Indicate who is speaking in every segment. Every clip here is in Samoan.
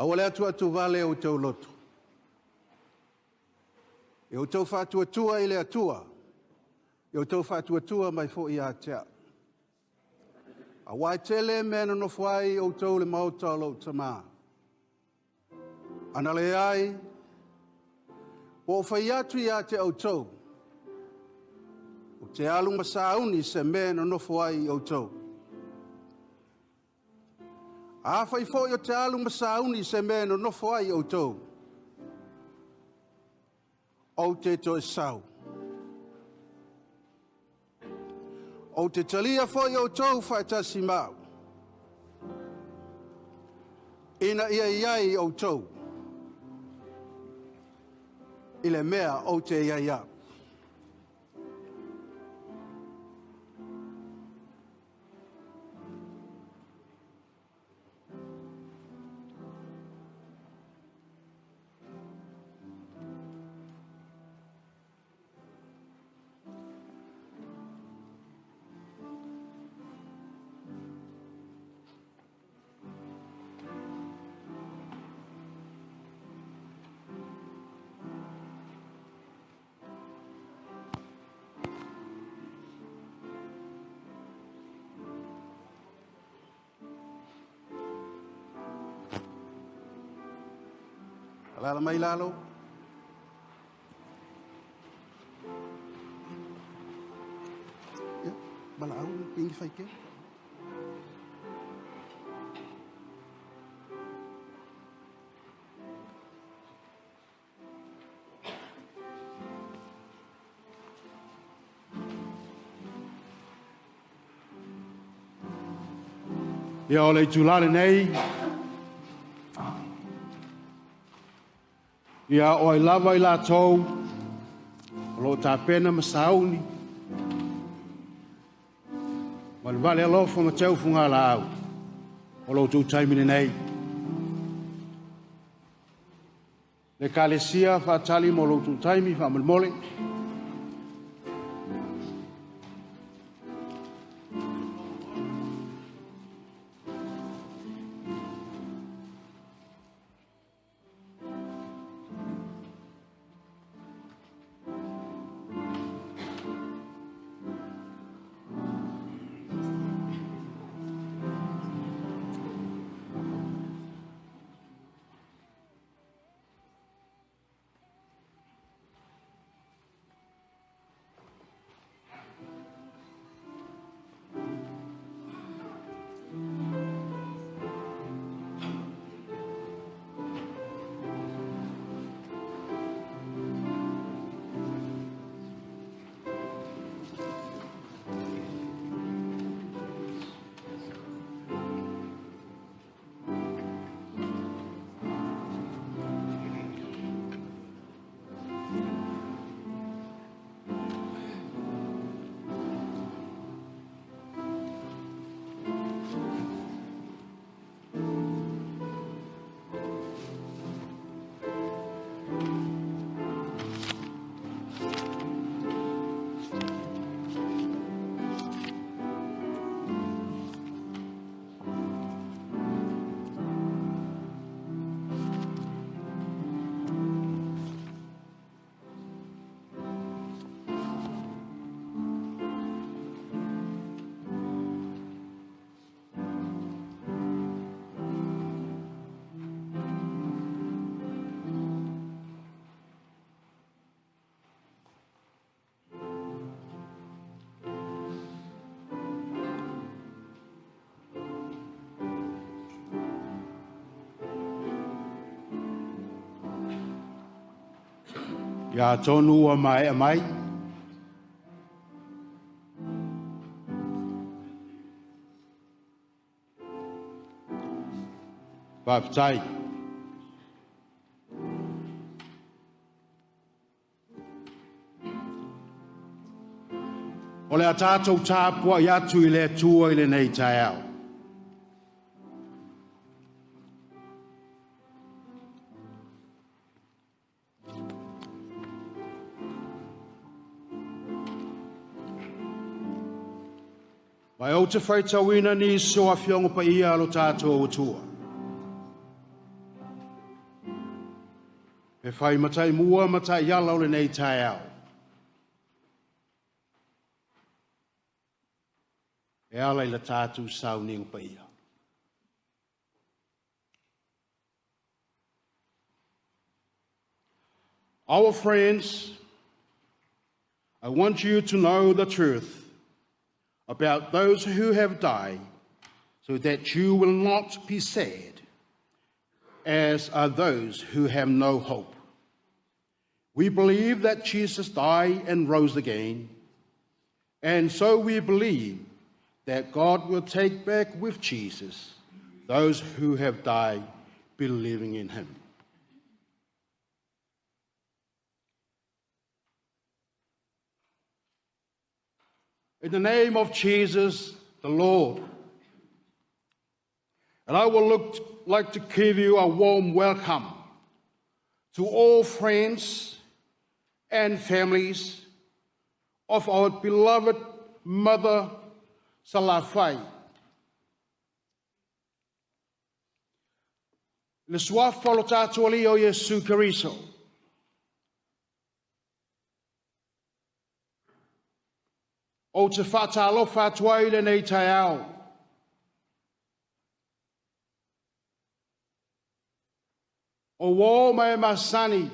Speaker 1: Aua le atuatuvale o outou loto. E outou faatuatua i le Atua, e outou faatuatua mai foi ia te au. Aua e tele mea e nonofo ai outou i le maota o lou Tama. Ana leai, ua ou fai atu ia te outou, ou te alu ma sauni se mea e nonofo ai outou. Afai foi ou te alu ma sauni se mea e nonofo ai outou, ou te toe sau. Ou te talia foi outou faatasi ma au, ina ia i ai outou i le mea ou te i ai au. Alaala mai lalo. Ia, valaau pingi faikea.
Speaker 2: Ia o le itulā lenei, ia o ai lava i latou o lo o tapena ma sauni, valevale alofa ma teu fugalaau, o lo outou taimi lenei. Le Ekalesia faatali mo lo outou taimi faamolemole. Ia atonu ua maea mai. Faafetai. O le a tatou tapuai atu i le Atua i lenei taeao. Ma ou te faitauina nisi o afioga paia a lo tatou Atua. E fai matai mua matai ala o lenei taeao. E ala i le tātou sauniga paia. Our friends, I want you to know the truth about those who have died, so that you will not be sad, as are those who have no hope. We believe that Jesus died and rose again, and so we believe that God will take back with Jesus those who have died believing in him. In the name of Jesus, the Lord, and I would like to give you a warm welcome to all friends and families of our beloved mother, Salafai. Le suafa o lo tātou Alii o Iesu Keriso. Ou te faatalofa atu ai lenei taeao. O uō ma e masani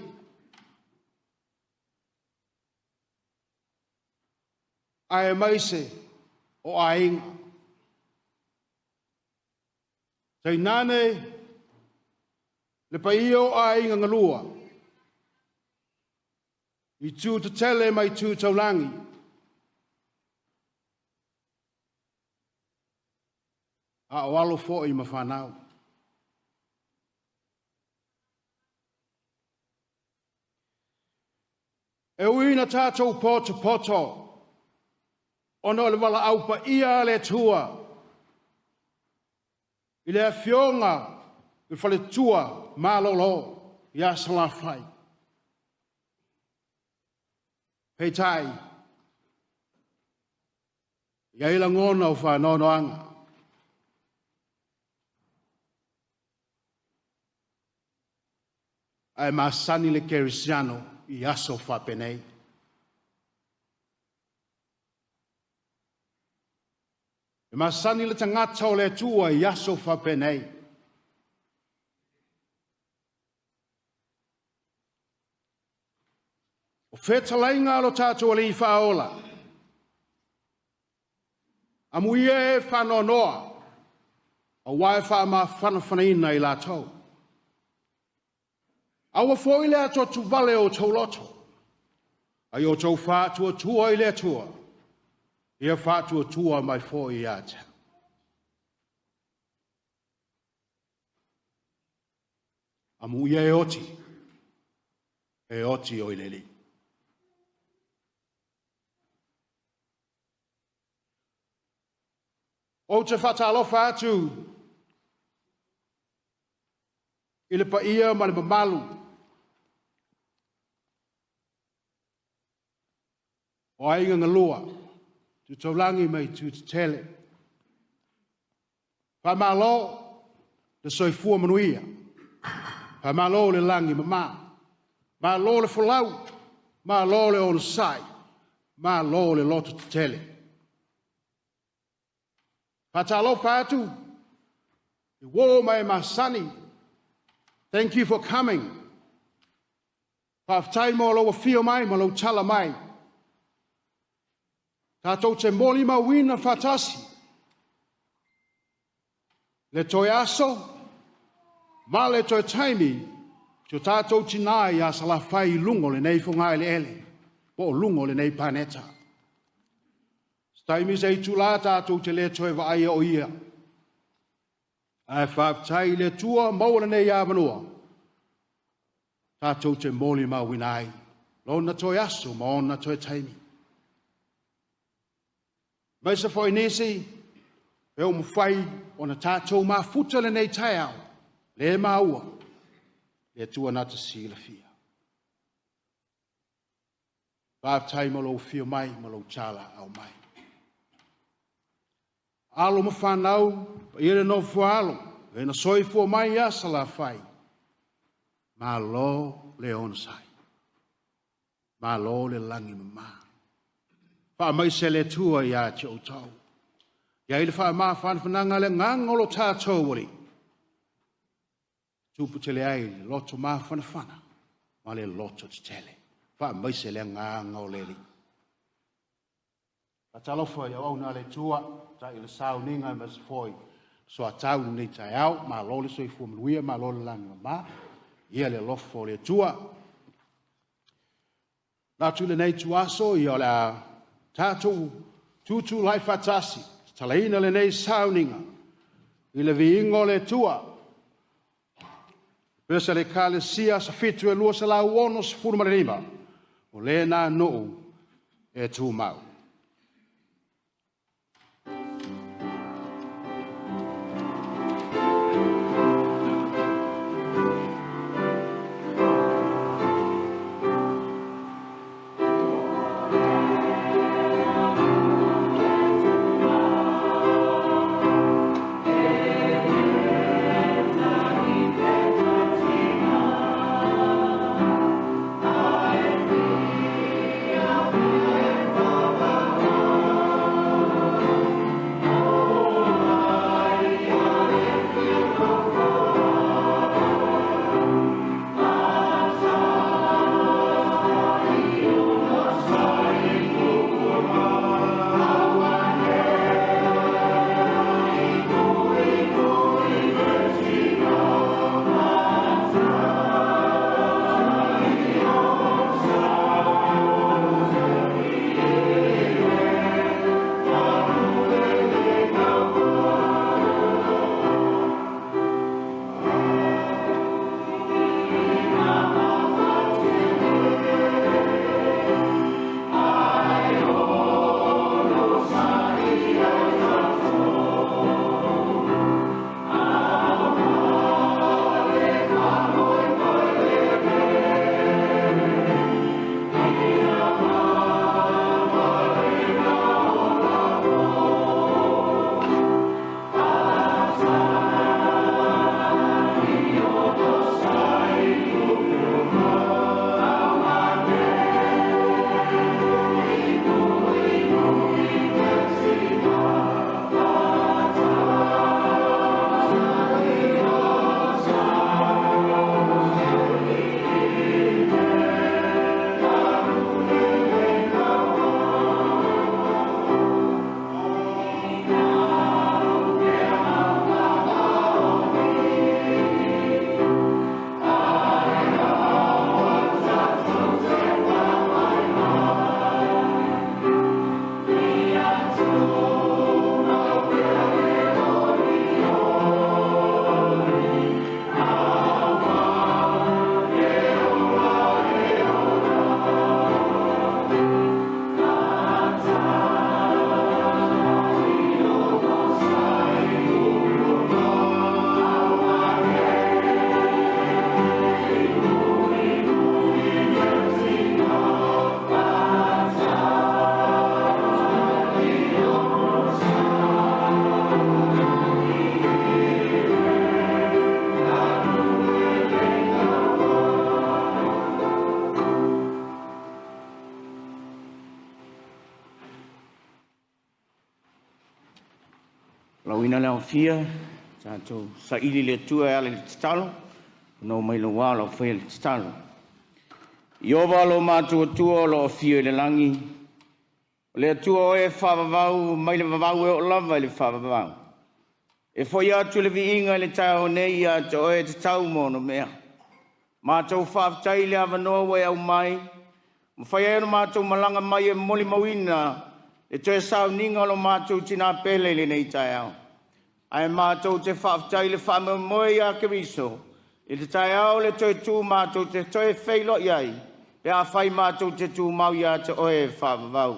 Speaker 2: aemaise o aiga. Tainane le paia o aiga galua i tu tetele mai tu taulagi. A o alo foi ma fanau. E ui ina tatou potopoto ona o le valaau paia a le Atua i le afioga i le faletua malolo ia Salafai. Peitai, e i ai lagona o faanoanoaga. Ae masani le kerisiano i aso faapenei. E masani le tagata o le Atua i aso faapenei. O fetalaiga a lo tatou Alii Faaola, amuia e faanoanoa, aua e faamafanafanaina i latou. Aua foi le atuatuvale o outou loto, a ia outou faatuatua i le Atua, ia faatuatua mai foi ia te au. Amuia e oti, e oti o i le Alii. Ou te faatalofa atu i le paia ma le mamalu o aiga galua, tu taulagi mai tu tetele. Faamalo le soifua manuia, faamalo le lagi mama, malo le folau, malo le onosai, malo le loto tetele. Faatalofa atu i uō ma e masani. Thank you for coming. Faafetai mo lou afio mai ma lou tala mai. Tatou te molimauina faatasi le toe aso ma le toe taimi si o tatou tinā ia Salafai i luga o lenei fogaeleele po o luga o lenei paneta. Se taimi se itulā tatou te le toe vaaia o ia. Ae faafetai i le Atua maua lenei avanoa tatou te molimauina ai lona toe aso ma ona toe taimi. Aemaise foi nisi e ua mafai ona tatou mafuta lenei taeao, le maua, le Atua na te silafia. Faafetai mo lou afio mai ma lou talaau mai. Alo ma fanau, paia le nofo a alo, e na soifua mai ia Salafai. Malo le onosai. Malo le lagi mama. Faamaise le Atua ia te outou. Ia i le faamafanafanaga le agaga o lo tatou Alii. Tupu tele ai le loto mafanafana ma le loto tetele. Faamaise le agaga o le Alii. Faatalofa i auauna a le Atua, tai o le sauniga ma se foi soatau lenei taeao, malo le soifua manuia, malo le lagi e mama, ia le alofa o le Atua. Manatu i lenei ituaso, ia o le a tatou tutulai faatasi, tatalaina lenei sauniga i le viiga o le Atua. Pese a le Ekalesia Aso Fitu e 265, o lena nuu e tumau.
Speaker 3: Lauina le aofia, tatou saili le Atua e ala i le tatalo, no mai lua lau faia le tatalo. Ieova lo matou Atua o lo o afio i le lagi, o le Atua oe e faavavau mai le vavau e oo lava i le faavavau. E foi atu le viiga i le taeao nei ia te oe e tatau ma ono mea. Matou faafetai i le avanoa ua e aumai, mafai ai ona matou malaga mai e molimauina le toe sauniga o lo matou tina pele i lenei taeao. Ae matou te faafetai i le faamoemoe ia Keriso i le taeao le toe tu matou te toe feiloai ai, pe afai matou te tumau ia te oe e faavavau.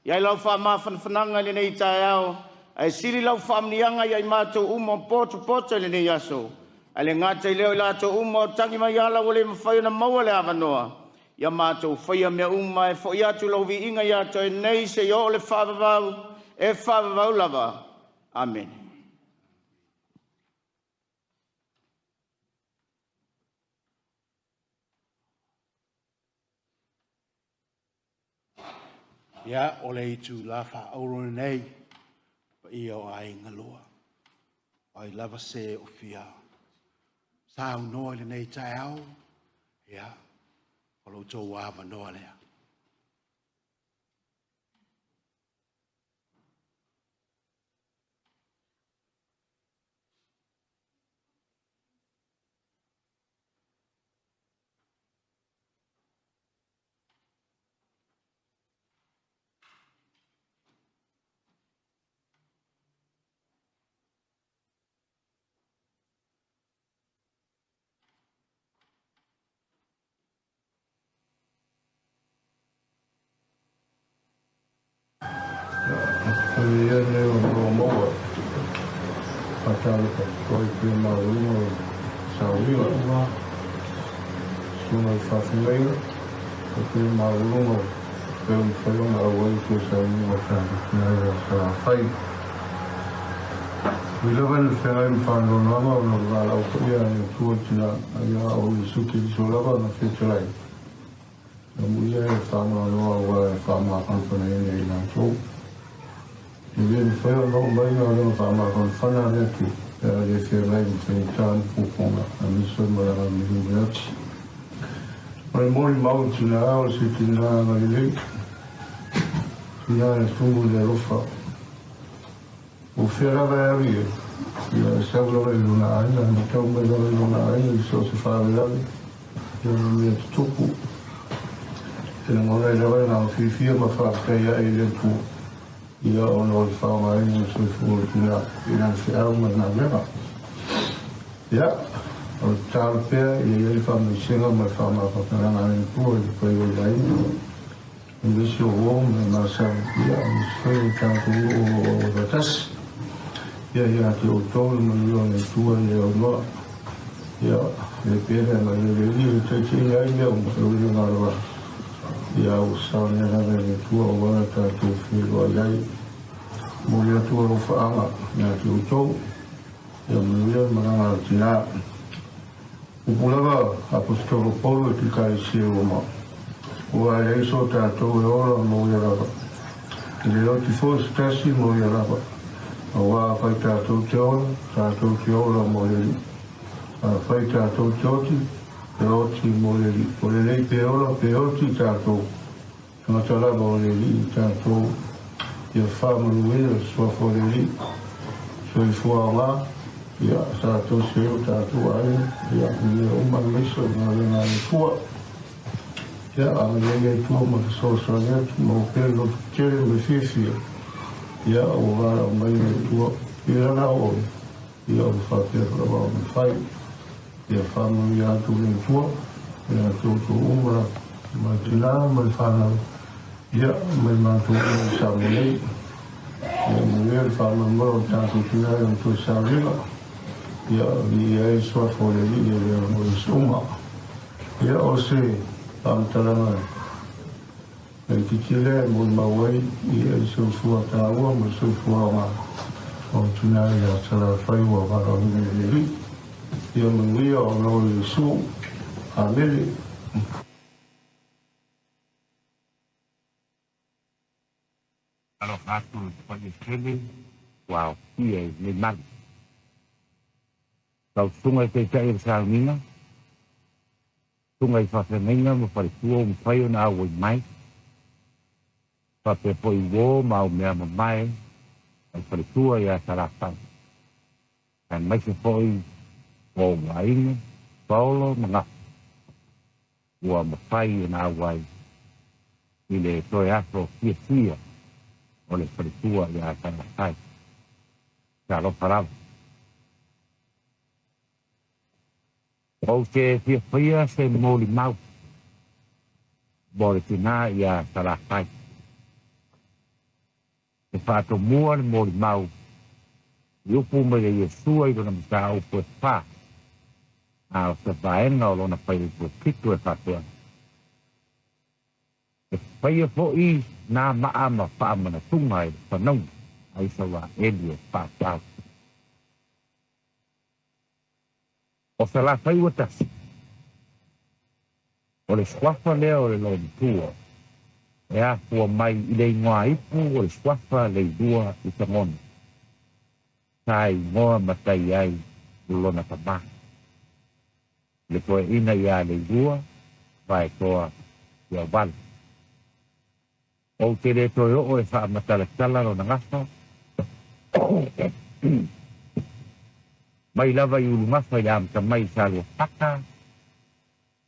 Speaker 3: I ai lau faamafanafanaga i lenei taeao, ae sili lau faamuniaga ia i matou uma potopoto i lenei aso. Ae le gata i lea o i latou uma o tagi mai ala ua le mafai ona maua le avanoa, ia matou faia mea uma e foi atu lau viiga ia te oe nei seia oo le faavavau, e faavavau lava. Amene.
Speaker 2: Ia, o le itulā faaauuro lenei, paia o aiga lua. Ai lava se o fia saunoa i lenei taeao, ia, o lo outou avanoa lea.
Speaker 4: Ia nei o lo maua faatalofa atu ai i maualuga o sauniga susuga i faafeagaiga faapea maualuga pe ua mafai ona auai i sauniga o tatou tina ia Salafai. Ui lava ina feagai ma faanoanoaga ona o le valaau paia a le Atua i le tina ia o Iesu Keriso lava na fetalai. Amuia e faanoanoa aua e faamafanafanaina i latou. E le mafai ona oo mai galuega faamafanafana a le Atua pe a le feagai ma faigata ma puapuaga aemaise o le malaga miliu ati. O le molimau i tina o se tina agalelei, tina e tumu i le alofa. O fea lava e alu i ai, ia e sau lava i lona aiga, e matau mai lava i lona aiga i so o se faalavelave, ia ma mea tutupu. E lagona ai lava le agaga fiafia ma faafetai ae i le Atua, ia ona o le faaaogaina o le soifua o le tina i lana feau ma le galuega. Ia, o le tatalo pea ia i ai le faamaisega ma le faamafanafanaga a le Atua i le paia o le aiga, aemaise o uo ma le masani, ia, aemaise foi o le tatou nuu o lo o auai faatasi. Ia ia te outou le manuia o le Atua e le aunoa. Ia, le pea le agai o le Alii e taitaiina ai mea uma, e ui i le galo ia ua saunia lava e le Atua aua le tatou feiloai ai. Momoli atu alofaaga ia te outou, ia manuia le malaga a le tina. Upu lava Aposetolo Paulo i te Ekalesia i Roma, Aua e leai so tatou e ola mo ia lava, e le oti foi se tasi mo ia lava, aua afai tatou te ola, tatou te ola mo le Alii. Afai tatou te oti, e oti mo le Alii. O lelei pe ola pe oti tatou, tagata lava o le Alii tatou, ia faamanuia le suafa o le Alii. Soifua aoga, ia sa tausi ai o tatou aiga, ia ma mea uma aemaise o galuega a le Atua. Ia agalelei le Atua ma fesoasoani atu, maua pea le loto tele ma le fiafia, ia ua valaau mai le Atua i lana auauna, ia ua faapea lava ona fai. Ia faamanuia atu le Atua ia te outou uma lava, mai tina ma le fanau, ia mai matou uma i Samoa nei. Ia manuia le faamoemoe o le tatou tina i lana toe sauniga, ia viia ai le suafa o le Alii e le aunoa i aso uma. Ia o se faamatalaga laitiiti lea e molimau ai i le soifua taua ma le soifua aoga o tina ia Salafai ua valaauina e le Alii. Ia manuia ona o Iesu. Amene.
Speaker 5: Alofa atu i le paia tele ua aofia i lenei malu. Lau Susuga i le Taitai o le Sauniga, Susuga i Faafeagaiga ma Faletua ua mafai ona auai mai, faapea foi uo ma aumea mamae a le faletua ia Salafai, aemaise foi o ou aiga, Paolo ma Gafa, ua mafai ona auai i le toe aso fiafia o le faletua ia Salafai. Talofa lava. Ou te fia faia se molimau mo le tina ia Salafai. E faatomua le molimau i upu mai le Iesua i lona mataupu e fa, a o se vaega o lona faiupu e fitu e faapea, E faia foi nā maa ma faamanatuga i le fanauga a Isaraeli e faatau. O Salafai ua tasi, o le suafa lea o le loomatua. E afua mai i le igoa ipu o le suafa Leilua i Tagona. Sa igoa matai ai lona tamā. Le toeaina ia Leilua, Vaetoa Fiaovala. Ou te le toe oo e faamatalatala lona gafa, mai lava i Ulugafa i le amata mai i Saluafata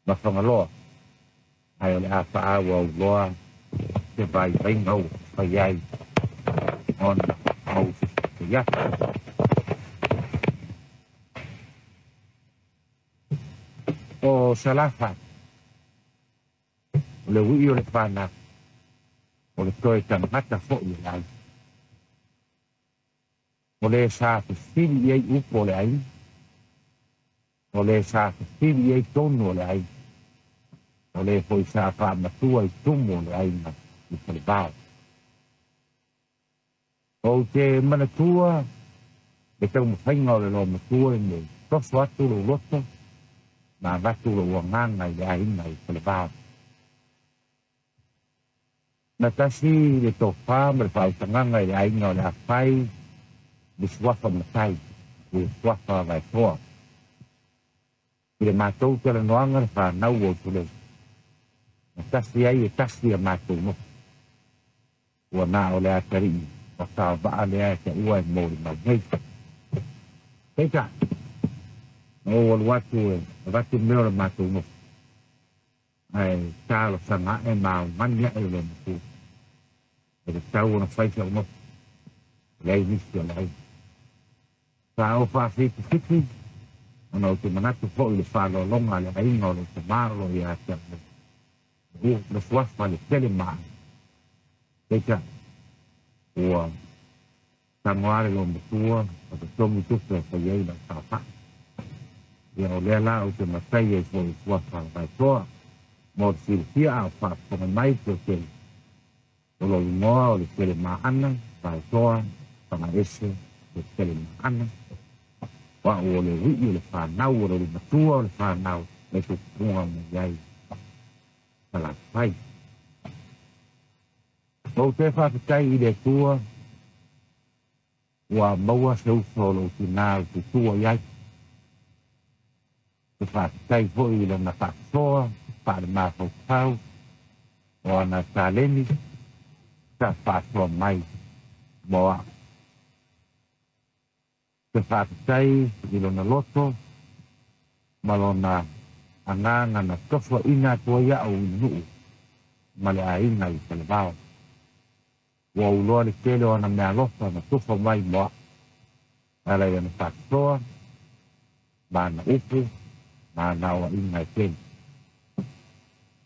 Speaker 5: ma Fagaloa, ae o le a faaauau loa se vaivaiga ua fai ai ona ou fesoosoi atu. O Salafai, o le ui'i o le fanau, o le toe tagata foi o le aiga. O le sa fesili i ai upu o le aiga, o le sa fesili i ai tonu o le aiga, o le foi sa faamatua i tumu o le aiga i Falevao. Ou te manatua le taumafaiga o le loomatua ina ia toso atu lou loto ma avatu lou agaga i le aiga i Falevao. Na tasi le tofa ma le faautagaga i le aiga o le a fai le suafa matai, le suafa Vaetoa. I le matou talanoaga le fanau o Utulevu, na tasi ai e tasi a matou nofo. Ua na o le atalii o saovaa lea e taua e molimau nei. Peitai, na ou alu atu e avatu mea o le matou nofo, ae talosaga ae ma augani ae o le matua. E tatau ona fai sau nofo, e leai nisi o le aiga. Sa ou faafitififi, ona ou te manatu foi i le faaaloaloga a le aiga o lou tama o lo o ia te au nei. Le suafa le tele ma ai. Peitai, ua tago lava le loomatua ma totogi tupe e fai ai lau saofai. Ia o lea la ou te matai ai foi i suafa Vaetoa. Mo le silafia a o faafofoga mai toatele, o lou igoa o le Telemaana Vaetoa Fagaese le Telemaana. O au o le ui'i o le fanau o le matua o le fanau me tupuga mai ai Salafai. Ou te faafetai i le Atua ua maua se uso o lou tinā ou te tua i ai. Te faafetai foi i lana faasoa faalemafaufau o ana taleni sa faasoa mai mo au. Te faafetai i lona loto ma lona agaga na tosoaina atu ai au i le nuu ma le aiga i Falevao. Ua ou iloa le tele o ana meaalofa na tufa mai mo au, e ala i ana faasoa ma ana upu ma ana aoaiga e tele.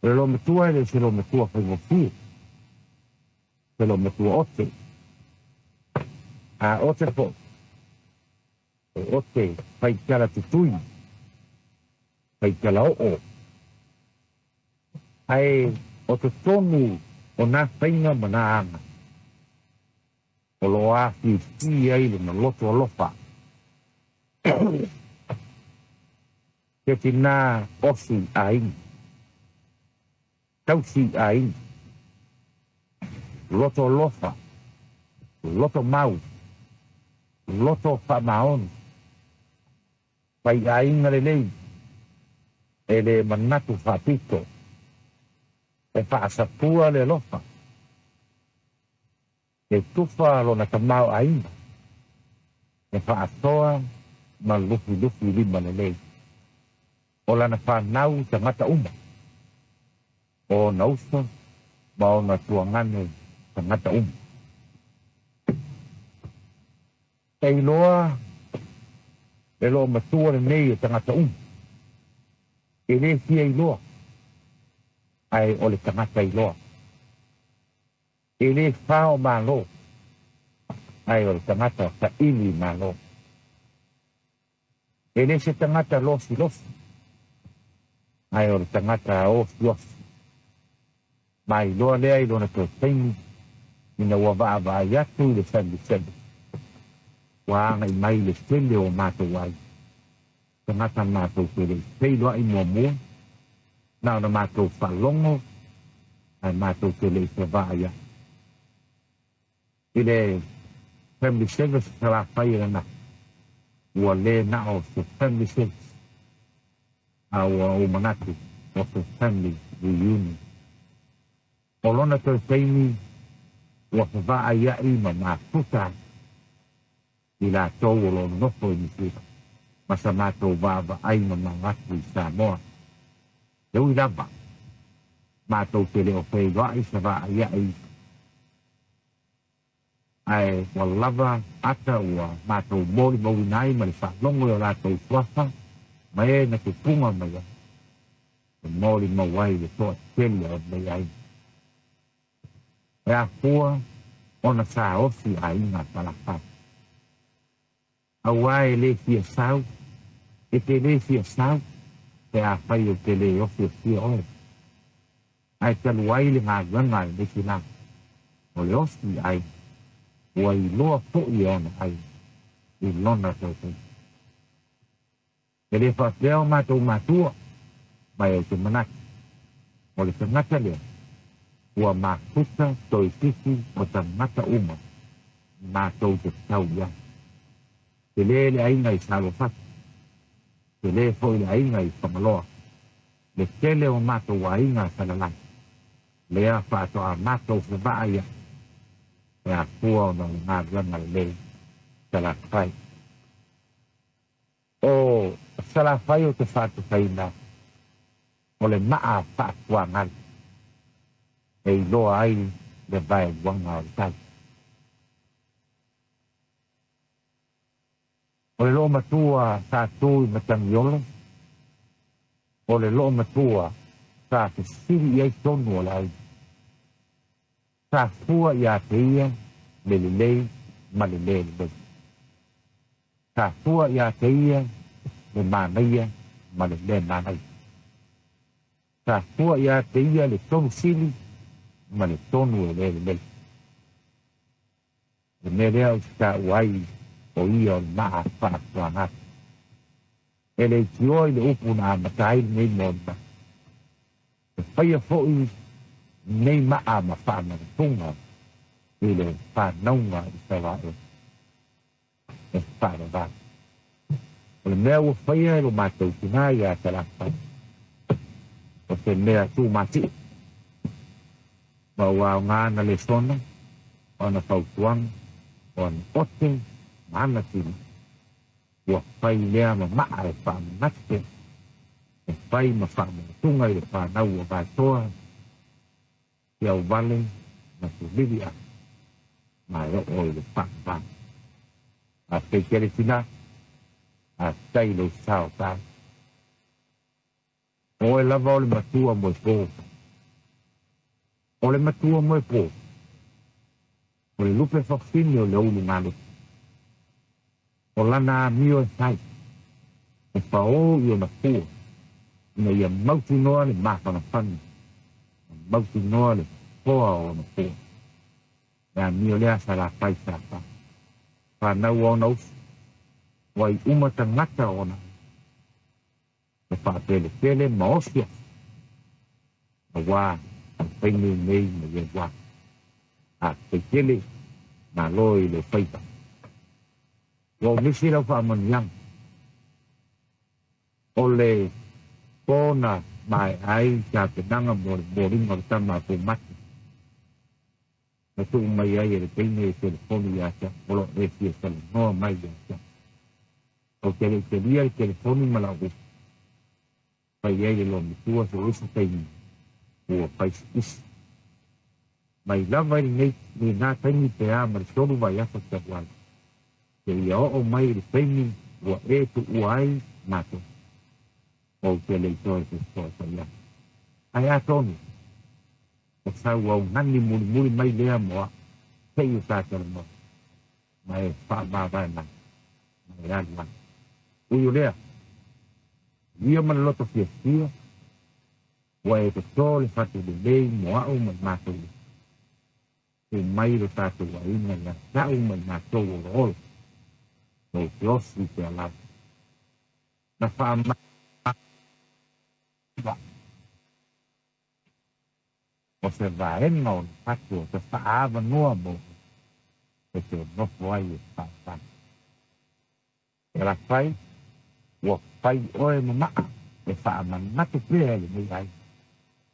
Speaker 5: O le loomatua e le o se loomatua faigofie, se loomatua ote. A ote foi, e ote faitala tutui, faitala oo, ae o totonu o nā faiga ma nā aga, o lo o afifi ai lona loto alofa. Se tinā osi aiga, tausi aiga, loto alofa, loto mau, loto faamaoni, faiaiga lelei, e le manatu faapito, e faasapua le alofa, e tufa lona tamaoaiga, e faasoa ma lufilufi lima lelei. O lana fanau tagata uma, o ona uso ma ona tuagane tagata uma. E iloa le loomatua lenei e tagata uma, e lē fia iloa, ae o le tagata iloa. E lē fao malo, ae o le tagata saili malo. E lē se tagata losilosi, ae o le tagata osiosi. Ma iloa lea i lona toe taimi ina ua vaavaai atu i le family service, ua agai mai le tele o matou ai tagata matou te le i feiloai muamua, na ona matou faalogo. Ae matou te le i fevaaiai. I le family service Salafai lena, ua le na o se family service, a ua ou manatu o se family reunion. O lona toe taimi ua fevaaiai ma mafuta ai i latou o lo o nonofo i Niu Sila ma sa matou vaavaai mamao atu i Samoa. E ui lava, matou te le o feiloai sa vaaiai, ae ua lava ata ua matou molimauina ai ma le faalogo i o latou suafa ma e na tupuga mai ai, e molimau ai le toatele o lenei aiga. E afua ona sa osi aiga a Salafai. Aua e le fia sau, e te le fia sau pe afai ou te le ofiosia oe. Ae talu ai le galuega a lenei tina, o le osi i aiga, ua iloa foi e ona aiga i lona toe taimi. E le faapea o matou matua, ma ou te manatu, o le tagata lea ua mafuta toeitiiti o tagata uma matou te tau i ai. Tele le aiga i Saluafata, tele foi le aiga i Fagaloa, le tele o matou aiga Salalai, lea faatoa matou fevaaiai e afua ona o le galuega lelei Salafai. O Salafai ou te faatusaina o le maa faatuagali e iloa ai le vaeluaga o le tai. O le loomatua sa tu i Matagiolo, o le loomatua sa fesili i ai tonu o le aiga. Sa fua ia te ia le lelei ma le lē lelei. Sa fua ia te ia le manaia ma le lē manaia. Sa fua ia te ia le tonu sili ma le tonu e lē lelei. Le mea lea ou te taua ai o ia o le maa faatuaga. E leitioa i le upu na amata ai lenei molimau. E faia foi nei maa ma faamanatuga i le fanauga i Isaraelu e faavavau. O le mea ua faia e lo matou tina ia Salafai, o se mea tumatie, ma ua aoga ana lesona, o ana fautuaga, o ana ote ma ana tina, ua fai lea ma maa e faamanatu pea, e fai ma faamanatuga i le fanau o Vatoa, Fiauvale ma Tulivi ma e oo i le faavavau. Faafetai tele tina, faafetai i lou sao tau. O oe lava o le matua moepo. O le matua moepo, o le lupe fafine o le ulugalua. O lana amio e fai, e paō i ona fua, ina ia mautinoa le mafanafana, ma mautinoa le foa o ona fua. Le amio lea Salafai sa fai. Fanau a ona uso, ua ai uma tagata o ona aiga, e faapelepele ma osi osi, auā le taimi lenei ma ia wā. Faafetai tele, malo i lou faiva. Ua ou misi lau faamanuiaga. O le po na maea ai tapenaga mo le moliga o le tama a Pumate, na tuu mai ai e le teine e telefoni ia te au, o lo o e fia talanoa mai ia te au. Ou te le i talia le telefoni ma lau upu, fai ai le loomatua so o se taimi ua faisiisi. Mai lava i lenei lena taimi pe a ma le 3 vaiaso talu ai, seia oo mai i le taimi ua e tuua ai matou, ou te le i toe fesootai ai. Ae atonu, o sau augani mulimuli mai lea mo au, seia ta talanoa, ma e faamavae mai, ma e alu ai. Ui o lea, ia ma le loto fiafia, ua e totō le fatu lelei mo au ma le matou nuu. Tu mai lo tatou aiga ia te au ma i matou oloolo, tou te osi pea lava. Na faamavae. O se vaega o le fatu o te faaavanoa mo e te nofo ai e faavavau. Salafai, ua fai oe ma maa e faamanatu pea i lenei aiga,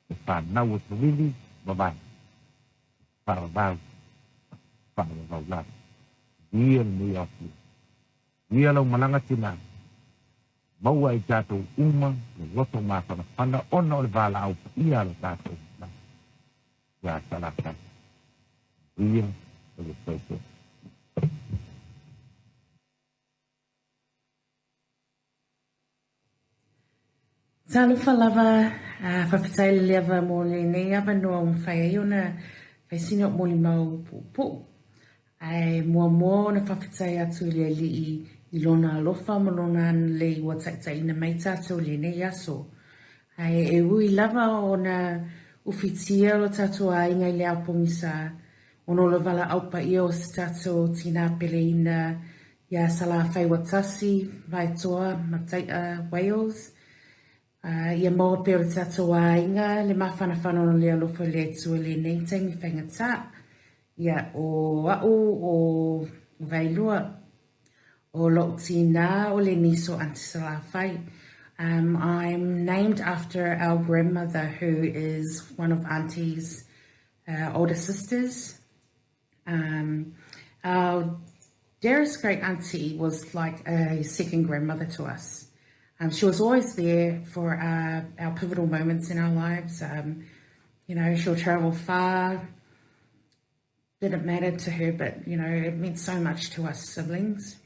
Speaker 5: e fanau o Savili vavae, faavavau, faavavau lava. Ia lenei aofia. Ia lau malaga tina, maua i tatou uma le loto mafanafana ona o le valaau paia a lo tatou Matai. Ia Salafai. Ia o le soifua.
Speaker 6: Talofa lava, faafetai le ava mo lenei avanoa ua mafai ai ona fai sina o molimau puupuu. Ae muamua ona faafetai atu i le Alii i Lona alofa ma Lona agalelei ua taitaiina mai tatou i lenei aso. Ae e ui lava ona ufitia lo tatou aiga i le ao pogisa, ona o le valaau paia o se tatou tinā peleina iā Salafaiuatasi, Vaetoa, Matai'a, Wales, Ia maua pea o le tatou aiga le mafanafana o le alofa i le Atua i lenei taimi faigata. Ia, o a'u o Vailua, o lo'u tinā o Leniso Aunty Salafai. I'm named after our grandmother who is one of Auntie's older sisters. Our dearest great auntie was like a second grandmother to us. She was always there for our pivotal moments in our lives. She'll travel far. Didn't matter to her, but it meant so much to us siblings.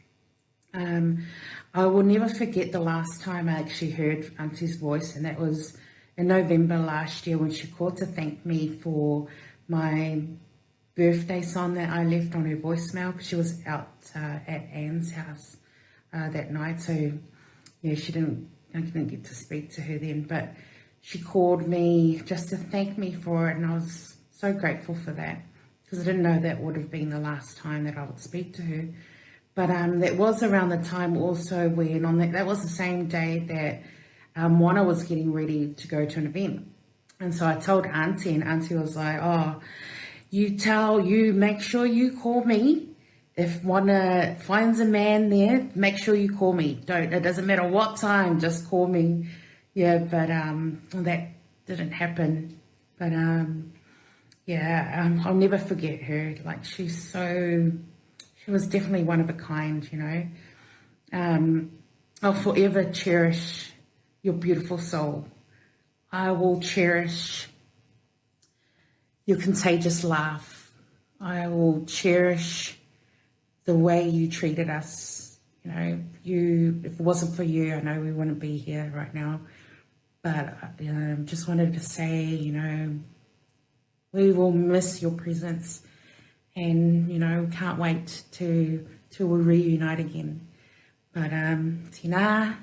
Speaker 6: I will never forget the last time I actually heard Auntie's voice, and that was in November last year when she called to thank me for my birthday song that I left on her voicemail, because she was out at Anne's house that night, so yeah, she didn't, I didn't get to speak to her then, but she called me just to thank me for it, and I was so grateful for that, because I didn't know that would have been the last time that I would speak to her. But that was around the time also when, on that, that was the same day that Moana was getting ready to go to an event. And so I told Auntie, and Auntie was like, oh, you make sure you call me. If Moana finds a man there, make sure you call me. Don't, it doesn't matter what time, just call me. Yeah, but that didn't happen. But yeah, I'll never forget her. Like, she was definitely one of a kind. I'll forever cherish your beautiful soul. I will cherish your contagious laugh. I will cherish the way you treated us. If it wasn't for you, I know we wouldn't be here right now. But just wanted to say, we will miss your presence, and can't wait to till we reunite again. But tina,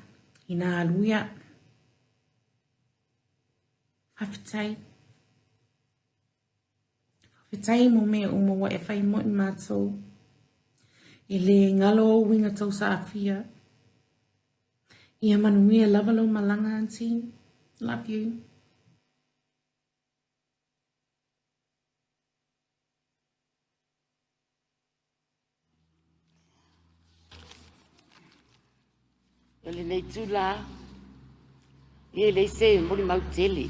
Speaker 6: ina luia, faafetai. Faafetai mo mea uma ua e fai mo i mātou. E le ngalo o uiga tau saafia. Ia manuia lava lau malaga, Auntie. Love you.
Speaker 3: O lenei tula, ia e leai se molimau tele.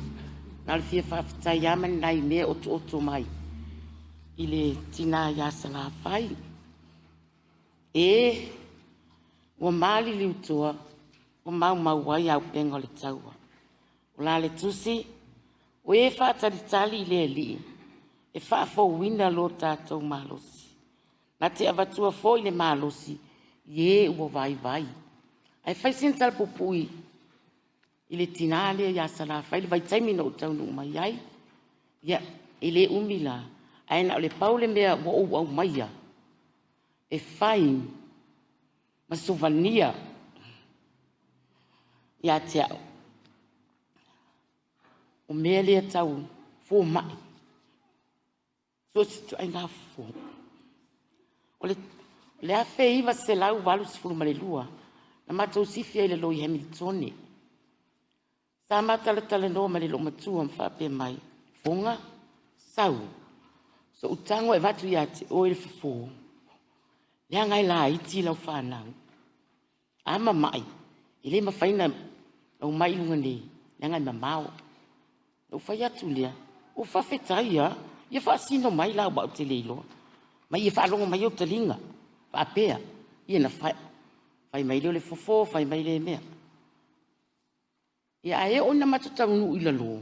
Speaker 3: Na o le fia faafetai lava ma ni nai mea otooto mai i le tinā ia Salafai. E, ua maliliutoa, ua maumau ai auupega o le taua. O la le tusi, o e faatalitali i le Alii, e faafouina lo tatou malosi. Na te avatua foi le malosi i e ua vaivai. Ae fai sina tala puupuu i le tinā lea ia Salafai, le vaitaimi na ou taunuu mai ai. Ia, e le umi la, ae na o le pau le mea ua ou aumaia, e fai ma souvenir ia te au. O mea lea tau fomai. So se ituaiga fofo. O le 1982, na matou sifi ai i lalo i Hamiltone. Sa matalatalanoa ma le loomatua ma faapea mai, Foga,
Speaker 7: Sau, so'u tago e avatu ia te oe le fofo, leaga e laiti lau fanau. A mama'i, e le mafai ona omai i luga nei, leaga e mamao. Na ou fai atu lea, o faafetai lava, ia faasino mai la aua ou te le iloa. Ma ia faalogo mai ou taliga, faapea. Ia na fai mai lea o le fofo, fai mai lea mea. Ia ae oo ina matou taunuu i lalo,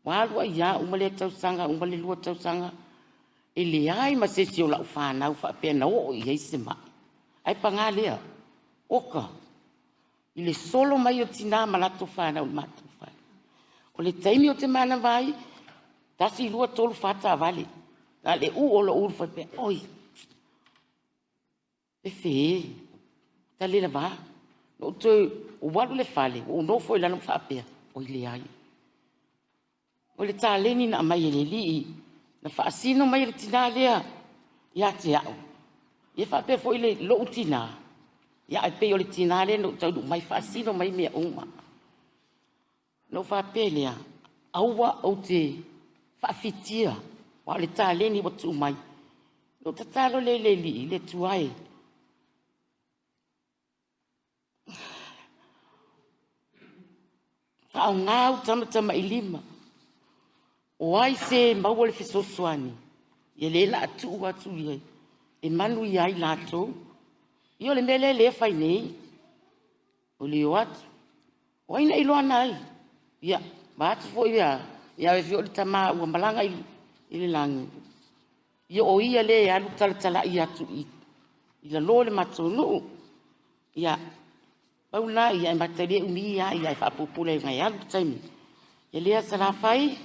Speaker 7: ua alu ai lava uma lea tausaga, uma le 2 tausaga, e leai ma se isi o lau fanau faapea na oo i ai se mai. Ae paga lea, oka, i le solo mai o tina ma latou fanau i le matou fale. O le taimi ou te manava ai, 1, 2, 3, 4 taavale. Na o le uu o lou ulu faapea, oi, fefe e, ta le lava. Na ou toe ou alu i le fale, ou nofo i lalo ma faapea, oi leai. O le taleni na aumai e le Alii, na faasino mai e le tina lea ia te au. Ia faapea foi le lou tina, ia ae pei o le tina lea na ou taunuu mai faasino mai mea uma. Na ou faapea lea, aua ou te faafitia, aua o le taleni ua tuu mai. Na ou tatalo lea i le Alii, le Atua e, faaaoga ou tamatamailima, o ai se maua le fesoasoani, ia lea o le a tuu atu i ai, e manuia ai latou. Ia o le mea lea e fai nei, o le o atu, o ai na iloa ana ai? Ia, vaeatu foi a, ia afio le tama ua malaga i le lagi, ia o ia lea e alu talatalai atu i lalo le matou nuu. Ia, pau lena, ia e mata e le umi lava, ia e faapupula e alu le taimi. Ia lea Salafai,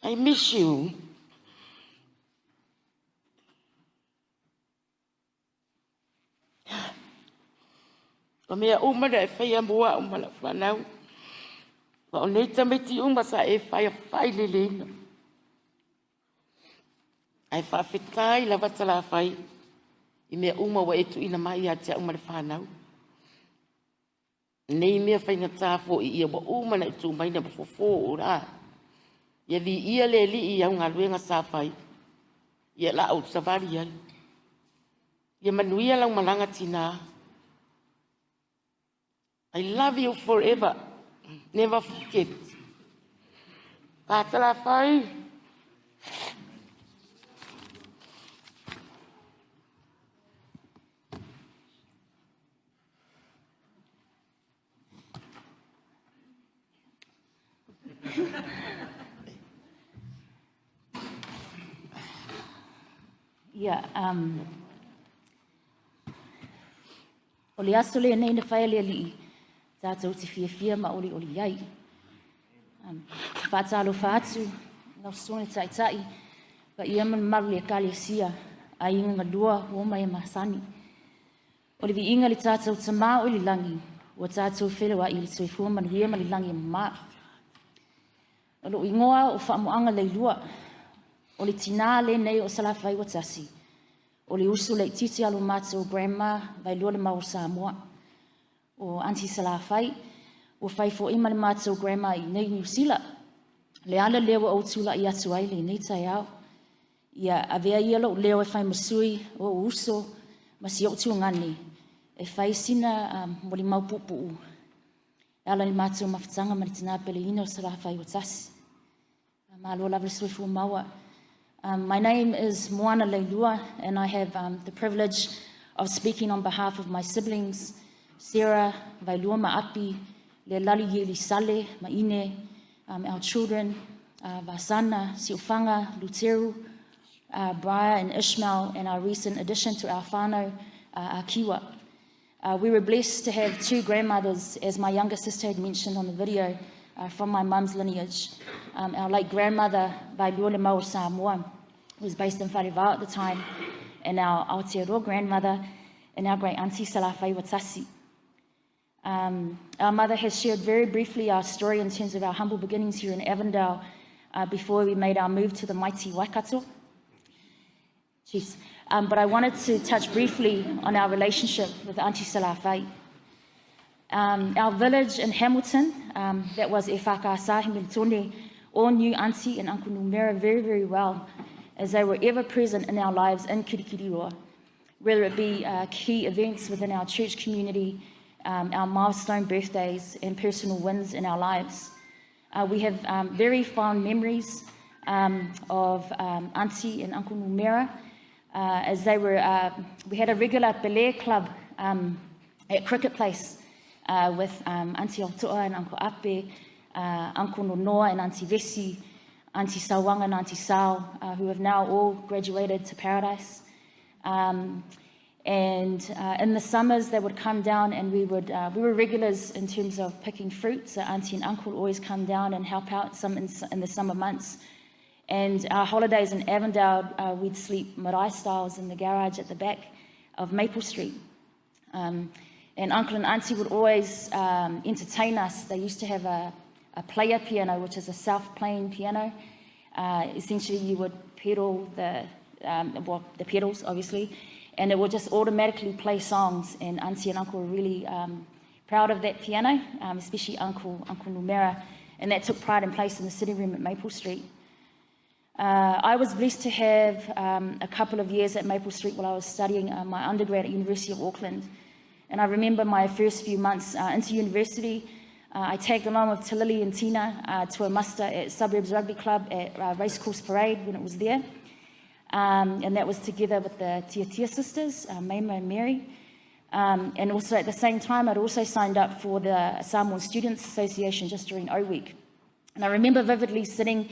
Speaker 7: I miss you. O mea uma na e faia mo au ma lau fanau. Ma o nei tamaiti uma sa e faileleina. Ae faafetai lava Salafai i mea uma ua e tuuina mai ia te au ma le fanau. Nei mea faigata foi ia ua uma ona e tuu mai na fofo o la. Ia viia le Alii i au galuega sa fai. Ia la ou savali ai. Ia manuia lau malaga tina. I love you forever. Never forget. Salafai.
Speaker 8: Ia, o le aso lenei na fai e le Alii, tatou te fiafia ma olioli ai. Faatalofa atu, lau susuga i le Taitai, paia ma le mamalu i le Ekalesia, aiga galua ua uma e masani. O le viiga i le tatou Tamā o i le lagi, ua tatou feiloai i le soifua manuia ma le lagi e mama. O lou igoa o Faamoaga Leilua, o le tina lenei o Salafai ua tasi, o le uso laitiiti a lo matou grandma Vaelua Le Mau o Samoa. O Aunty Salafai, ua fai foi ma le matou grandma i nei Niu Sila. Le ala lea ua ou tulai atu ai lenei taeao. Ia avea ia lou leo e fai ma sui o ou uso ma si ou tuagane e fai sina molimau puupuu e ala i le matou mafutaga ma le tina peleina o Salafai ua tasi. Malo lava le soifua maua. My name is Moana Leilua, and I have the privilege of speaking on behalf of my siblings, Sarah, Vailua Ma'api, Lelali Yeli Sale, Ma'ine, our children, Vasana, Siufanga, Luteru, Briar and Ishmael, and our recent addition to our whānau, Akiwa. We were blessed to have two grandmothers, as my younger sister had mentioned on the video, from my mum's lineage. Our late grandmother, Vailua Le Mau o Samoa, who was based in Wharevao at the time, and our Aotearoa grandmother, and our great auntie Salafai Watasi. Our mother has shared very briefly our story in terms of our humble beginnings here in Avondale before we made our move to the mighty Waikato. Chiefs. But I wanted to touch briefly on our relationship with Auntie Salafai. Our village in Hamilton, that was E Whakaasa Hamiltone, all knew Auntie and Uncle Numera very, very well, as they were ever present in our lives in Kirikiriroa, whether it be key events within our church community, our milestone birthdays, and personal wins in our lives. We have very fond memories of Auntie and Uncle Numera, as they were, we had a regular Belair club at Cricket Place with Auntie Altoa and Uncle Ape, Uncle Nonoa and Auntie Vesi, Auntie Sawanga and Auntie Sao, who have now all graduated to paradise. And in the summers, they would come down and we were regulars in terms of picking fruit. So Auntie and Uncle would always come down and help out some in the summer months. And our holidays in Avondale, we'd sleep marae styles in the garage at the back of Maple Street. And Uncle and Auntie would always entertain us. They used to have a player piano, which is a self-playing piano. Essentially, you would pedal the pedals, obviously, and it would just automatically play songs. And Auntie and Uncle were really proud of that piano, especially Uncle Numera, and that took pride and place in the sitting room at Maple Street. I was blessed to have a couple of years at Maple Street while I was studying my undergrad at University of Auckland. And I remember my first few months into university, I tagged along with Talili and Tina to a muster at Suburbs Rugby Club at Racecourse Parade when it was there. And that was together with the Tia sisters, Maima and Mary. And also at the same time, I'd also signed up for the Samoan Students Association just during O Week. And I remember vividly sitting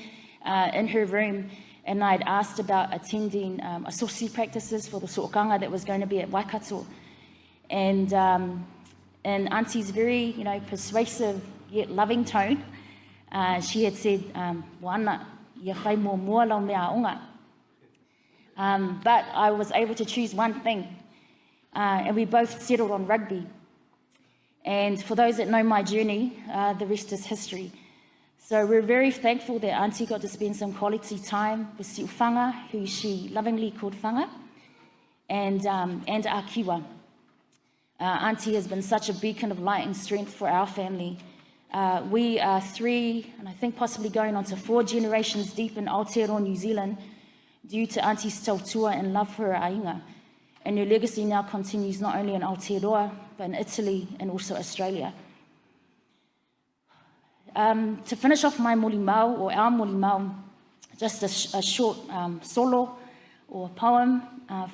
Speaker 8: in her room, and I'd asked about attending asosi practices for the so'okanga that was going to be at Waikato. And Auntie's very, persuasive yet loving tone, she had said, "Wana, ia whai mua mua lau mea aonga." But I was able to choose one thing, and we both settled on rugby. And for those that know my journey, the rest is history. So we're very thankful that Auntie got to spend some quality time with Siufanga, who she lovingly called Fanga, and Akiwa. Auntie has been such a beacon of light and strength for our family. We are 3, and I think possibly going on to 4 generations deep in Aotearoa, New Zealand, due to Auntie's tautua and love for her ainga. And her legacy now continues not only in Aotearoa, but in Italy and also Australia. To finish off my molimau, or our molimau, just a short solo or poem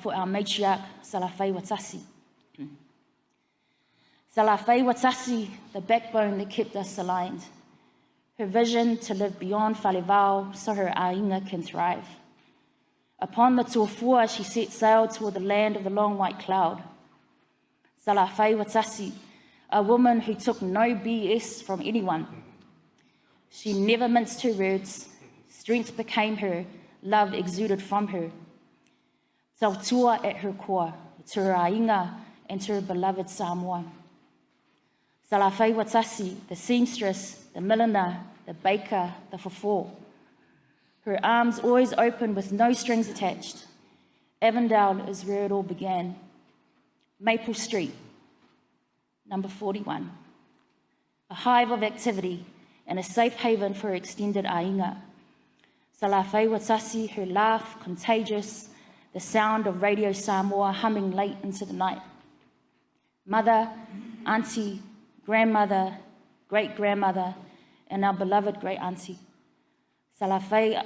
Speaker 8: for our matriarch, Salafai Watasi. Salafai Watasi, the backbone that kept us aligned. Her vision to live beyond Falevao so her ainga can thrive. Upon the Tuafua, she set sail toward the land of the long white cloud. Salafai Watasi, a woman who took no BS from anyone. She never minced her words. Strength became her, love exuded from her. Tautua at her core, to her ainga and to her beloved Samoa. Salafai Watasi, the seamstress, the milliner, the baker, the fofo. Her arms always open with no strings attached. Avondale is where it all began. Maple Street, number 41. A hive of activity and a safe haven for her extended ainga. Salafai Watasi, her laugh contagious, the sound of Radio Samoa humming late into the night. Mother, auntie, grandmother, great-grandmother, and our beloved great-auntie. Salafai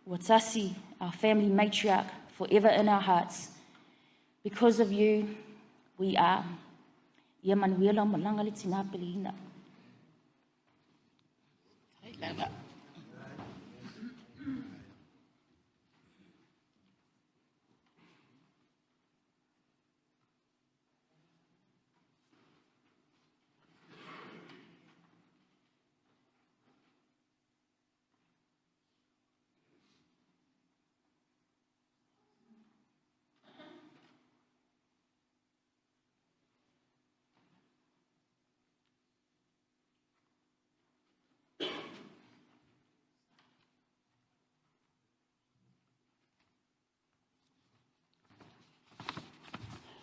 Speaker 8: Watasi, our family matriarch, forever in our hearts. Because of you, we are. Ia manuela malanga le tina pele ina.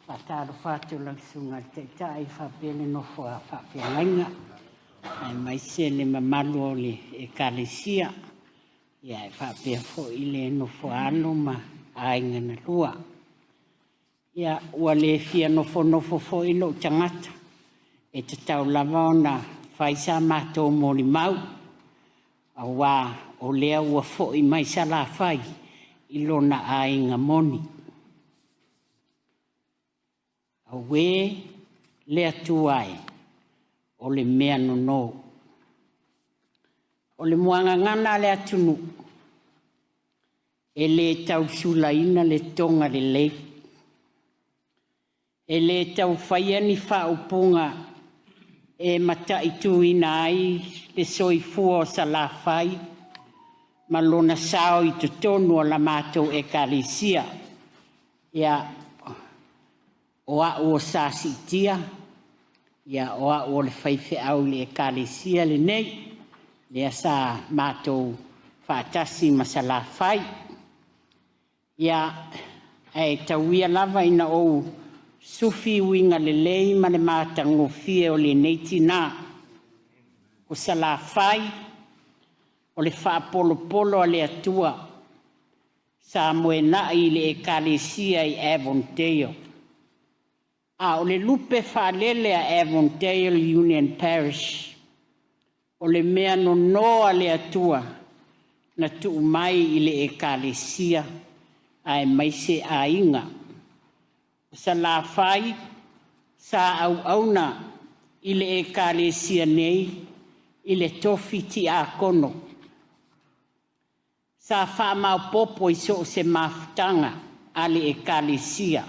Speaker 9: Whātāro whātu lau sunga te tai whapele nofo a whawhengainga. Ai mai se le mamalu o le e kalesia. Ia e faapea foi le nofo a alo ma aiga na lua. Ia ua le fia nofonofo foi lou tagata, e tatau lava ona fai sa matou molimau, auā o lea ua foi mai Salafai i lona aiga moni. Auē le Atua e, o le mea nono. O le muagagana a le atunuu, e le tau sulaina le toga lelei, e le tau faia ni faaupuga e mataituina ai le soifua o Salafai ma lona sao i totonu o la matou Ekalesia. Ia, o au o Sa Siitia, ia o au o le faifeau i le Ekalesia lenei, lea sa matou faatasi ma Salafai. Ia, ae tau ia lava ina ou sufi uiga lelei ma le matagofie o lenei tinā. O Salafai, o le faapolopolo a le Atua, sa moenai i le Ekalesia i Avondale. A o le lupe faalele a Avondale Union Parish, o le mea nono a le Atua na tuu mai i le Ekalesia aemaise aiga. O Salafai sa auauna i le Ekalesia nei i le tofi tiakono. Sa faamaopoopo i so o se mafutaga a le Ekalesia.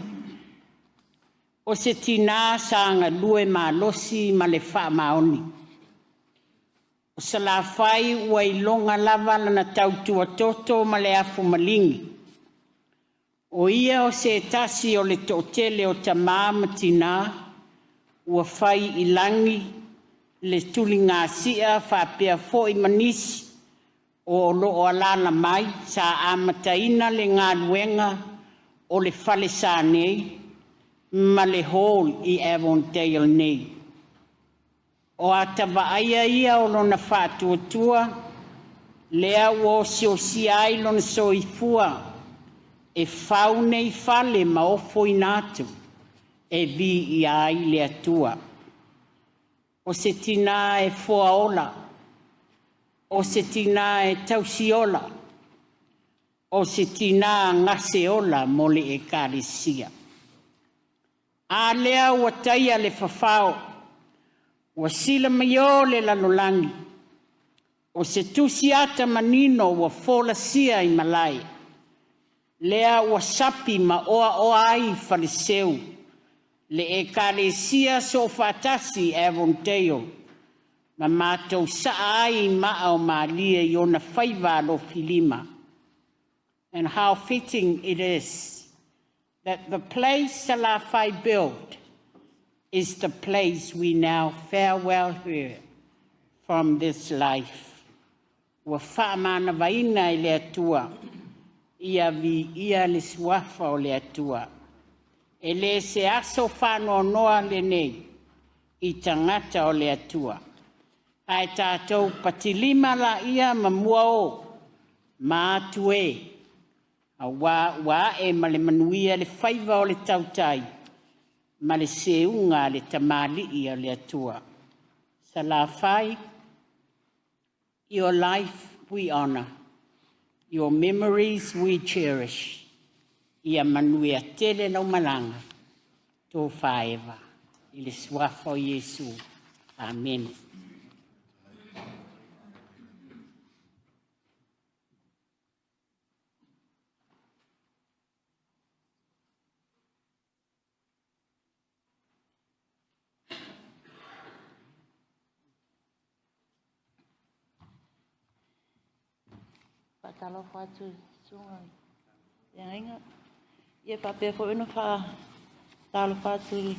Speaker 9: O se tinā sa galue malosi ma le faamaoni. O Salafai ua iloga lava lana tautua toto ma le afu maligi. O ia o se tasi o le toatele o tamā ma tinā ua fai i lagi le tuligasia faapea foi ma nisi o lo o alaala mai sa amataina le galuega o le falesa nei ma le hall i Avondale nei. O ata vaaia ia o lona faatuatua lea ua osiosia ai lona soifua e fau nei fale ma ofoina atu e viia ai le Atua. O se tinā e fuaola, o se tinā e tausiola, o se tinā gaseola mo le Ekalesia. A lea ua taia le fafao, ua sila mai o le lalolagi, o se tusi ata manino ua folasia i malae, lea ua sapi ma oaoa ai faleseu, le Ekalesia Soofaatasi Avondale, ma matou saa ai i maa o malie i ona faiva alofilima. And how fitting it is that the place Salafai built is the place we now farewell her from this life. Ua faamagaloina e le Atua, ia viia le suafa o le Atua. E le se aso faanoanoa lenei i tagata o le Atua. Ae tatou patilima laia ma mua o ma atu e, auā ua ae ma le manuia le faiva o le tautai ma le seuga a le tamalii o le Atua. Salafai, your life we honor, your memories we cherish. Ia manuia tele lau malaga, tofa Eva, i le suafa o Iesu. Amene.
Speaker 10: Faatalofa atu i susuga i feagaiga. Ia faapea foi ona faatalofa atu i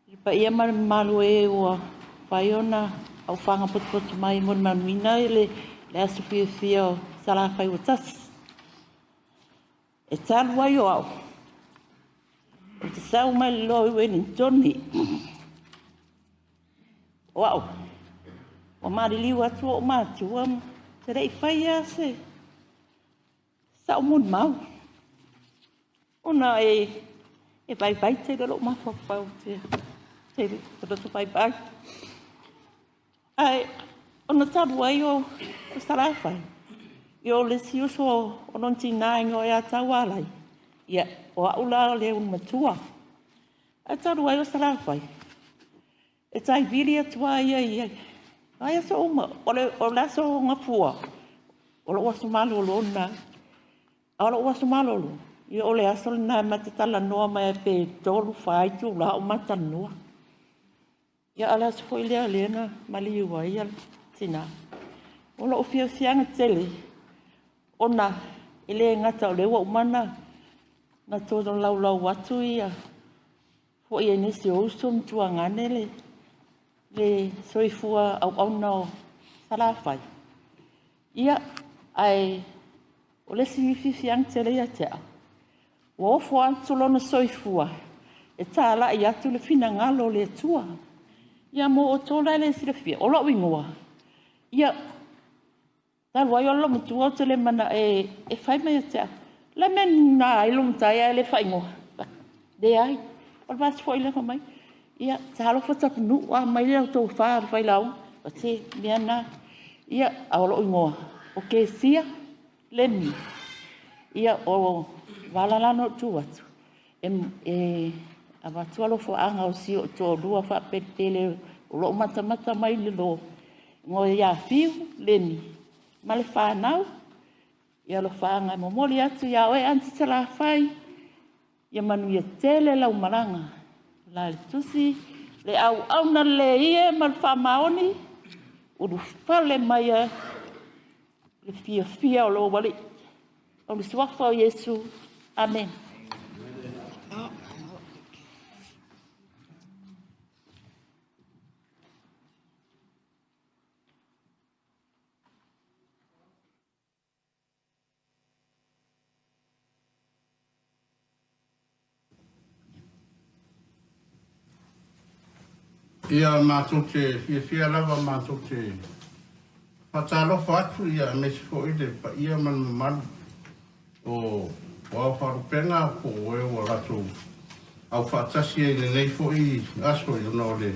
Speaker 10: le paia ma le mamalu o e ua mafai ona aofaga potopoto mai mo le manuiaina le aso fiafia o Salafai ua tasi. E talu ai o au, ou te sau mai le loa i Ueligitone. O au, ua maliliu atu ou matua. te le'i faia se sa'u molimau ona e vaivai tele lo'u mafaufau tele loto vaivai. Ae ona talu ai o Salafai, ia o le isi uso o lona tinā e igoa ia Taualai, ia o au la le ulumatua. Ae talu ai o Salafai, e taivili atu lava ia i ai aso uma. O le aso Gafua, o lou aso malolo lena. A o lou aso malolo, ia o le aso lena ma te talanoa mai ai pe 3, 4 itula o ma talanoa. Ia a o le aso foi lea lea na maliu ai le tinā. O lou fiafiaga tele, ona e le gata o lea ua uma ona tolaulau atu ia foi e nisi o uso ma tuagane le soifua auauna o Salafai. Ia, ae o le isi fiafiaga tele ia te au, ua ofo atu lona soifua e talai atu le finagalo o le Atua. Ia mo outou la e le silafia, o lou igoa, ia, talu ai o le loomatua ou te le mana e fai mai ia te au, o le a le mea e nuna ai lou matai ae le faaigoa? Leai. O le vaiaso foi lea fai mai, ia, talofa Tapunuu, a mai lau tofa le Failauga. Se mea na. Ia, a o lou igoa, o Kesia Lemi. Ia, o vala la na ou tu atu, e avatu alofaaga o si ou toalua faapelepele o lo o matamata mai i lalo, igoa ia Fiu Lemi ma le fanau. Ia alofaaga e momoli atu ia oe Aunty Salafai, ia manuia tele lau malaga. La le tusi, le auauna lelei e ma le faamaoni, ulufale mai le fiafia o lou Alii. O le suafa o Iesu. Amen.
Speaker 2: Ia matou te fiafia lava matou te faatalofa atu ia aemaise foi le paia ma le mamalu o ao faalupega po o e ua latou aufaatasi ai i lenei foi aso ona o le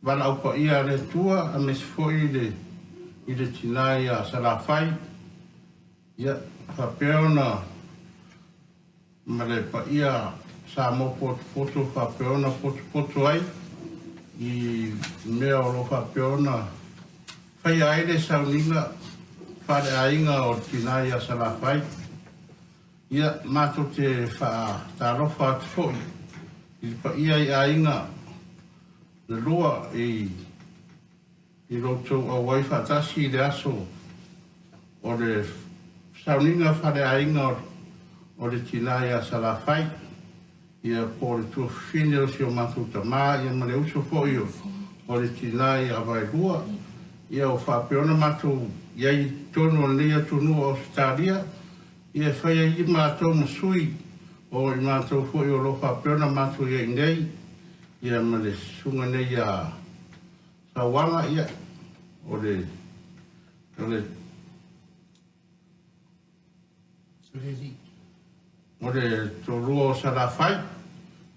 Speaker 2: valaau paia a le Atua aemaise foi i le tinā ia Salafai, ia faapea ona ma le paia Samoa potopoto faapea ona potopoto ai i mea o lo o faapea ona faia ai le sauniga faaleaiga o le tinā ia Salafai. Ia matou te faatalofa atu foi i le paia i aiga na lua i lo outou auai faatasi i le aso o le sauniga faaleaiga o le tinā ia Salafai, ia po o le tuafafine o si o matou tamā, ia ma le uso foi o le tinā ia Vaelua, ia o faapea ona matou i ai i totonu o lenei atunuu o Ausetalia, ia e fai ai matou ma sui o i matou foi o lo o faapea ona matou i ai nei, ia ma le susuga nei ia Sauaga, ia o le toalua o Salafai,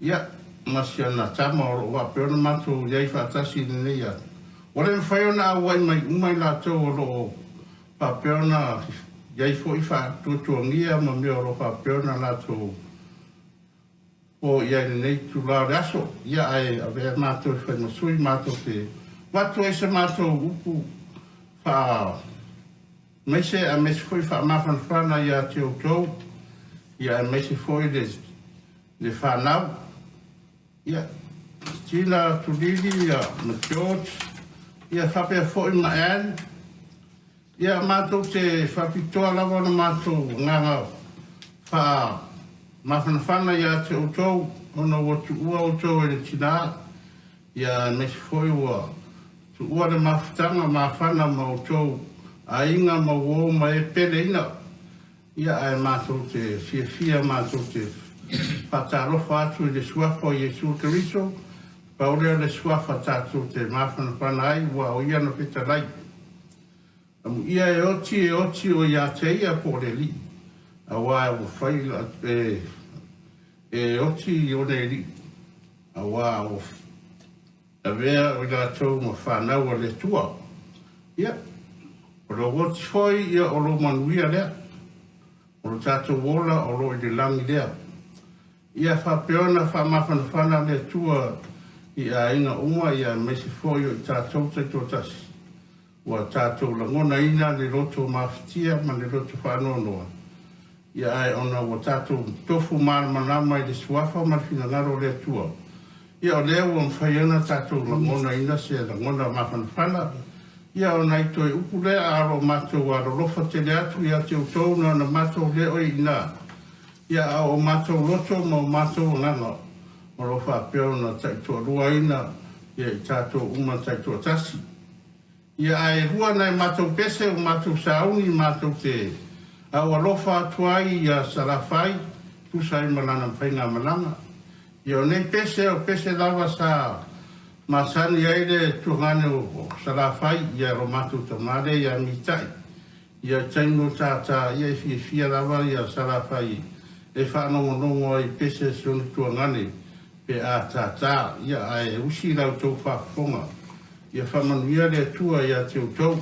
Speaker 2: ia ma si ana tama o lo o faapea ona matou i ai faatasi i lenei aso. Ua le mafai ona auai mai uma i latou o lo o faapea ona i ai foi faatuatuagia ma mea o lo o faapea ona latou o i ai i lenei itula o le aso. Ia ae avea matou e fai ma sui matou te avatu ai se matou upu faamaise aemaise foi faamafanafana ia te outou, ia aemaise foi le fanau. Ia, Tina Tulili, ia, ma George, ia faapea foi ma Ann. Ia matou te faapitoa lava ona matou agaga faamafanafana ia te outou ona ua tuua outou e le tinā, ia aemaise foi ua tuua le mafutaga mafana ma outou aiga ma uo ma e peleina. Ia ae matou te fiafia matou te faatalofa atu i le suafa o Iesu Keriso, pau lea o le suafa tatou te mafanafana ai ua o ia na fetalai.
Speaker 11: Amuia e oti e oti o ia te ia po o le alii, auā ua fai e, e oti i ona alii, auā ua avea o i latou ma fanau a le Atua. Ia, o lou oti foi ia o lou manuia lea. O lo tatou ola o lo i le lagi lea. Ia faapea ona faamafanafana le Atua i aiga uma ia aemaise foi o i tatou taitoatasi ua tatou lagonaina le loto mafatia ma le loto faanoanoa, ia ae ona ua tatou tofu malamalama i le Suafa ma le finagalo o le Atua, ia o lea ua mafai ona tatou lagonaina se lagona mafanafana. Ia o nai toe upu lea, a o lo o matou alolofa tele atu ia te outou na ona matou le o i ina, ia a o matou loto ma o matou agaga o lo o faapea ona taitoaluaina ia i tatou uma taitoatasi. Ia ae lua nai matou pese ua matou sauni matou te aualofa atu ai ia Salafai tusa ai ma lana faigamalaga. Ia o nei pese o pese lava sa masani ai le tuagane o Salafai ia lo matou tama lea ia Mitai. Ia taimi o tātā ia e fiafia lava ia Salafai e faanogonogo ai i pese a si ona tuagane pe a tātā. Ia ae usi la outou faafofoga. Ia faamanuia le Atua ia te outou,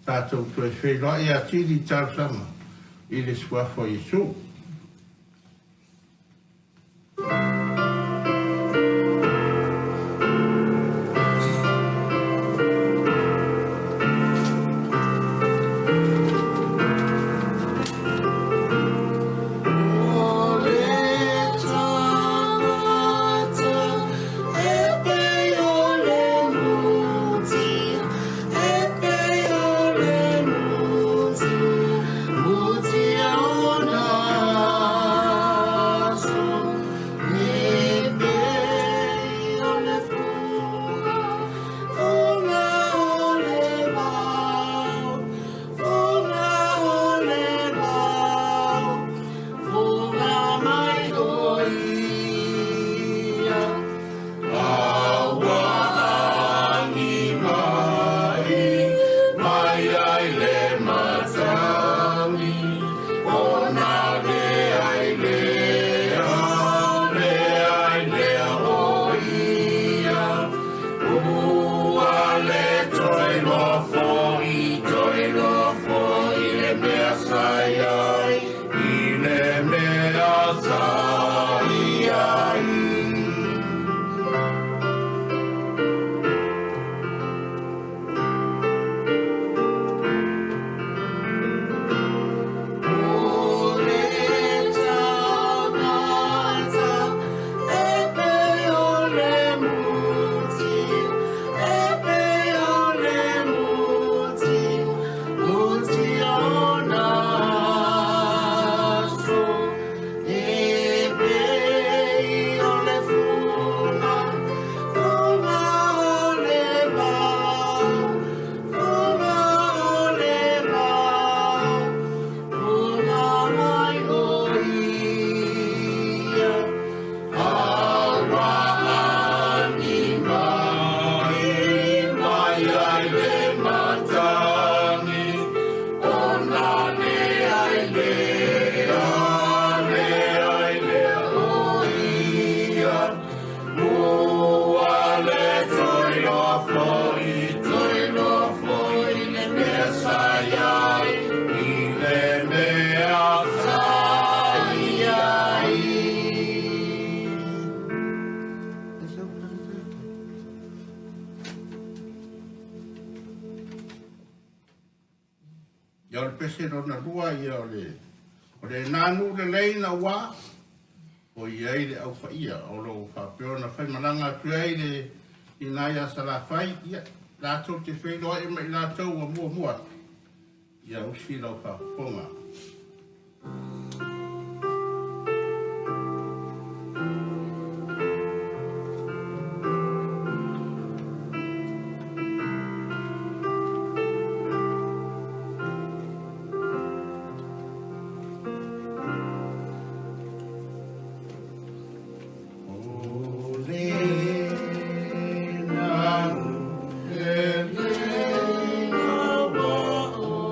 Speaker 11: tatou toe feiloai atili i talosaga i le Suafa o Iesu.
Speaker 12: O le tagata e pei o le muti, e pei o le muti, muti ona aso, e pei o le fuga, fuga o le vao, fuga o le vao, fuga mai o ia. Aua agi mai, mai ai le matagi, ona le ai lea, le ai lea o ia. Ua le toe loa foi, toe loa foi le mea sa i ai, i le mea sa i ai. O le tagata e pei o le muti, e pei o le muti, muti ona aso, e pei o le fuga, fuga o le vao, fuga o le vao, fuga mai o ia. Aua agi mai, mai ai le matagi, ona le ai lea, le ai lea o ia. Ua le toe loa foi, toe loa foi le mea sa i ai, i le mea sa i ai.
Speaker 11: Ia o le pese lona lua ia o le o le nanu lelei na ua o i ai le aufaia o lo o faapea ona faimalaga atu ai le ina ia Salafai, ia latou te feiloai ma i latou ua muamua atu. Ia usi lau faafofoga. O le nanu lelei na ua o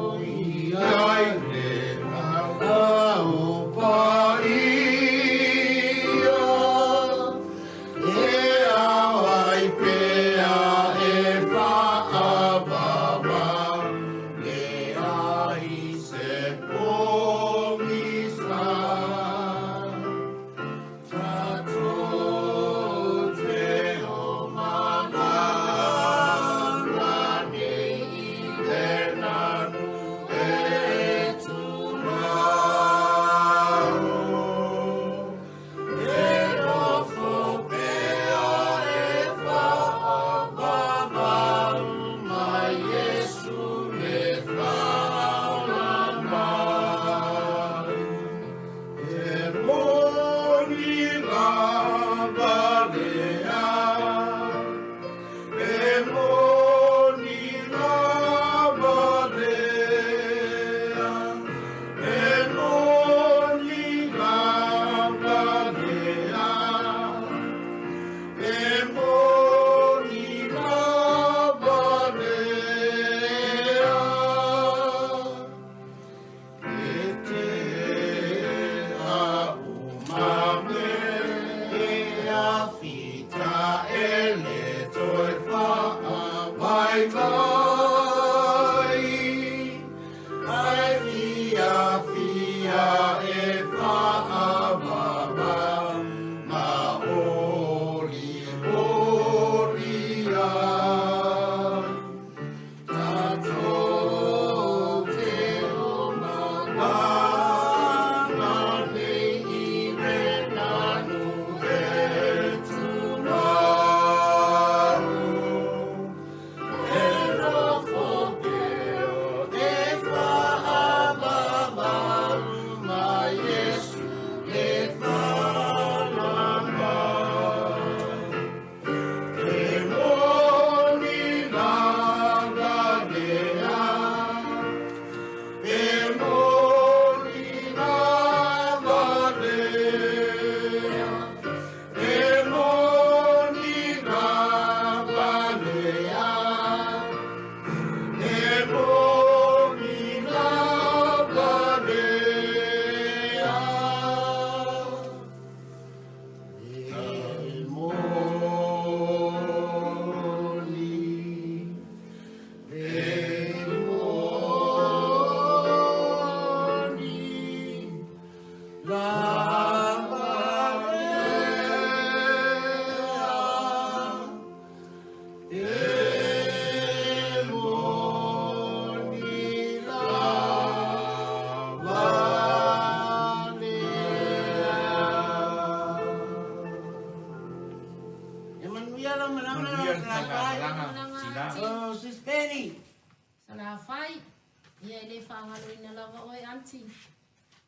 Speaker 13: faagaloina lava oe aunty.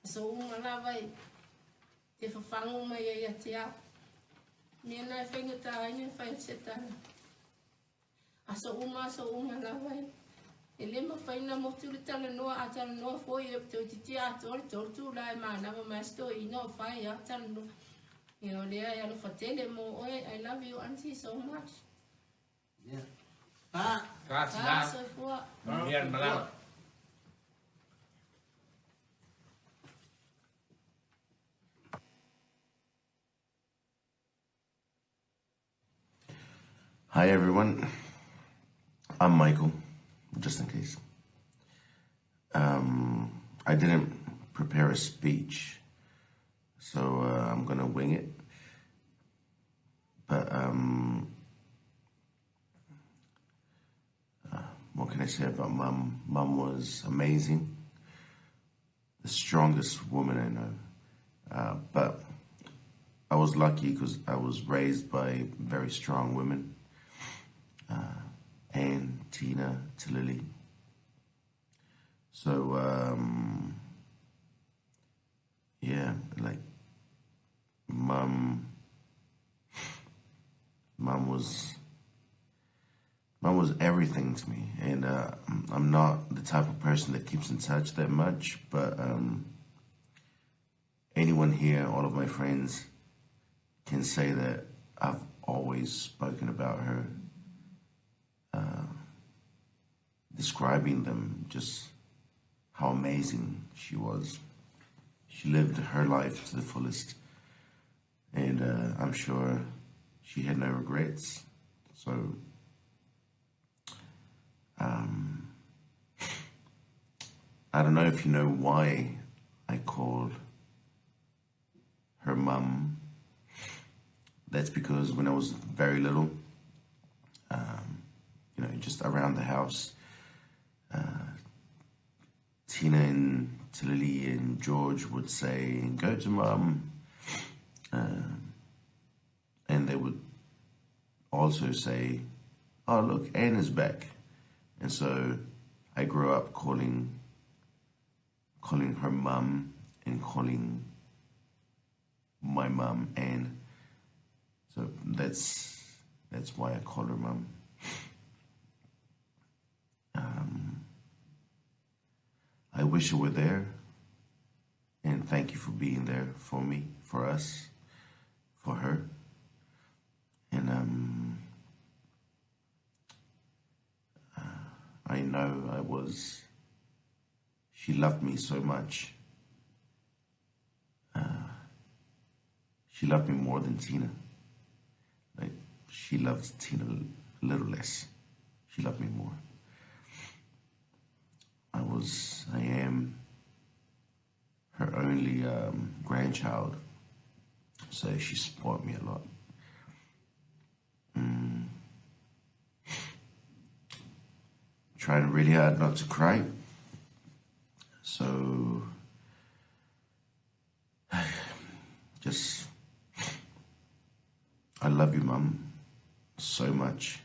Speaker 13: Aso uma lava e te fafagu mai ai ia te au. Mea na e faigata ai ona fai atu se tala. Aso uma aso uma lava e. E le mafai ona motu le talanoa, a talanoa foi e toeitiiti atoa le 3 itula e manava mai a si toeaina o fai lava talanoa. Ia o lea e alofa tele mo oe. I love you aunty so much.
Speaker 14: Ia. Pa.
Speaker 13: Pa, soifua.
Speaker 5: Manuia le malaga.
Speaker 15: Hi everyone, I'm Michael, just in case. I didn't prepare a speech, so I'm gonna wing it. But what can I say about Mum? Mum was amazing, the strongest woman I know. But I was lucky because I was raised by very strong women. Anne, Tina, Tilili. So, yeah, like, Mum was everything to me. And I'm not the type of person that keeps in touch that much, but anyone here, all of my friends, can say that I've always spoken about her, describing them, just how amazing she was. She lived her life to the fullest, and I'm sure she had no regrets. So, I don't know if you know why I called her mum. That's because when I was very little, you know, just around the house, Tina and Tilili and George would say, go to mum. And they would also say, oh, look, Anne is back. And so I grew up calling her mum and calling my mum Anne. So that's why I call her mum. I wish you were there, and thank you for being there for me, for us, for her. And I know she loved me so much. She loved me more than Tina. Like, she loved Tina a little less. She loved me more. I am her only grandchild, so she spoiled me a lot. Trying really hard not to cry. So, just, I love you, Mum, so much.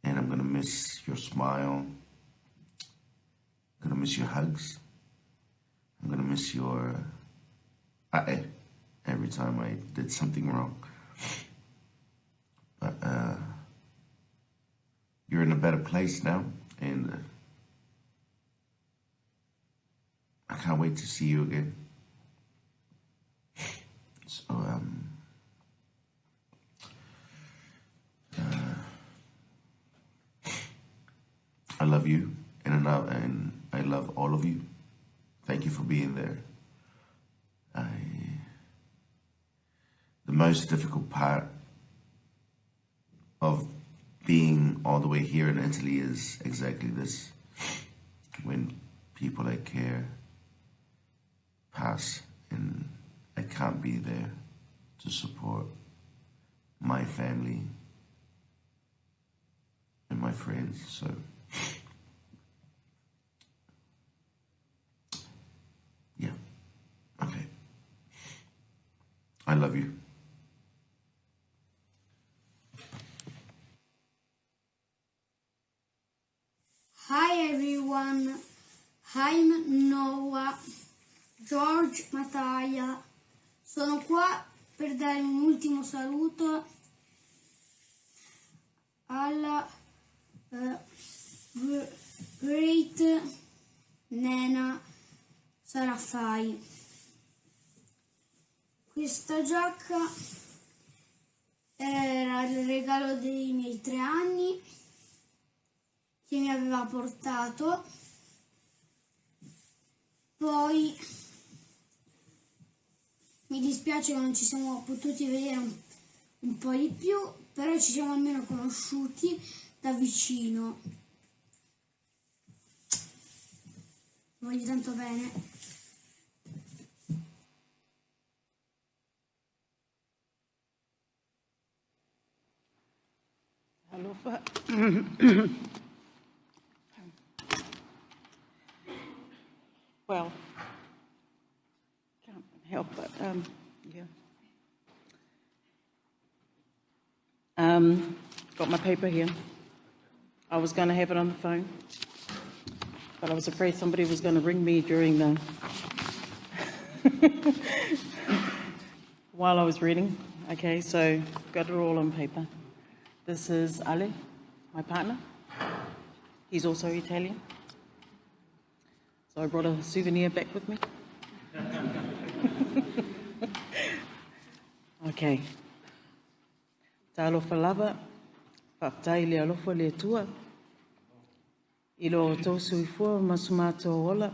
Speaker 15: And I'm gonna miss your smile. I'm gonna miss your hugs. I'm gonna miss your ae every time I did something wrong. But you're in a better place now, and I can't wait to see you again. So, I love you, and I love all of you. Thank you for being there. The most difficult part of being all the way here in Italy is exactly this: when people I care pass and I can't be there to support my family and my friends. So yeah, okay. I love you.
Speaker 16: Hi everyone. Owen, Haim Noah, George Mataia. Sono qua per dare un ultimo saluto alla Great Nena Sarafai. Questa giacca era il regalo dei miei 3 anni che mi aveva portato. Poi mi dispiace che non ci siamo potuti vedere un po' di più, però ci siamo almeno conosciuti da vicino. Voglio tanto bene.
Speaker 17: Alofa. Well, can't help but, yeah. Got my paper here. I was going to have it on the phone, but I was afraid somebody was going to ring me during the while I was reading. Got it all on paper. This is Ale, my partner. He's also Italian. So I brought a souvenir back with me. Okay. Talofa lava, whaktai le alofa le tua. I lo tō suifua masumato ola,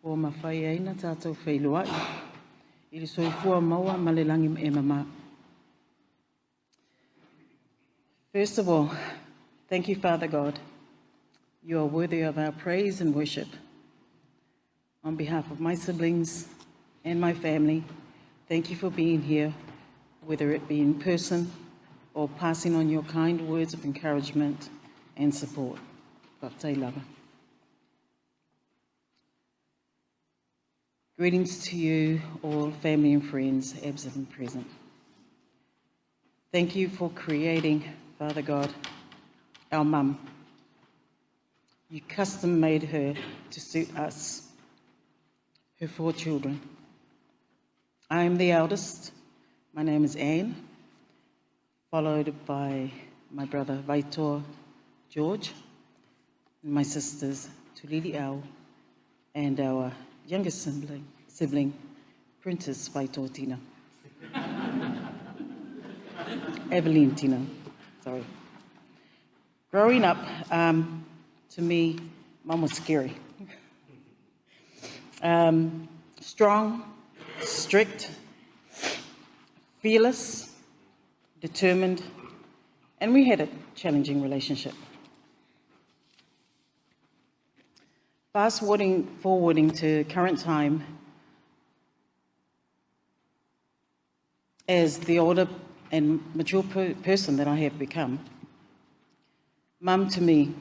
Speaker 17: o mawhai aina tātou whailoai. I le soifua maua ma le langi e mama. First of all, thank you, Father God. You are worthy of our praise and worship. On behalf of my siblings and my family, thank you for being here, whether it be in person or passing on your kind words of encouragement and support. Whakatei lava. Greetings to you all, family and friends, absent and present. Thank you for creating, Father God, our mum. You custom made her to suit us, her 4 children. I am the eldest. My name is Anne, followed by my brother Vaitor George, and my sisters Tulili Au, and our youngest sibling Princess Vaitor Tina. Evelyn Tina, sorry. Growing up, to me, Mum was scary. Strong, strict, fearless, determined, and we had a challenging relationship. Fast forwarding to current time, as the older and mature person that I have become, Mum to me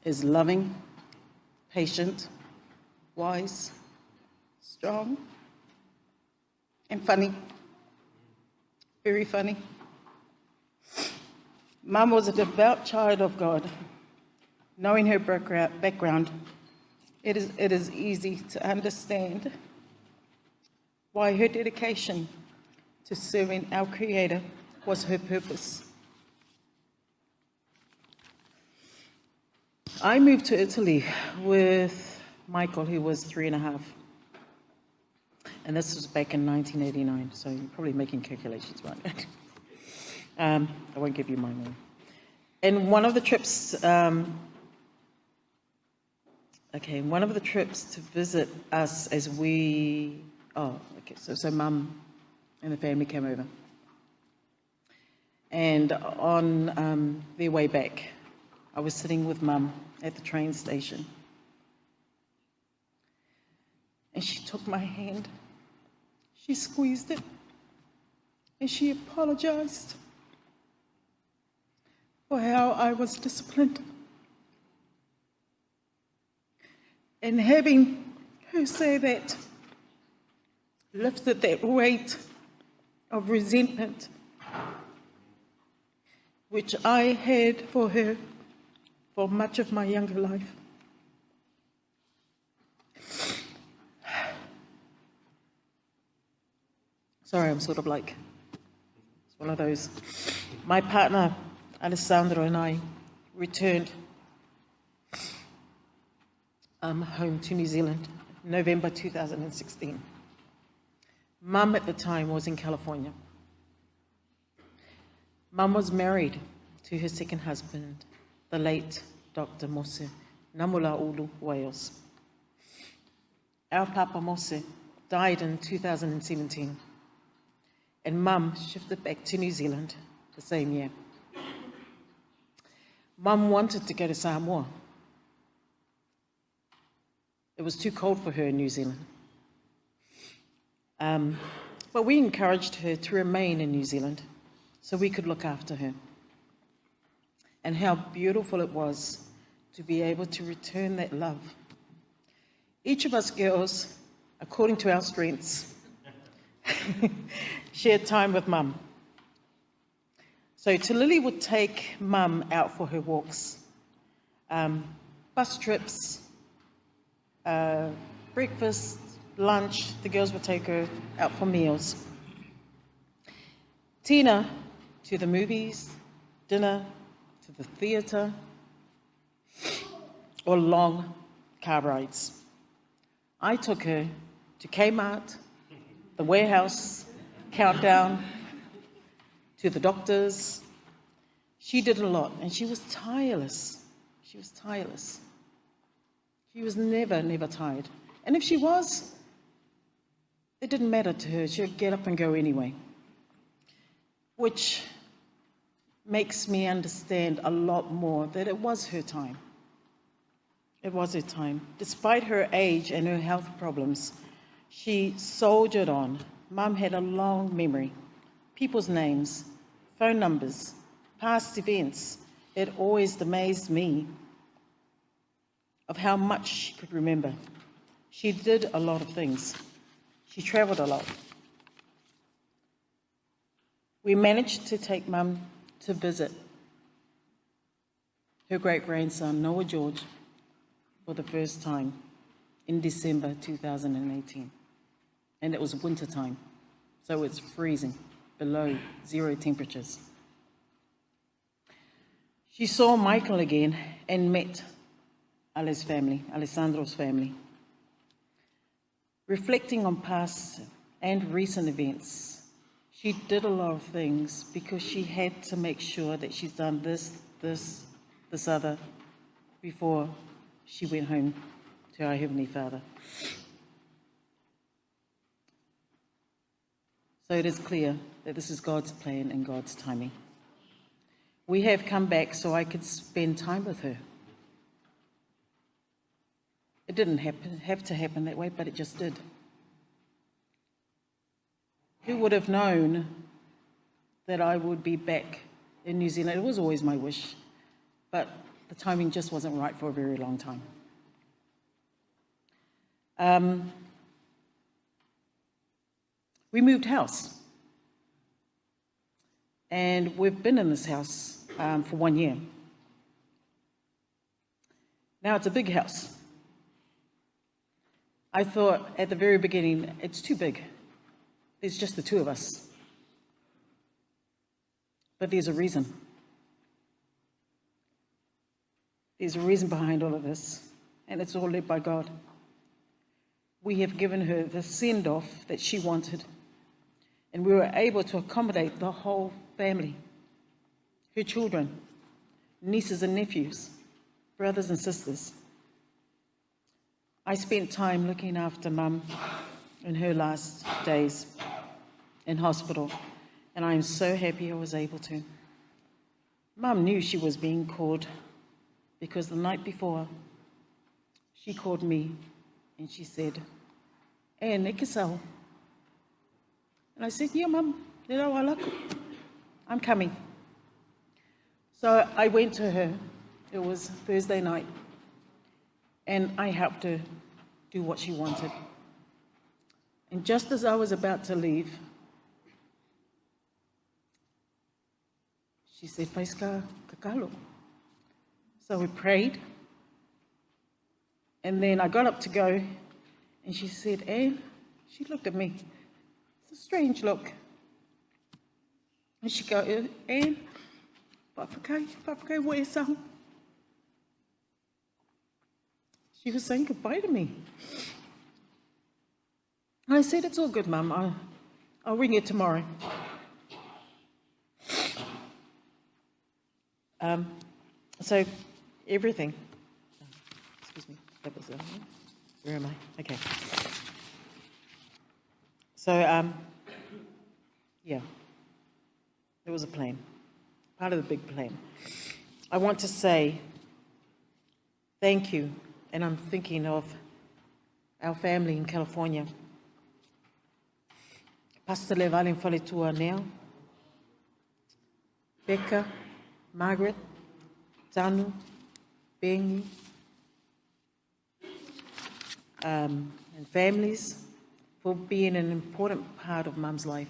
Speaker 17: is loving, patient, wise, strong, and funny. Very funny. Mum was a devout child of God. Knowing her background, it is easy to understand why her dedication to serving our Creator was her purpose. I moved to Italy with Michael, who was 3.5. And this was back in 1989, so you're probably making calculations right now. I won't give you my name. And one of the trips, one of the trips to visit us as we, oh, okay, so Mum and the family came over. And on their way back, I was sitting with Mum at the train station. And she took my hand, she squeezed it, and she apologized for how I was disciplined. And having her say that lifted that weight of resentment which I had for her for much of my younger life. Sorry, I'm sort of like, it's one of those. My partner, Alessandro, and I returned home to New Zealand, November 2016. Mum at the time was in California. Mum was married to her second husband, the late Dr. Mose Namulau'ulu Wales. Our Papa Mose died in 2017, and Mum shifted back to New Zealand the same year. Mum wanted to go to Samoa. It was too cold for her in New Zealand. But we encouraged her to remain in New Zealand so we could look after her. And how beautiful it was to be able to return that love. Each of us girls, according to our strengths, shared time with Mum. So Talili would take Mum out for her walks, bus trips, breakfast, lunch. The girls would take her out for meals. Tina to the movies, dinner, to the theatre, or long car rides. I took her to Kmart, the warehouse, Countdown, to the doctors. She did a lot, and she was tireless. She was tireless. She was never, never tired. And if she was, it didn't matter to her. She'd get up and go anyway, which makes me understand a lot more that it was her time. It was her time. Despite her age and her health problems, she soldiered on. Mum had a long memory. People's names, phone numbers, past events. It always amazed me of how much she could remember. She did a lot of things. She travelled a lot. We managed to take Mum to visit her great-grandson, Noah George, for the first time in December 2018. And it was winter time, so it's freezing, below zero temperatures. She saw Michael again and met Ale's family, Alessandro's family. Reflecting on past and recent events, she did a lot of things because she had to make sure that she's done this, this, this other before she went home to our Heavenly Father. So it is clear that this is God's plan and God's timing. We have come back so I could spend time with her. It didn't have to happen that way, but it just did. Who would have known that I would be back in New Zealand? It was always my wish, but the timing just wasn't right for a very long time. We moved house, and we've been in this house for 1 year. Now it's a big house. I thought at the very beginning, it's too big. There's just the two of us. But there's a reason. There's a reason behind all of this, and it's all led by God. We have given her the send-off that she wanted, and we were able to accommodate the whole family, her children, nieces and nephews, brothers and sisters. I spent time looking after Mum in her last days in hospital, and I am so happy I was able to. Mum knew she was being called because the night before, she called me and she said, "Anne, ekisau." And I said, "Yeah, Mum, I'm coming." So I went to her. It was Thursday night, and I helped her do what she wanted. And just as I was about to leave, she said, "Faiska kakalo." So we prayed, and then I got up to go, and she said, "Anne," she looked at me, It's a strange look. And she go, Anne, whawhakai, wa e. She was saying goodbye to me. And I said, it's all good, Mum. I'll ring you tomorrow. So everything. Excuse me, that was, where am I? Okay. So, yeah, there was a plan, part of the big plan. I want to say thank you, and I'm thinking of our family in California. Pastor Levale Faletua now, Becca, Margaret, Tanu, Bengi, and families for being an important part of Mum's life.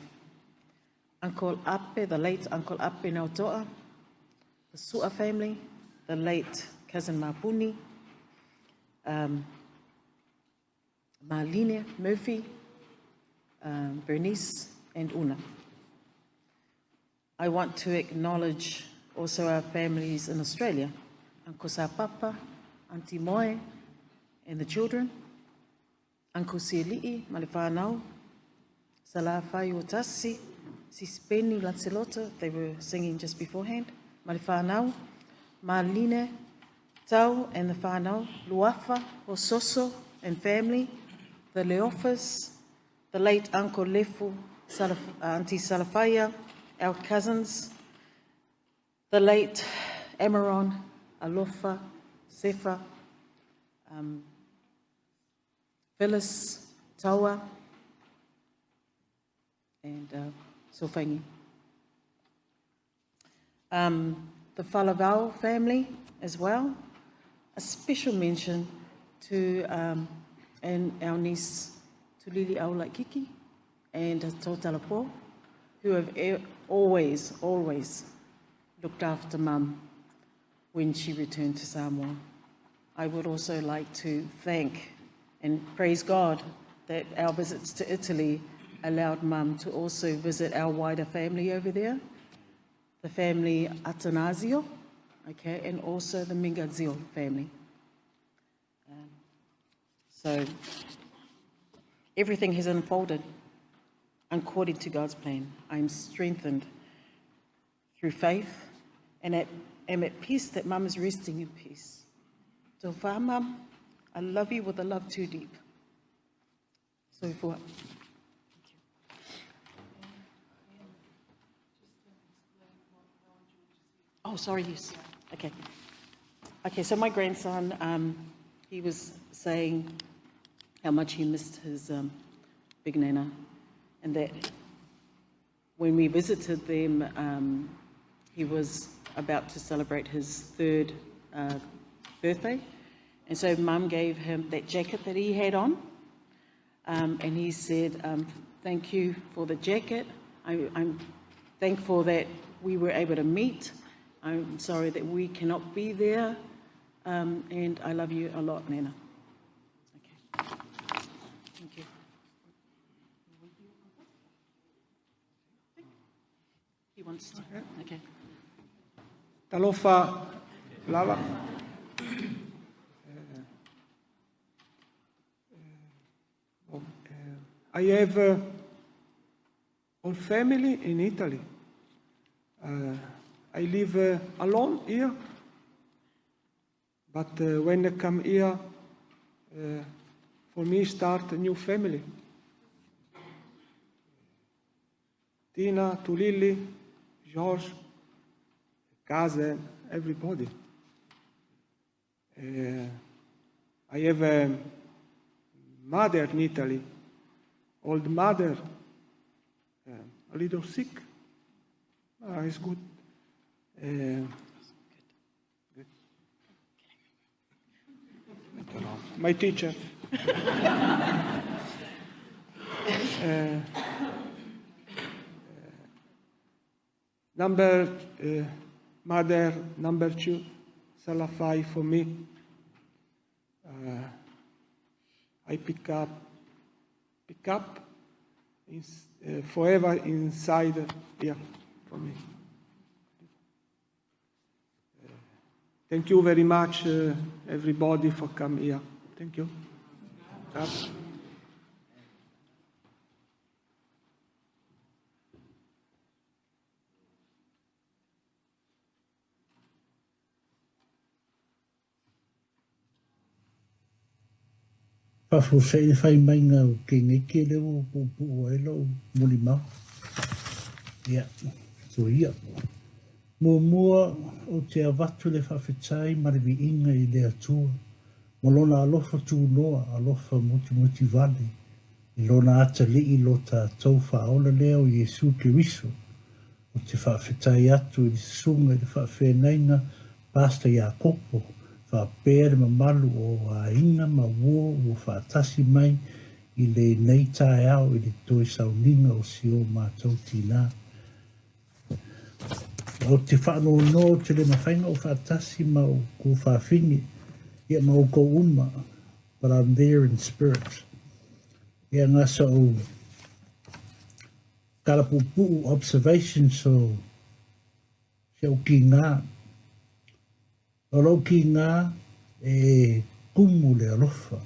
Speaker 17: Uncle Ape, the late Uncle Ape Nautoa, the Sua family, the late cousin Mapuni, Marlene Murphy, Bernice, and Una. I want to acknowledge also our families in Australia, Uncle Sapapa, Auntie Moe, and the children, Uncle Sieli'i, Malewhanau, Salafai Otasi, Sispeni Lancelota, they were singing just beforehand, Malewhanau, Marlene, Tau and the whanau, Luafa, Ososo and family, the Leofas, the late Uncle Lefu, Auntie Salafaya, our cousins, the late Amaron, Alofa, Sefa, Phyllis, Taua, and Sofangi. The Falavau family as well. A special mention to and our niece Tulili Aulakiki and Totalapo, who have always, always looked after Mum when she returned to Samoa. I would also like to thank and praise God that our visits to Italy allowed Mum to also visit our wider family over there, the family Atanasio, okay, and also the Mingazio family. So everything has unfolded according to God's plan. I am strengthened through faith and am at peace that Mum is resting in peace. So far, Mum, I love you with a love too deep. So for. Oh, sorry, yes. Okay. Okay, so my grandson, he was saying how much he missed his big nana, and that when we visited them, he was about to celebrate his third birthday. And so Mum gave him that jacket that he had on, and he said, thank you for the jacket. I'm thankful that we were able to meet. I'm sorry that we cannot be there, and I love you a lot, Nana. Okay. Thank you. He wants to. Okay.
Speaker 18: Talofa lava. I have all family in Italy. I live alone here, but when I come here, for me start a new family. Tina, Tulili, George, cousin, everybody. I have a mother in Italy, old mother, a little sick. It's good. Good. I don't know. My teacher. Mother number 2, Salafai for me. I pick up forever inside here for me. Thank you very much, everybody, for coming here. Thank you.
Speaker 11: Faafuasei le faimaiga o Keneke lea ua puupuu ai lou molimau. Ia, soia. Muamua ou te avatu le faafetai ma le viiga i le Atua ma lona alofa tunoa, alofa mutimoti vale i lona atalii lo tatou faaola lea o Iesu Keriso. Ou te faafetai atu i le susuga i le faafeagaiga Pastor Iakopo, faapea le mamalu o aiga ma uo ua faatasi mai i lenei taeao i le toe sauniga o si o matou tinā. Ou te faanoanoa ou te le mafai ona ou faatasi ma outou fafine, ia ma outou uma, but I'm there in spirit. Ia na sa ou tala puupuu observation so si ou kigā. O lou kigā e kumu le alofa.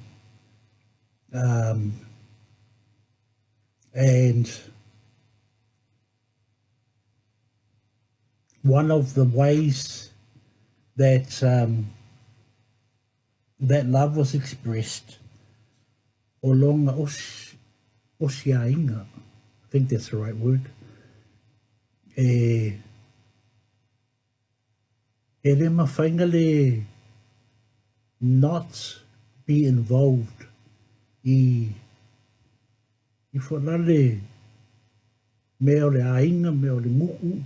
Speaker 11: And one of the ways that that love was expressed o lona osiaiga, I think that's the right word, e le mafai ona le not be involved i foalale mea o le aiga, mea o le nuu,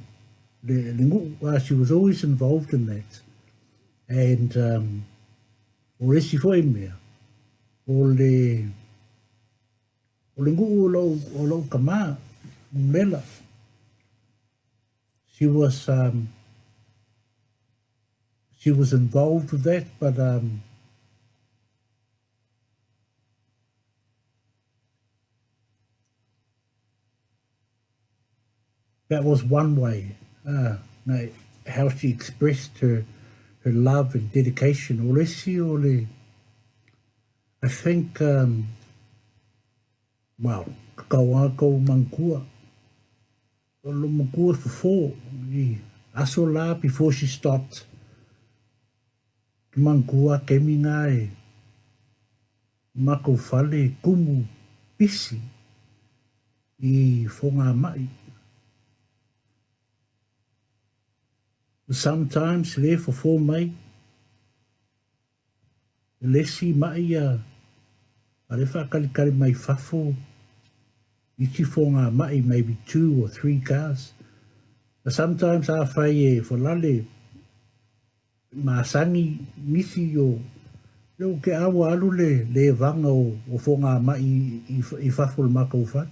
Speaker 11: le nuu. She was always involved in that. And o le isi foi mea, o le nuu o lou kamā, Mela. She was involved with that, but that was one way how she expressed her love and dedication. O le isi o le, I think, well, kakau a kou manatua. O lo matua fofo i aso la before she stopped. Manatua kemi ngā e makou fale kumu pisi i fogamai. Sometimes le fofo mai le isi mai a le faakalikali mai fafo isi fogamai, maybe two or three cars. But sometimes afai e folale masani nisi o le o ke awa alu le vaga o fogamai i fafo o le makou fale.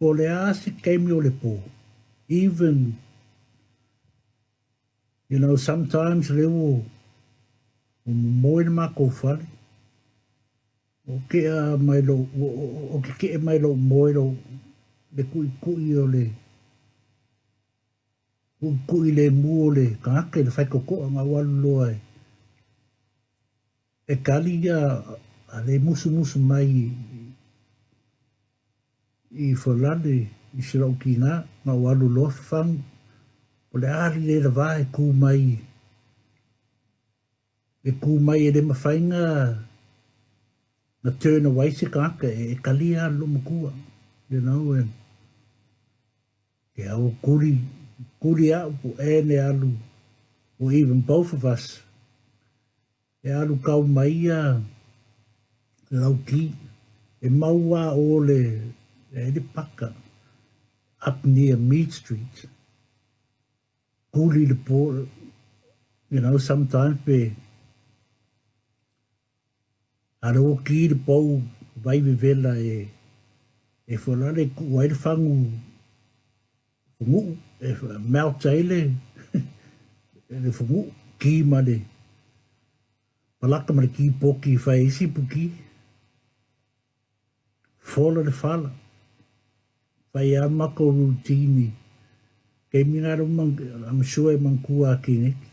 Speaker 11: Po o le a se taimi o le po. Even, sometimes le ua momoe le makou fale. O ke a mai lo, o ke ke mai lo moe lo le kui kui o le kui kui le mu o le tagata i le faikokoa ga ua alu loa e kali ia a le musumusu mai i folale i si lou kigā ga ua alu loa fafagu o le a le lavā e kū mai e kū mai e le mafai na turn away se tagata e kalia lou matua, and ke au kuli kuli au po e ne alu or even both of us e alu kau mai ia lauki e maua o le e le paka up near Mead Street. Kuli le po, sometimes pe ale o ki le pou vai vevela e folale ku ai le fagu faguu e melt ai le faguu ki ma le
Speaker 19: Malaka ma le kipoki i fai isi puki. Fola le fala. Fai a mako routine. Kei mi ngaro man, I'm sure e mankua ki neki.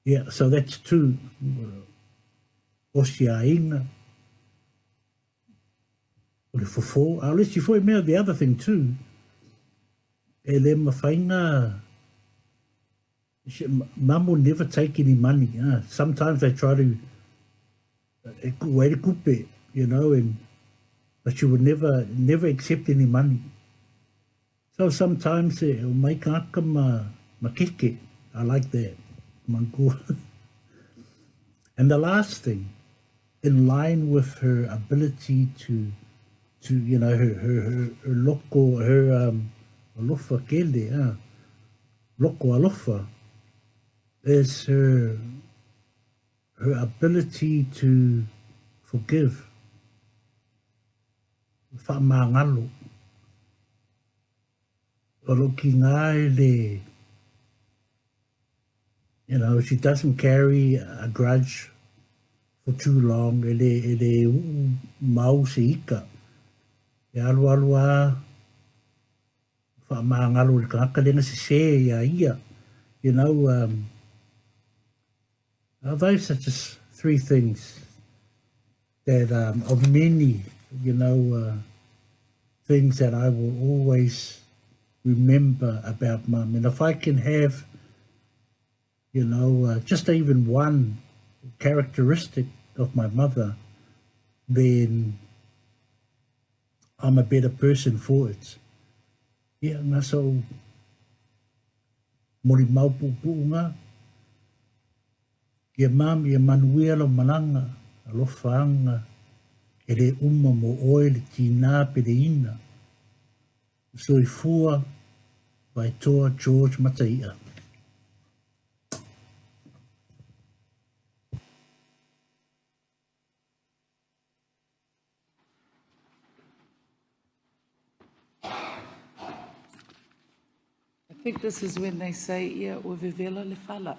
Speaker 19: Yeah, so that's two. Osi a inga. O le fofo. A o le isi foi mea, the other thing too, e le mawhainga, Mum will never take any money. Sometimes they try to wait a kupe, you know, and but she would never never accept any money. So sometimes eh, mai kaka ma, ma keke. I like that. Mangua. and the last thing, in line with her ability to, to you know, her, her, her, her loko, her um, alofa kele, loko alofa, is her, her ability to forgive. Whaamangalo. O lo ki ngā le, you know, she doesn't carry a grudge for too long. E le, e le uu mau se ika. E alu alu a, whaamangalo le kangaka lena se se ia ia. You know, those are just three things that of many, you know, things that I will always remember about Mum. And if I can have, you know, just even one characteristic of my mother, then I'm a better person for it. Ia, ngā so mori mau pu'upu'uga. Ia Mum, ia manuia lau malaga, alofaga, e lē uma mo oe le tinā peleina. Soifua Vaitoa George Mataia.
Speaker 17: I think this is when they say, ia ua vevela le fala.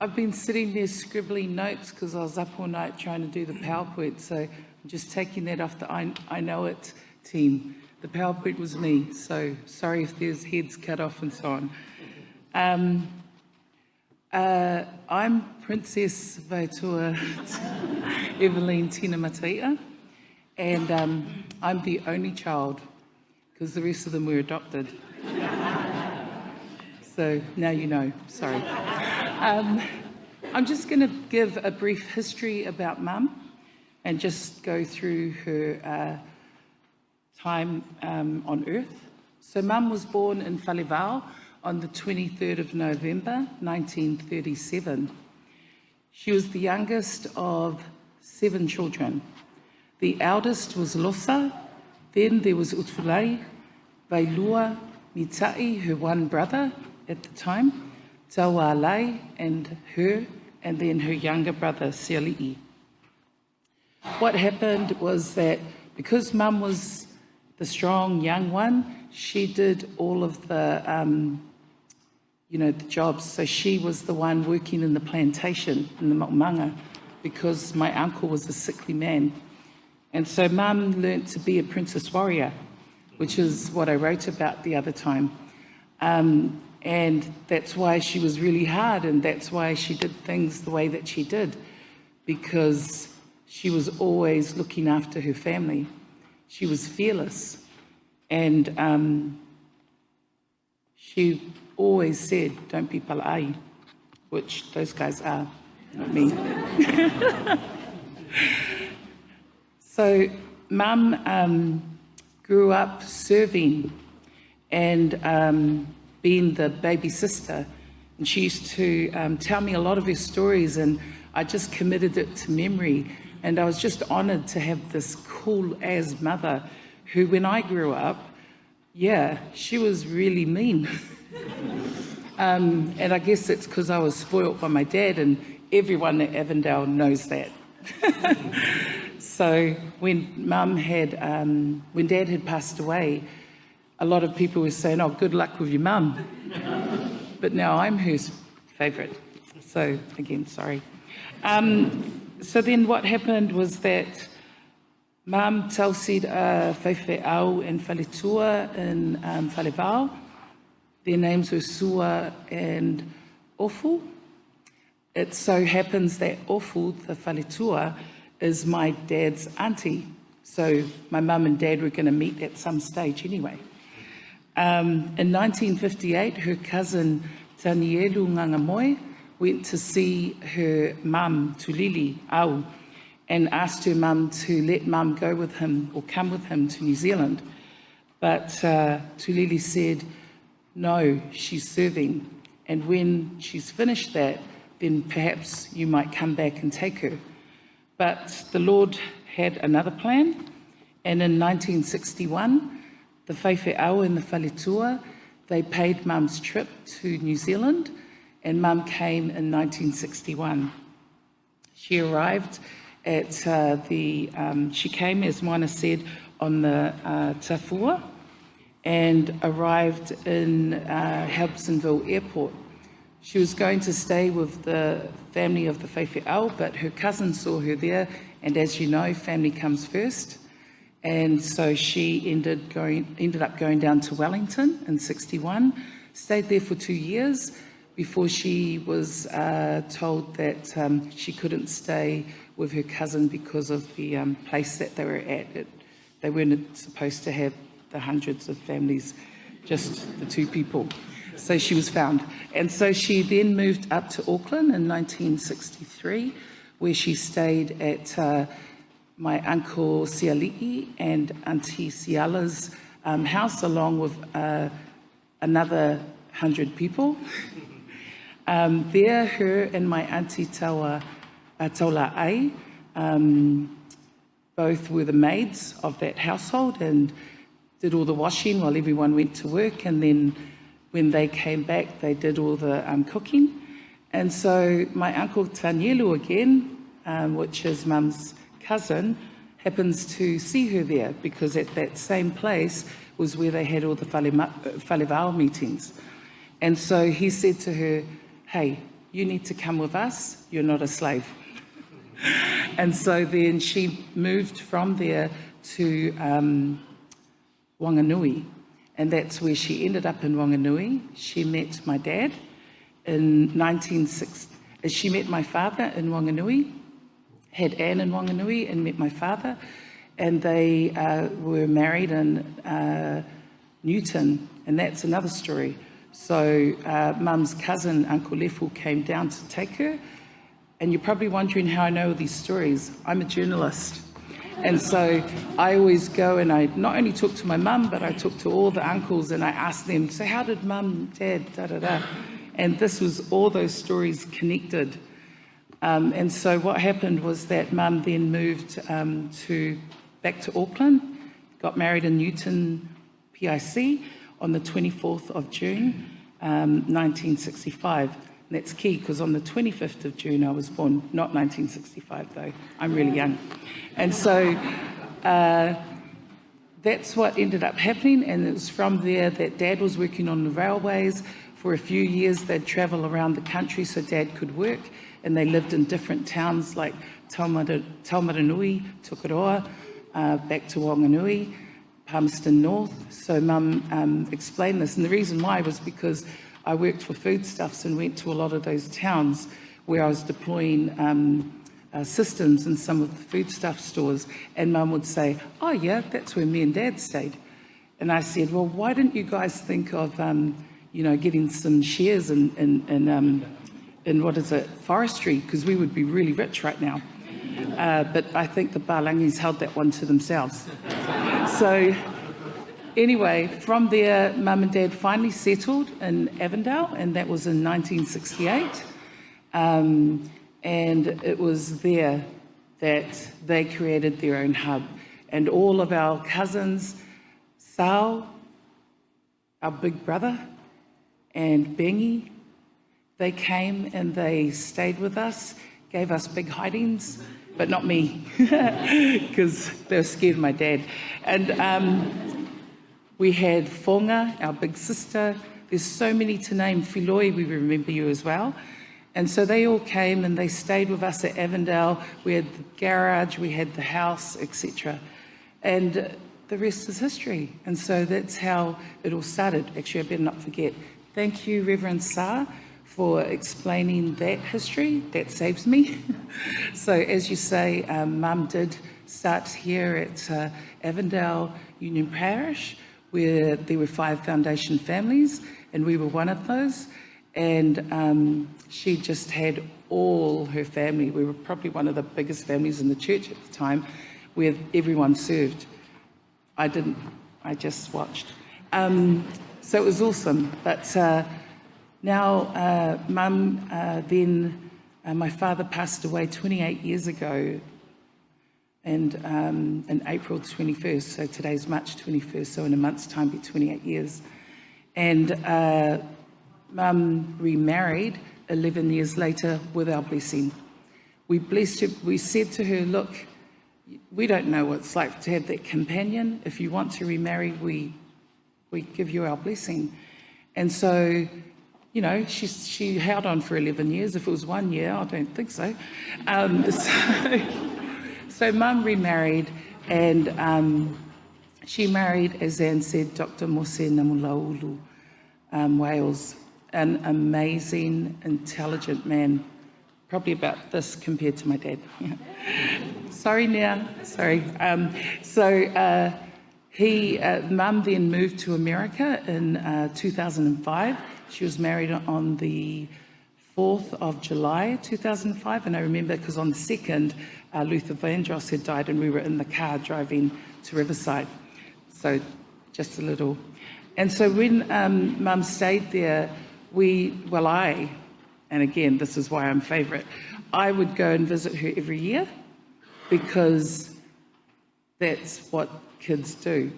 Speaker 17: I've been sitting there scribbling notes because I was up all night trying to do the PowerPoint, so I'm just taking that off the I Know It team. The PowerPoint was me, so sorry if there's heads cut off and so on. I'm Princess Vaitoa Eveline Tina Mataia, and I'm the only child because the rest of them were adopted. So now you know, sorry. I'm just going to give a brief history about Mum and just go through her time on earth. So Mum was born in Falevao on the 23rd of November 1937. She was the youngest of 7 children. The eldest was Losa, then there was Utulei, Vailua, Mitai, her one brother at the time, Taualai and her, and then her younger brother, Siali'i. What happened was that because Mum was the strong young one, she did all of the, the jobs. So she was the one working in the plantation in the ma'omaga because my uncle was a sickly man. And so Mum learnt to be a princess warrior, which is what I wrote about the other time. And that's why she was really hard, and that's why she did things the way that she did, because she was always looking after her family. She was fearless, and she always said, don't be palai, which those guys are, not me. So Mum grew up serving and being the baby sister. And she used to tell me a lot of her stories, and I just committed it to memory. And I was just honoured to have this cool as mother who, when I grew up, yeah, she was really mean. And I guess it's because I was spoilt by my dad, and everyone at Avondale knows that. So when Mum had, when Dad had passed away, A lot of people were saying, oh, good luck with your mum. But now I'm her favourite. So, again, sorry. So then what happened was that Mum tausi'd a faifeau and faletua in Falevao. Their names were Sua and Ofu. It so happens that Ofu, the faletua, is my dad's auntie. So my mum and dad were going to meet at some stage anyway. In 1958, her cousin Tanielu Ngangamoe went to see her mum, Tulili Au, and asked her mum to let mum go with him or come with him to New Zealand. But Tulili said, no, she's serving. And when she's finished that, then perhaps you might come back and take her. But the Lord had another plan. And in 1961, the Faifeau and the Faletua, they paid mum's trip to New Zealand, and mum came in 1961. She arrived at she came, as Moana said, on the Tafua, and arrived in Hobsonville Airport. She was going to stay with the family of the Faifeau, but her cousin saw her there, and as you know, family comes first. And so she ended up going down to Wellington in 61, stayed there for 2 years before she was told that she couldn't stay with her cousin because of the place that they were at. They weren't supposed to have the hundreds of families, just the two people. So she was found. And so she then moved up to Auckland in 1963, where she stayed at my uncle Siali'i and Auntie Siala's house, along with another 100 people. There, her and my auntie Taula Ai, both were the maids of that household and did all the washing while everyone went to work. And then when they came back, they did all the cooking. And so my uncle Tanielu again, which is mum's cousin, happens to see her there because at that same place was where they had all the Falevao meetings. And so he said to her, hey, you need to come with us, you're not a slave. And so then she moved from there to Wanganui, and that's where she ended up in Wanganui. She met my dad in 1960. She met my father in Wanganui, had Anne in Wanganui and met my father, and they were married in Newton, and that's another story. So mum's cousin, Uncle Lefu, came down to take her, and you're probably wondering how I know all these stories. I'm a journalist. And so I always go and I not only talk to my mum, but I talk to all the uncles and I ask them, so how did mum, dad, da-da-da? And this was all those stories connected. And so what happened was that mum then moved back to Auckland, got married in Newton PIC on the 24th of June, 1965. And that's key because on the 25th of June I was born, not 1965 though, I'm really young. And so that's what ended up happening, and it was from there that Dad was working on the railways. For a few years they'd travel around the country so Dad could work, and they lived in different towns like Taumaranui, Tokoroa, back to Wanganui, Palmerston North. So Mum explained this, and the reason why was because I worked for Foodstuffs and went to a lot of those towns where I was deploying systems in some of the foodstuff stores, and Mum would say, oh yeah, that's where me and Dad stayed. And I said, well, why didn't you guys think of you know, getting some shares in what is it, forestry, because we would be really rich right now. But I think the Balangis held that one to themselves. So anyway, from there, Mum and Dad finally settled in Avondale, and that was in 1968. And it was there that they created their own hub. And all of our cousins, Sal, our big brother, and Bengi, they came and they stayed with us, gave us big hidings, but not me, because they were scared of my dad. And We had Fonga, our big sister. There's so many to name. Filoi, we remember you as well. And so they all came and they stayed with us at Avondale. We had the garage, we had the house, etc. And the rest is history. And so that's how it all started. Actually, I better not forget. Thank you, Reverend Sa, for explaining that history. That saves me. So, as you say, Mum did start here at Avondale Union Parish, where there were 5 foundation families, and we were one of those. And she just had all her family. We were probably one of the biggest families in the church at the time, where everyone served. I didn't, I just watched. So it was awesome. But now, Mum, then my father passed away 28 years ago, and in April 21st, so today's March 21st, so in a month's time, be 28 years. And Mum remarried 11 years later with our blessing. We blessed her, we said to her, look, we don't know what it's like to have that companion. If you want to remarry, we give you our blessing. And so, you know, she held on for 11 years. If it was 1 year, I don't think so. So Mum remarried, and she married, as Anne said, Dr. Mose Namulaulu, Wales, an amazing, intelligent man. Probably about this compared to my dad. Sorry, Nia, sorry. Mum then moved to America in 2005. She was married on the 4th of July, 2005, and I remember because on the 2nd, Luther Vandross had died and we were in the car driving to Riverside. So just a little. And so when Mum stayed there, and again, this is why I'm favourite, I would go and visit her every year because that's what kids do.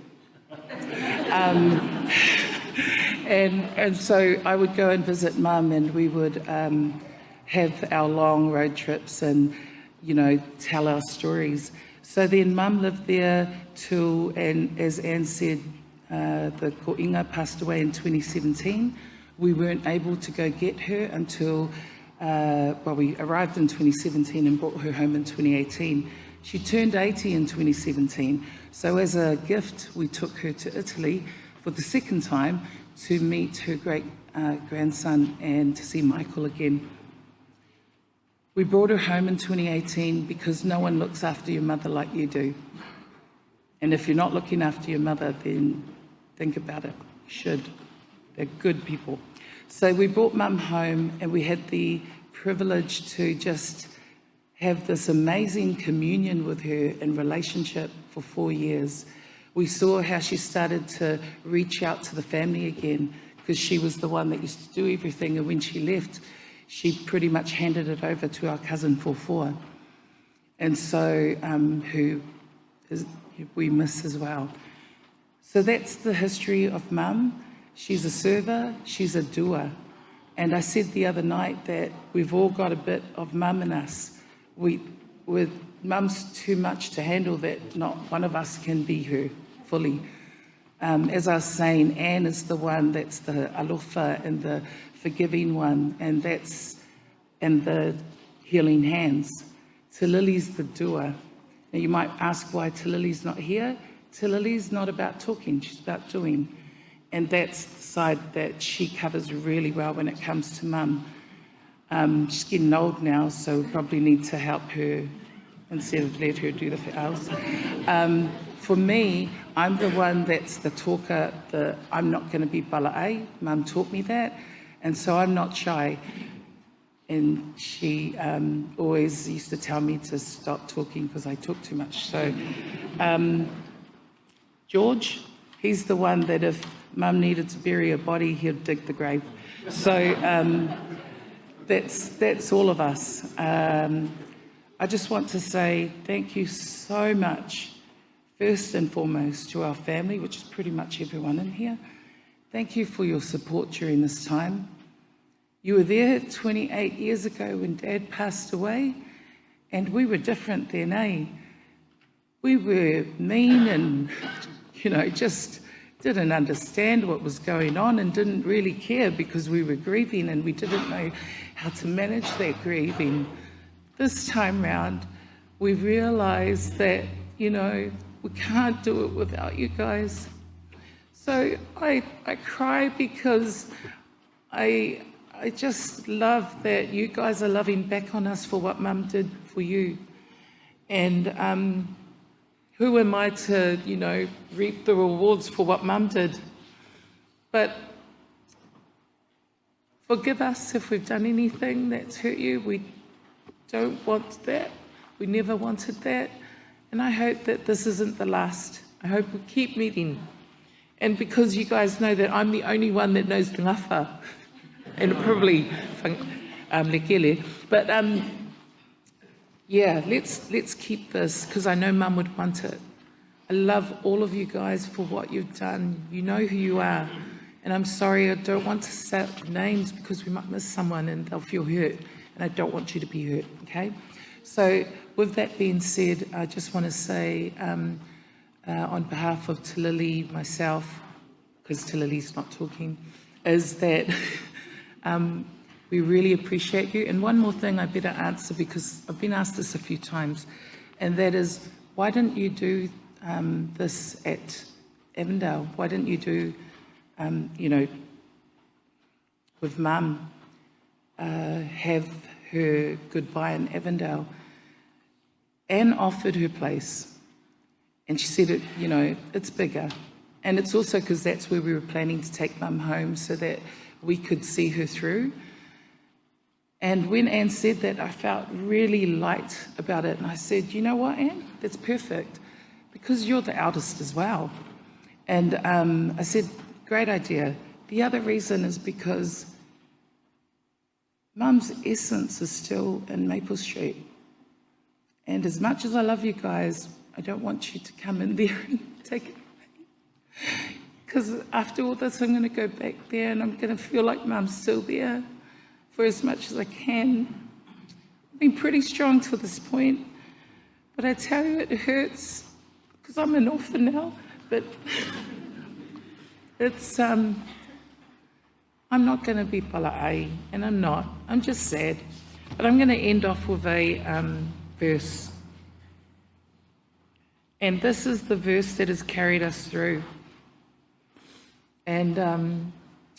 Speaker 17: And so I would go and visit Mum, and we would have our long road trips and, you know, tell our stories. So then Mum lived there till, and as Anne said, the ko'inga passed away in 2017. We weren't able to go get her until, we arrived in 2017 and brought her home in 2018. She turned 80 in 2017. So as a gift, we took her to Italy for the second time to meet her great grandson and to see Michael again. We brought her home in 2018 because no one looks after your mother like you do. And if you're not looking after your mother, then think about it. You should. They're good people. So we brought Mum home, and we had the privilege to just have this amazing communion with her and relationship for 4 years. We saw how she started to reach out to the family again, because she was the one that used to do everything, and when she left, she pretty much handed it over to our cousin 44, and so who is, we miss as well. So that's the history of Mum. She's a server, she's a doer. And I said the other night that we've all got a bit of Mum in us. With Mum's too much to handle, that not one of us can be her fully. As I was saying, Anne is the one that's the alofa and the forgiving one, and the healing hands. Talili's the doer. Now you might ask why Talili's not here. Talili's not about talking, she's about doing. And that's the side that she covers really well when it comes to Mum. She's getting old now, so we probably need to help her instead of let her do the hours. For me, I'm the one that's the talker, I'm not going to be bala'ai. Mum taught me that, and so I'm not shy. And she always used to tell me to stop talking because I talk too much. So George, he's the one that if Mum needed to bury a body, he'd dig the grave. So that's all of us. I just want to say thank you so much, first and foremost, to our family, which is pretty much everyone in here. Thank you for your support during this time. You were there 28 years ago when Dad passed away, and we were different then, eh? We were mean and, you know, just
Speaker 6: Didn't understand what was going on and didn't really care because we were grieving and we didn't know how to manage that grieving. This time round, we realised that, you know, we can't do it without you guys. So I, I cry because I, I just love that you guys are loving back on us for what Mum did for you. And um, who am I to, you know, reap the rewards for what Mum did? But forgive us if we've done anything that's hurt you. We don't want that. We never wanted that. And I hope that this isn't the last. I hope we keep meeting. And because you guys know that I'm the only one that knows the ngafa, and probably um, Lekele, but um, yeah, let's, let's keep this because I know Mum would want it. I love all of you guys for what you've done. You know who you are. And I'm sorry, I don't want to say names because we might miss someone and they'll feel hurt. And I don't want you to be hurt, okay? So, with that being said, I just want to say um, uh, on behalf of Talili, myself, because Talili's not talking, is that um, we really appreciate you. And one more thing I better answer because I've been asked this a few times, and that is, why didn't you do um, this at Avondale? Why didn't you do, um, you know, with Mum, uh, have her goodbye in Avondale? Anne offered her place, and she said, it, you know, it's bigger. And it's also because that's where we were planning to take Mum home so that we could see her through. And when Anne said that, I felt really light about it. And I said, you know what, Anne? That's perfect because you're the eldest as well. And um, I said, great idea. The other reason is because Mum's essence is still in Maple Street. And as much as I love you guys, I don't want you to come in there and take it away. Because after all this, I'm going to go back there and I'm going to feel like Mum's still there for as much as I can. I've been pretty strong to this point, but I tell you, it hurts because I'm an orphan now. But it's, um, I'm not going to be pala'ai, and I'm not. I'm just sad. But I'm going to end off with a um, verse. And this is the verse that has carried us through. And um,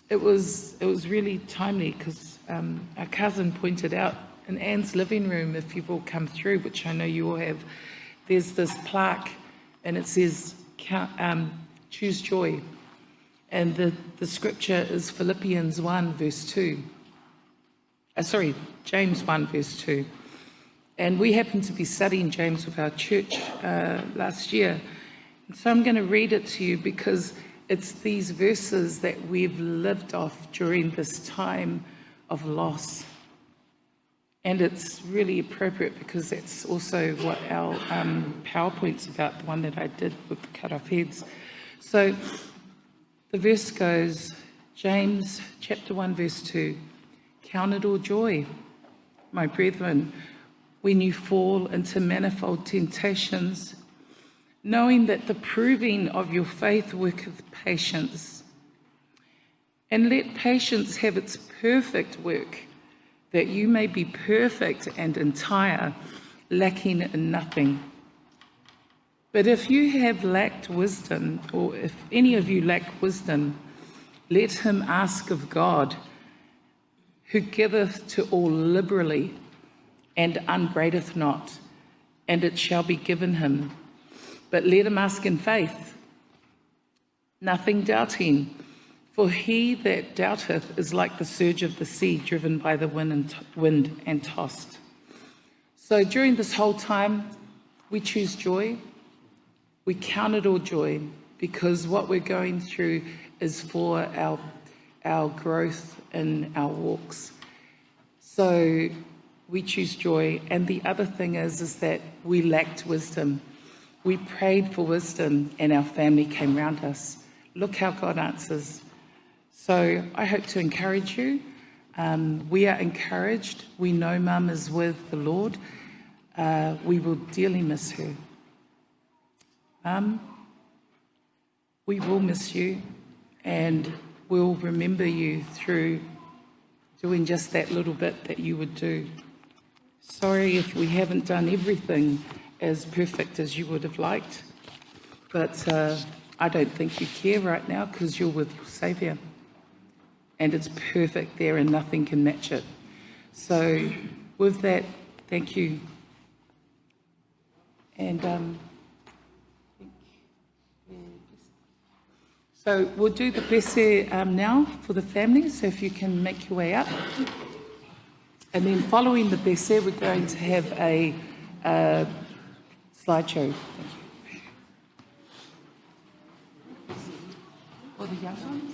Speaker 6: it was, it was really timely because um, our cousin pointed out in Anne's living room, if you've all come through, which I know you all have, there's this plaque and it says, um, choose joy. And the, the scripture is Philippians 1, verse 2. Uh, sorry, James 1, verse 2. And we happened to be studying James with our church uh, last year. And so I'm going to read it to you because it's these verses that we've lived off during this time of loss. And it's really appropriate because that's also what our um, PowerPoint's about, the one that I did with the cut off heads. So the verse goes James chapter 1, verse 2 Count it all joy, my brethren, when you fall into manifold temptations, knowing that the proving of your faith worketh patience. And let patience have its perfect work, that you may be perfect and entire, lacking in nothing. But if you have lacked wisdom, or if any of you lack wisdom, let him ask of God, who giveth to all liberally and unbraideth not, and it shall be given him. But let him ask in faith, nothing doubting. For he that doubteth is like the surge of the sea driven by the wind and, wind and tossed. So during this whole time, we choose joy. We count it all joy because what we're going through is for our, our growth in our walks. So we choose joy. And the other thing is, is that we lacked wisdom. We prayed for wisdom and our family came round us. Look how God answers. So I hope to encourage you. Um, we are encouraged. We know Mum is with the Lord. Uh, we will dearly miss her. Mum,
Speaker 17: We will miss you and we'll remember you through doing just that little bit that you would do. Sorry if we haven't done everything as perfect as you would have liked, but I don't think you care right now because you're with your Saviour. And it's perfect there and nothing can match it. So with that, thank you. And so we'll do the pese now for the family, so if you can make your way up. And then following the pese, we're going to have a slideshow. Thank you. For the young ones?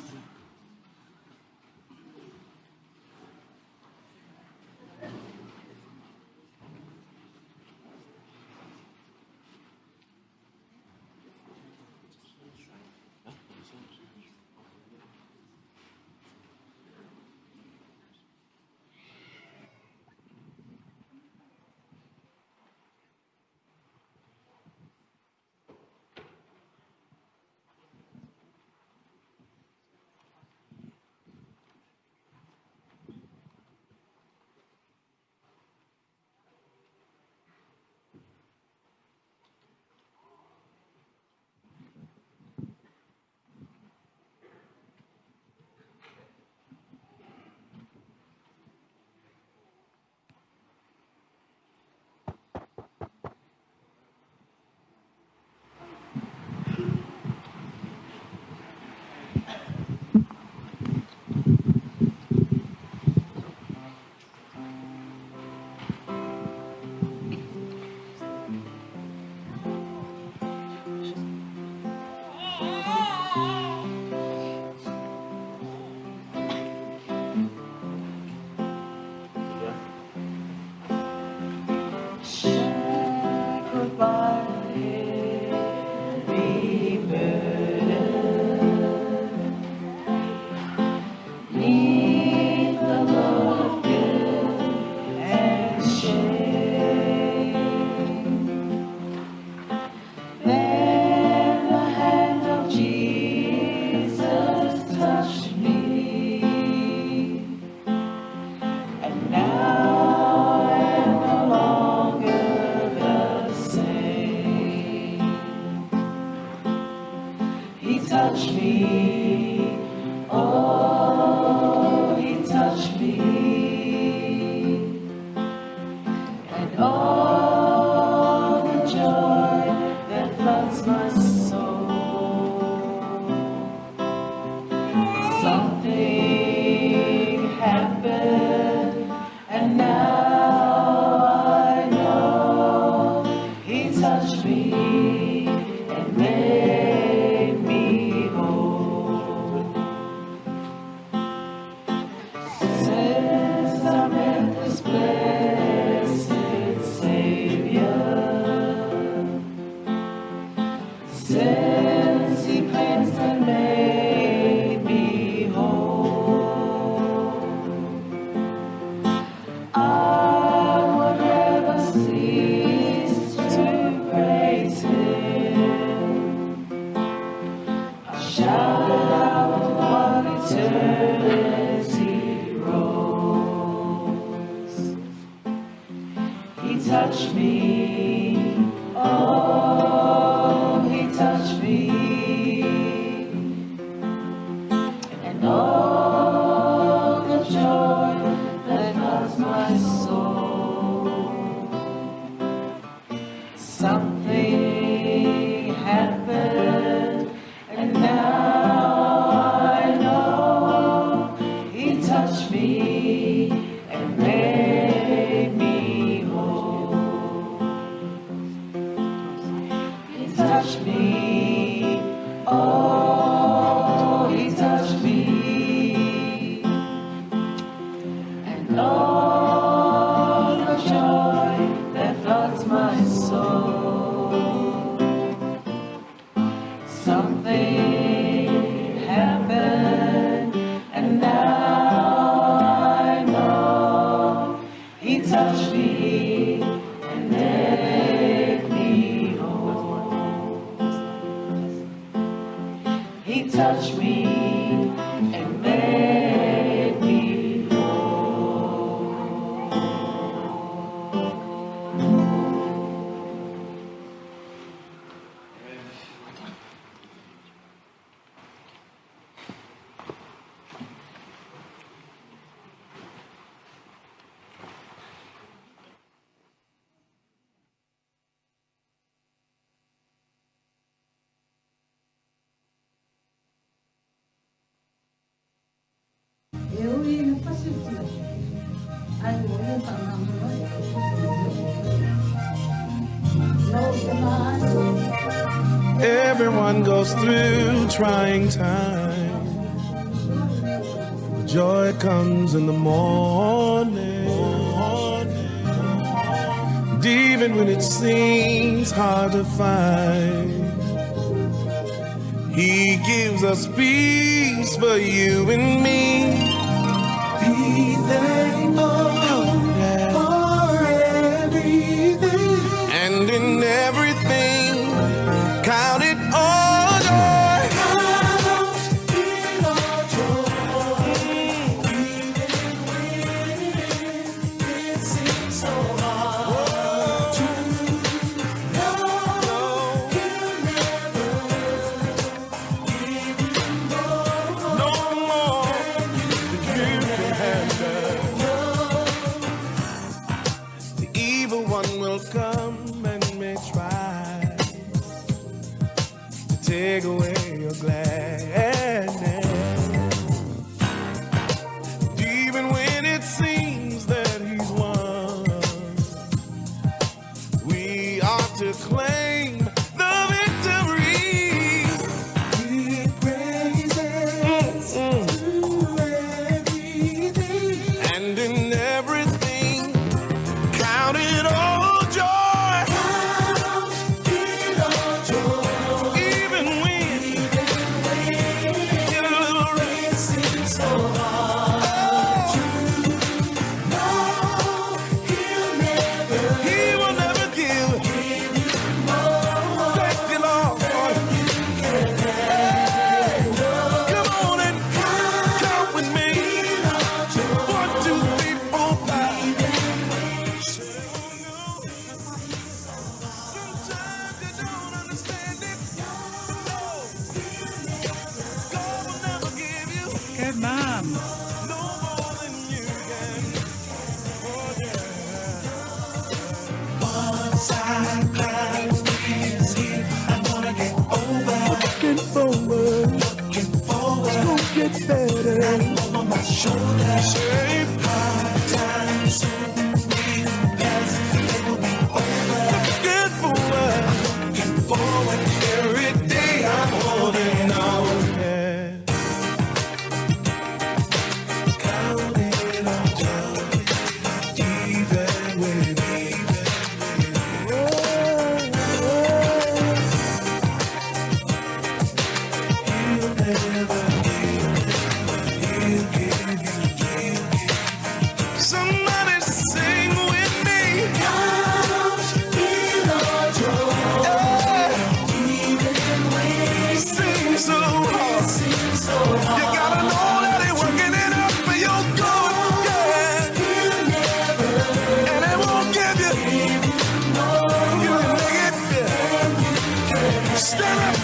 Speaker 12: Touched me and made me whole.
Speaker 14: silasila ae ua ia faamagalo ai e tusa ma ia lou tamā.
Speaker 20: Everyone goes through trying times. But joy comes in the morning. And even when it seems hard to find, He gives us peace for you and me.
Speaker 12: Be thankful for everything.
Speaker 20: And in everything, count it all joy.
Speaker 12: Count it all joy. Even when it seems so hard to know He'll never give you more,
Speaker 20: no more than you can handle. The evil one will come and may try to take away your gladness. Even when it seems that he's won, we ought to claim the victory.
Speaker 12: With praises through everything.
Speaker 20: And in everything, count it all joy.
Speaker 12: Count it all joy.
Speaker 20: Even when get a little
Speaker 12: It seems so hard to know He'll never,
Speaker 20: He will never give.
Speaker 12: give you more
Speaker 20: Thank you, Lord.
Speaker 12: than you can handle.
Speaker 20: Come on and count with me.
Speaker 12: It all joy.
Speaker 20: 1, 2, 3, 4, 5. Sometimes you don't understand it. No, God will never give you
Speaker 17: Go, Mum.
Speaker 20: no more than you can. Oh, yeah.
Speaker 12: Once I climb this hill, I'm gonna get over.
Speaker 20: Looking forward,
Speaker 12: Looking forward,
Speaker 20: it's gonna get better.
Speaker 12: not over my shoulder.
Speaker 20: Shape
Speaker 12: Hard times soon will pass, they will be over.
Speaker 20: looking forward.
Speaker 12: Looking forward,
Speaker 20: Every day I'm holding on. Yeah.
Speaker 12: count it all joy, even when He'll never give, He'll give you,
Speaker 20: Somebody sing with me.
Speaker 12: Count it all joy, even when
Speaker 20: Seems so hard.
Speaker 12: it seems so
Speaker 20: You gotta
Speaker 12: hard.
Speaker 20: know that he's working it out for your good. Yeah.
Speaker 12: He'll never
Speaker 20: And it won't give you.
Speaker 12: give you more
Speaker 20: You can make it.
Speaker 12: than you can
Speaker 20: Stand up.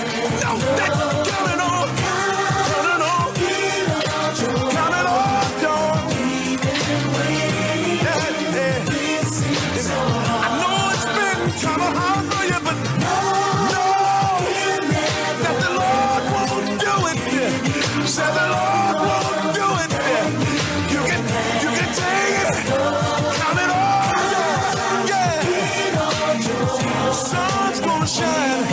Speaker 20: No, that count it all. Count it all.
Speaker 12: It all joy,
Speaker 20: Count it all, joy.
Speaker 12: even when
Speaker 20: Yeah, yeah.
Speaker 12: it seems so
Speaker 20: I
Speaker 12: hard.
Speaker 20: know it's been kind of hard for you, but no,
Speaker 12: He'll never
Speaker 20: that the Lord won't do it. Said the Lord won't do it. You can take it. Count it all, joy. Yeah.
Speaker 12: it all joy,
Speaker 20: Sun's gonna shine.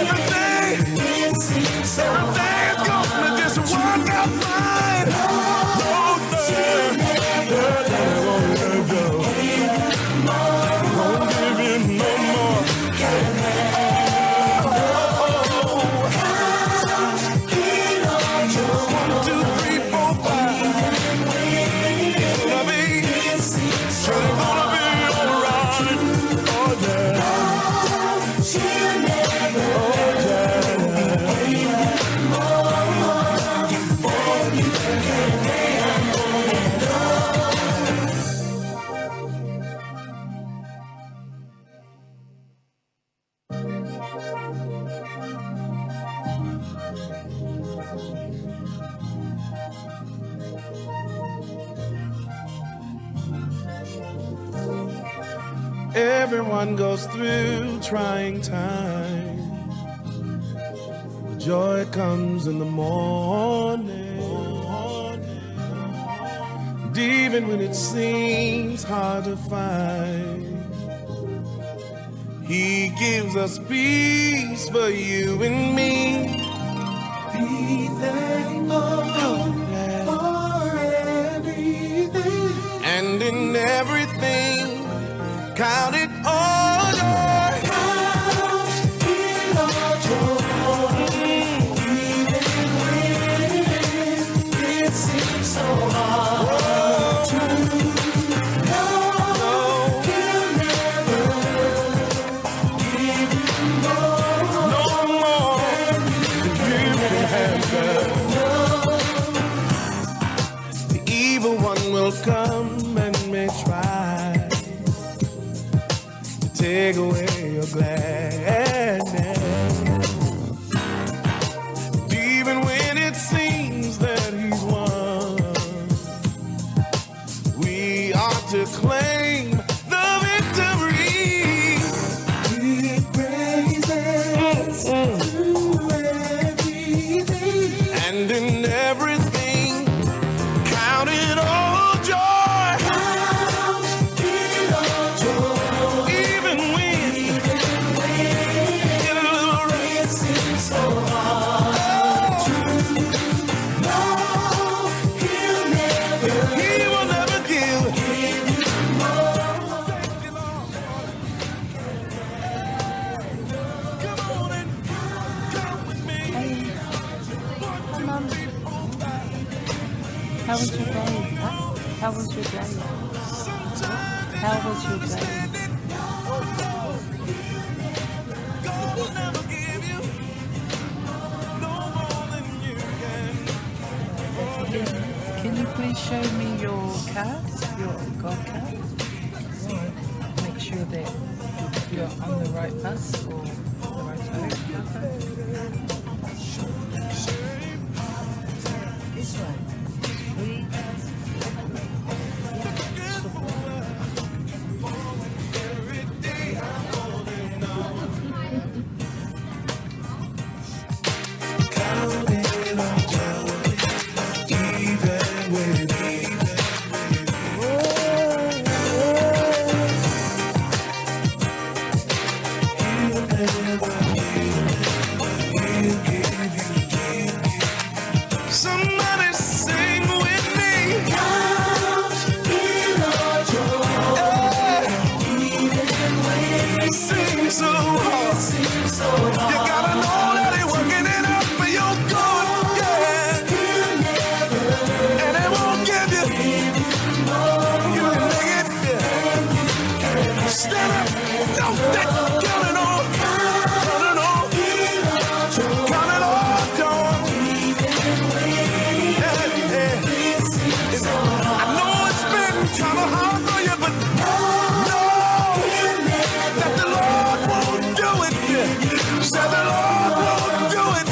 Speaker 20: Everything,
Speaker 12: it seems so
Speaker 20: everything's gonna just work out fine. No, no, no, no, no, won't give you no more.
Speaker 12: It all joy,
Speaker 20: 1, 2, 3, 4, 5. It's gonna be,
Speaker 12: it seems so
Speaker 20: it's gonna be alright. Oh yeah,
Speaker 12: He'll never
Speaker 20: oh yeah.
Speaker 12: than you can handle.
Speaker 20: Everyone goes through trying times. But joy comes in the morning. Even when it seems hard to find, He gives us peace for you and me.
Speaker 12: Be thankful for everything.
Speaker 20: And in everything, count it all joy.
Speaker 12: Count it all joy. Even when it seems so hard to know He'll never give you more,
Speaker 20: no more than you can handle. The evil one will come and may try to take away your gladness. Even when it seems that he's won, we are to claim the victory.
Speaker 12: With praises through everything.
Speaker 20: And in everything, count it all joy.
Speaker 12: Count it all joy.
Speaker 20: Even when get a little
Speaker 12: It seems so hard to know He'll never,
Speaker 20: He will never give.
Speaker 12: give you more.
Speaker 20: Come on and come with me.
Speaker 14: Hi, Mum. How was your day? How was your day? How was your day?
Speaker 20: God will never give you no more than you can.
Speaker 14: Can you please show me your card, your gold card? Make sure that you're on the right bus or the right boat.
Speaker 7: This one. Three.
Speaker 20: Count it all joy, even when He'll never give, he'll give you. Somebody sing with me.
Speaker 12: Count it all joy. Even when
Speaker 20: It seems so hard.
Speaker 12: it seems so hard.
Speaker 20: You gotta know that he's working it out for your good. Yeah.
Speaker 12: He'll never
Speaker 20: And it won't give you.
Speaker 12: give you more
Speaker 20: You can make it.
Speaker 12: than you can
Speaker 20: Stand up. Don't that count it all. Count it all. Count it all joy.
Speaker 12: Even when
Speaker 20: Yeah, yeah.
Speaker 12: it seems so
Speaker 20: I
Speaker 12: hard.
Speaker 20: know it's been kind of hard for you, but know
Speaker 12: He'll never
Speaker 20: that the Lord won't do it. Said the Lord won't do it.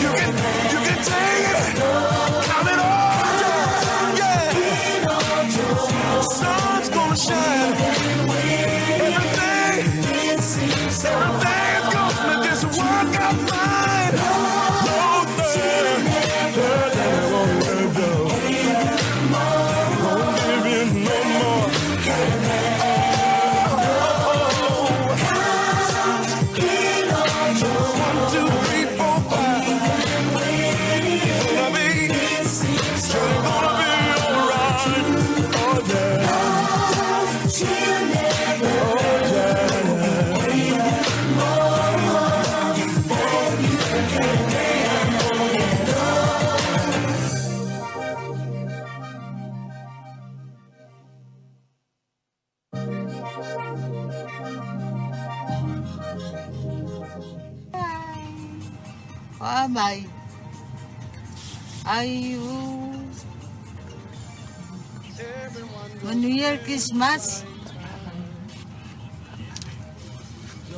Speaker 20: You can take it. Count it all joy. Yeah. Sun's gonna shine. Everything,
Speaker 12: it seems so
Speaker 20: everything's gonna just work out fine. No thing, won't give you. Won't give you no more. One, two, three, four, five. Gonna be, gonna be alright. Oh yeah. Oh yeah.
Speaker 14: Oh my. Are you New Year Christmas?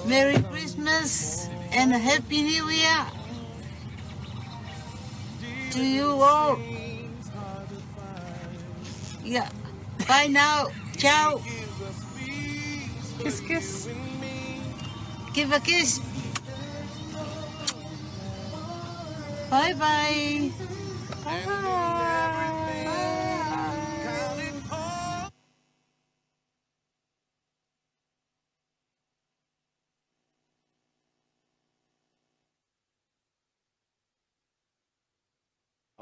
Speaker 14: Merry Christmas and a Happy New Year to you all. Yeah. Bye now. Ciao.
Speaker 17: Kiss, kiss.
Speaker 14: Give a kiss. Bye bye. Bye.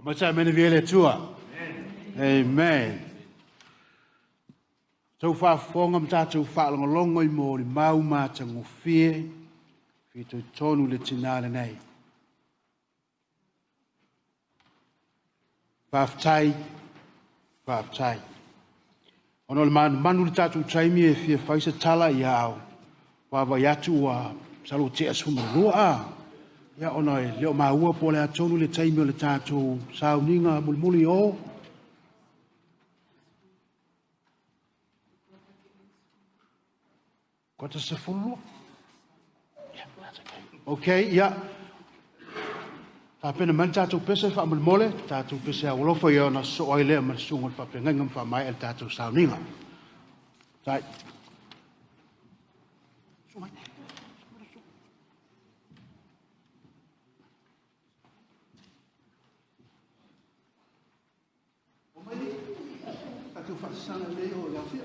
Speaker 2: Faamaite mene via le Atua. Amen. Tau faafofoga ma tatou faalogologo i molimau matagofie fitoitonu le tinā lenei. Faafetai, faafetai. Ona o le manumanu i le tatou taimi e fia fai se tala ia au vaavaai atu ua masalo ua tea 12 a. Ia ona e le o maua po o le a tonu le taimi o le tatou sauniga mulimuli o 11:45. Okay, ia. Tapena mai le tatou pese faamolemole, tatou pese aualofa ia ona sosoo ai lea ma le susuga o le faafeagaiga ma faamaea le tatou sauniga. Tai.
Speaker 1: Tatou faasasana lelei o le afia.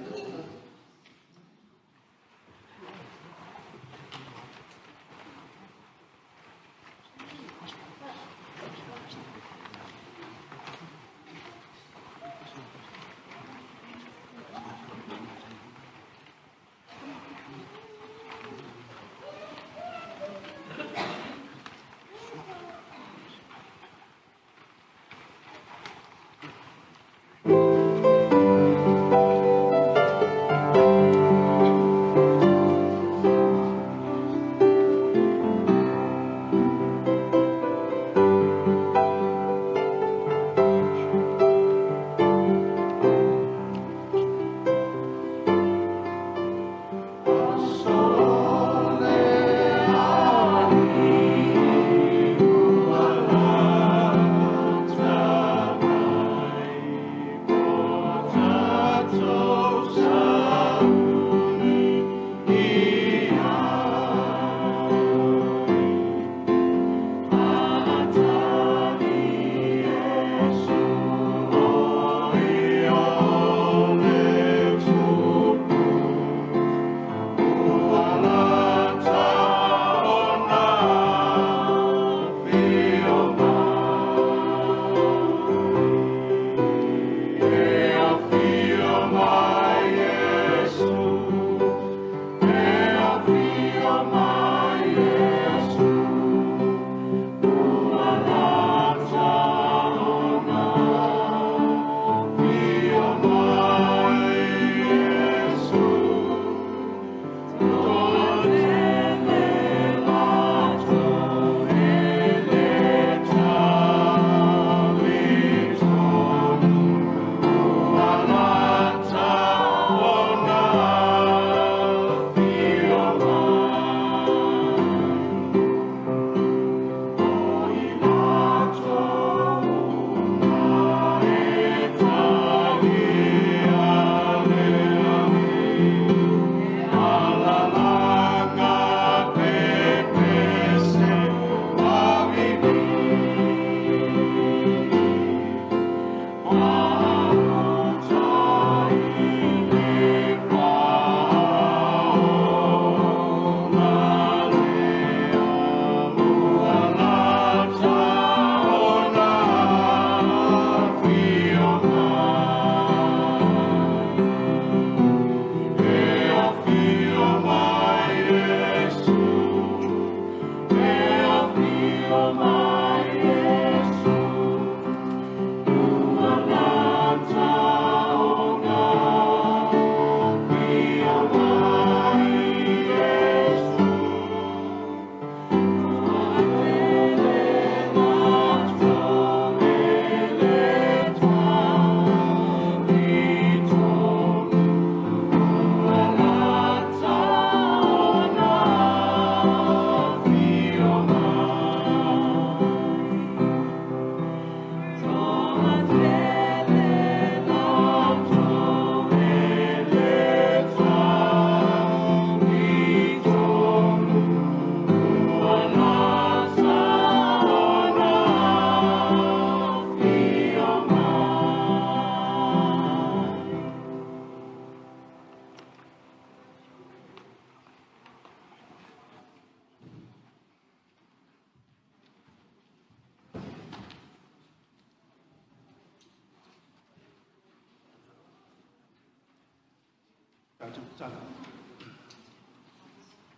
Speaker 1: Tatou tatalo.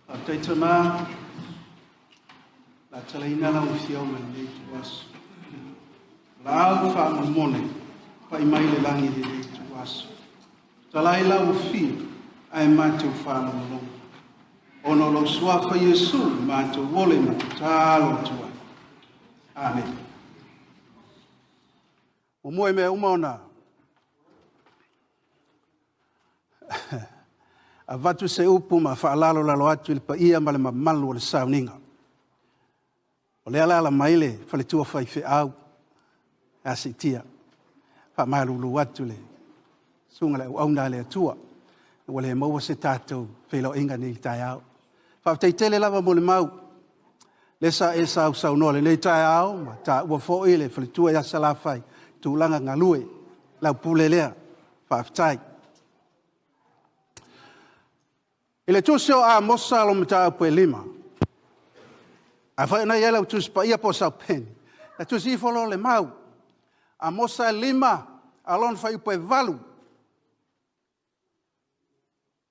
Speaker 1: Faafetai Tama, la talaina lau Afioga i lenei ituaso. Lau faamolemole, pai mai le lagi i lenei ituaso. Talai lau afio, ae matou faalogologo. Ona o lou suafa Iesu, matou ole ma tatalo atu ai. Amen. Muamua i mea uma ona avatu se upu ma faalalolalo atu i le paia ma le mamalu o le sauniga. O lea la ala mai le faletua faifeau ia Siitia. Faamalulu atu le susuga le auauna a le Atua. Ua le maua se tatou feiloaiga nei i le taeao. Faafetai tele lava mo le mau. Lea sa e sausaunoa lenei taeao ma taua foi le faletua ia Salafai, tulaga galue, lau pule lea. Faafetai. I le tusi o Amosa lo mataupu e 5, afai ona i ai lau tusi paia po o sau peni, na tusi ifo loa le mau. Amosa e 5, a lona fuaiupu e 8,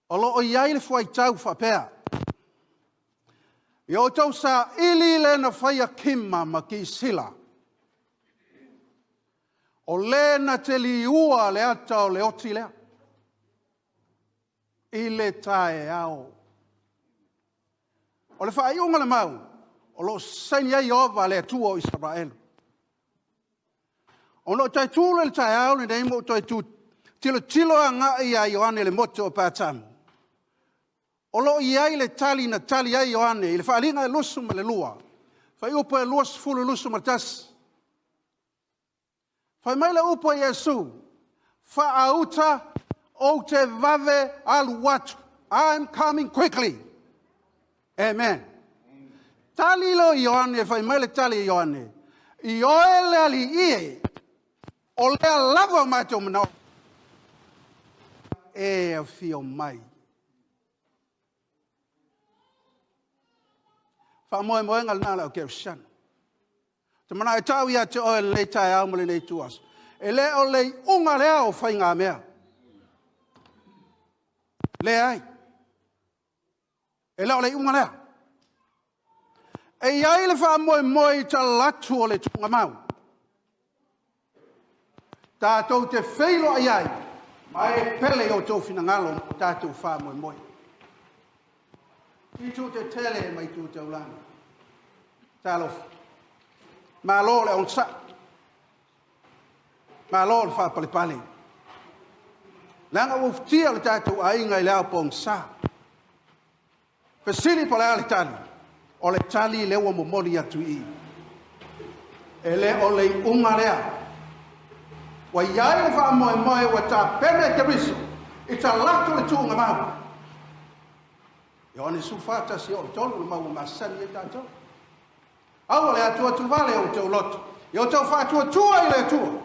Speaker 1: o lo o i ai le fuaitau faapea, ia outou saili le na faia Kima ma Kisila, o le na te liua le ata o le oti lea, i le taeao. O le faaiuga o le mau, o lo o saini ai Ieova le Atua o Isaraelu. Ona ou toe tu lea i le taeao lenei ma ou toe tu tilotilo agai ia Ioane i le motu o Patamo. O lo o i ai le tali na tali ai Ioane i le faaaliga e 22, fuaiupu e 20 21. Fai mai le upu a Iesu, faauta ou te vave alu atu. I'm coming quickly. Amen. Tali lo Ioane, fai mai le tali a Ioane, i oe le alii e, o lea lava o matou manao e afio mai. Faamoemoega lena o le au kerisiano. Te mana e tau ia te oe lenei taeao ma lenei ituaso. E le o le iuga lea o faigamea. Leai. E le o le iuga lea. E i ai le faamoemoe i talatu o le tuugamau. Tatou te feiloai ai, ma e pele i o outou finagalo ma o tatou faamoemoe. I tu te tele mai tu taulagi. Talofa. Malo le onosai. Malo le faapalepale. Leaga ua ufitia le tatou aiga i le ao pogisa. Fesili po o le a le tali? O le tali lea ua momoli atu i i. E le o le iuga lea. Ua i ai le faamoemoe ua tapena e Keriso i talaatu o le tuugamau. Ioane 14, 1 oo i le 3, le mau ua masani ai tatou. Aua le atuatuvale o outou loto, ia outou faatuatua i le Atua.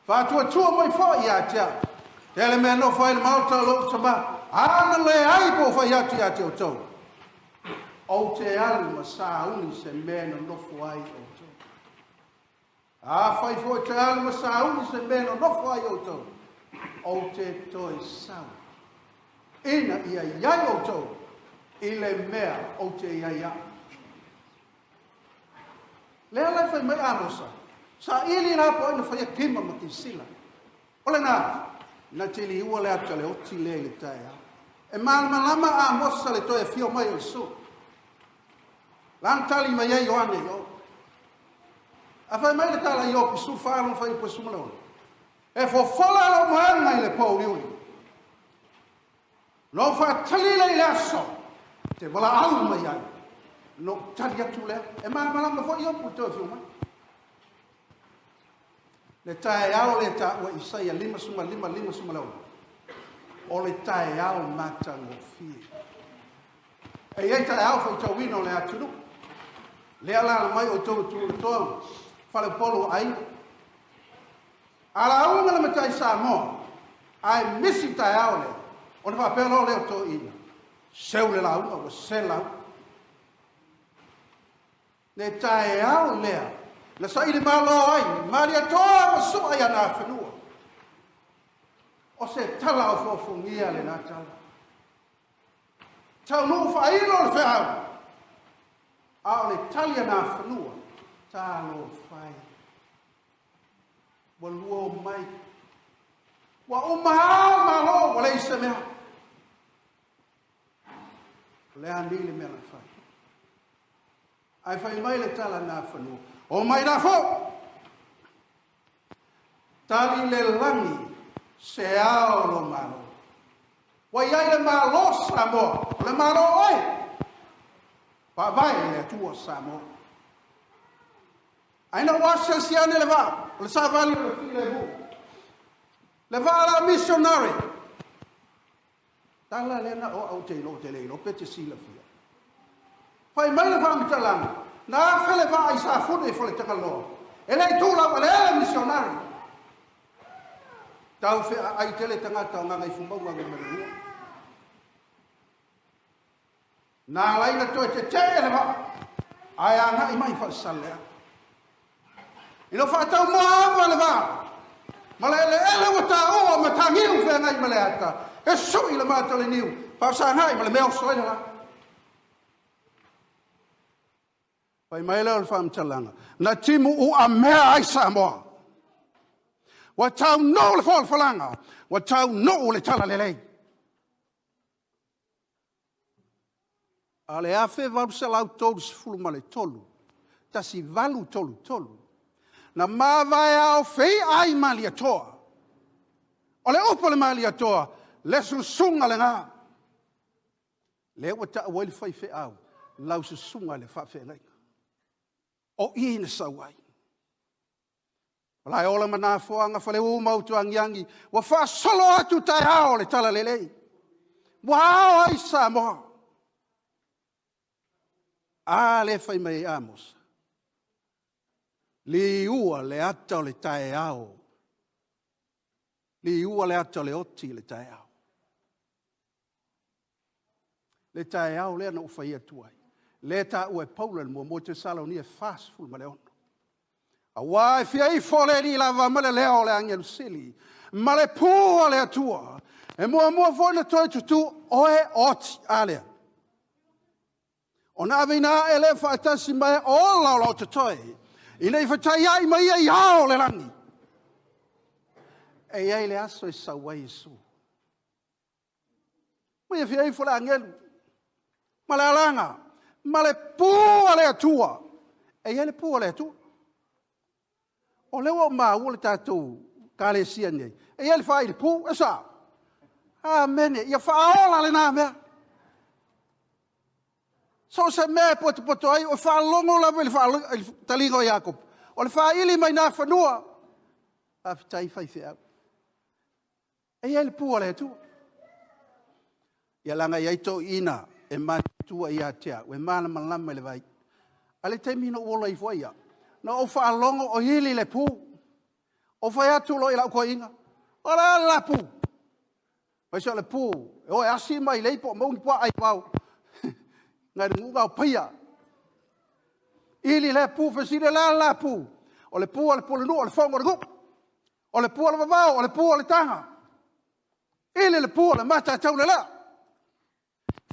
Speaker 1: Faatuatua mai foi ia te au. Tele mea nofo ai le maota o lou tama, ana leai po o fai atu ia te outou. Ou te alu ma sauni se mea na nofo ai outou. Afai foi te alu ma sauni se mea na nofo ai outou, ou te toe sau. Ina ia i ai outou i le mea ou te i ai au. Lea la e fai mai Amosa, saili la po o ai na faia Kima ma Kisila. O lena, na te liua le ata le oti lea i le taeao. E malamalama Amosa le toe afio mai o Iesu. Lana tali mai ai Ioane i o. A fai mai le tala i Iopi 14 lona fuaiupu e 16. E fofola lou moega i le pōuliuli. Na ou faatali lea i le aso te valaau mai ai. Na ou tali atu lea. E malamalama foi Iopu i le toe afio mai. Le taeao lea taua i Isaia 55, 56, o le taeao matagofie. E i ai taeao faitauina o le atunuu. Lea alaala mai outou e tulatoa faleupolu o aiga. A lauga le matai Samoa, ae misi le taeao lea, ona faapea loa lea o toeaiina, seu le lauga, ua se lauga. Le taeao lea na saili malo ai Malietoa ma sua i ana afanua. O se tala ofoofogia lenā tala. Taunuu faailo le feau, a o le tali a Nafanua, talofa e. Ua lua omai. Ua uma lava Malo, ua leai se mea. O le a nei le mea na fai? Ae fai mai le tala a Nafanua, omai la fou! Tali le lagi, se ao lou Malo. Ua i ai le Malo Samoa, o le Malo oe. Faavae i le Atua Samoa. Ae na ua asiasi ane le vaa, o le savali o le filemu. Le vaa la missionary. Tala lea na o au te ilo te le ilo pe te silafia. Fai mai le faamatalaga, na afe le vaa i Safune i Faletagaloa. E le i tu laueleele missionary. Tau feaai tele tagata o Gagaifomauga Nu.2. Na ala ai na toe tetee le vaa, ae agai mai i Falesalea. Ina ua faataumoa le vaa, ma le eleele ua taua o Matagiu feagai ma le ata, e sui le mata o le niu, faasagai ma le mea oso ai le la. Fai mai lea o le faamatalaga, na timu uamea ai Samoa. Ua taunuu le folafolaga, ua taunuu le talalelei. A o le 1833, 1833, na mavae ao feia ai Malietoa. O le upu a le Malietoa, le susuga lena. Lea ua tau ai le faifeau, lau susuga i le faafeagaiga. O i na sau ai. O la e ola ma nafoaga Faleu ma Utuagiagi, ua faasolo atu taeao o le talalelei. Ua ao ai Samoa. A lea fai mai ai Amosa. Liua le ata o le taeao. Liua le ata o le oti i le taeao. Le taeao lea na ou fai atu ai. Lea taua e Paulo i le muamua Tesalonia 46. Auā e fia ifo le Alii lava ma le leo o le agelu sili, ma le pū a le Atua, e muamua foi ona toe tutū oe oti. A lea. Ona aveina ae lea faatasi ma e ola o lo o totoe, ina i fetaiai ma ia i ao o le lagi. E i ai le aso e sau ai Iesu. Ma ia fia ifo le agelu, ma le alaga, ma le pū a le Atua. E i ai le pū a le Atua. O lea ua ou maua le tatou kalesia nei. E i ai le faaili pū, e sao. Amene. Ia faaola lena mea. So o se mea e potopoto ai, o faalogo lava i le taliga o Iakopo. O le faaili mai Nafanua. Faafetai faifeau. E i ai le pū a le Atua. Ia leaga e i ai toeaiina e matutua ia te au, e malamalama i le vai. A le taimi na ou ola ifo ai au, na ou faalogo o ili le pū. Ou fai atu loa i lau toeaina, o le a le la pū? Fai se o le pū, e o e asi mai lei po o maua ni puaa i vao. Ngai le nu'u o paia. Ili lea pū, fesili o le a le la pū? O le pū a le pulenuu, o le fono o le nuu. O le pū a le vavao, o le pū a le taga. Ili le pū o le mata taulelea.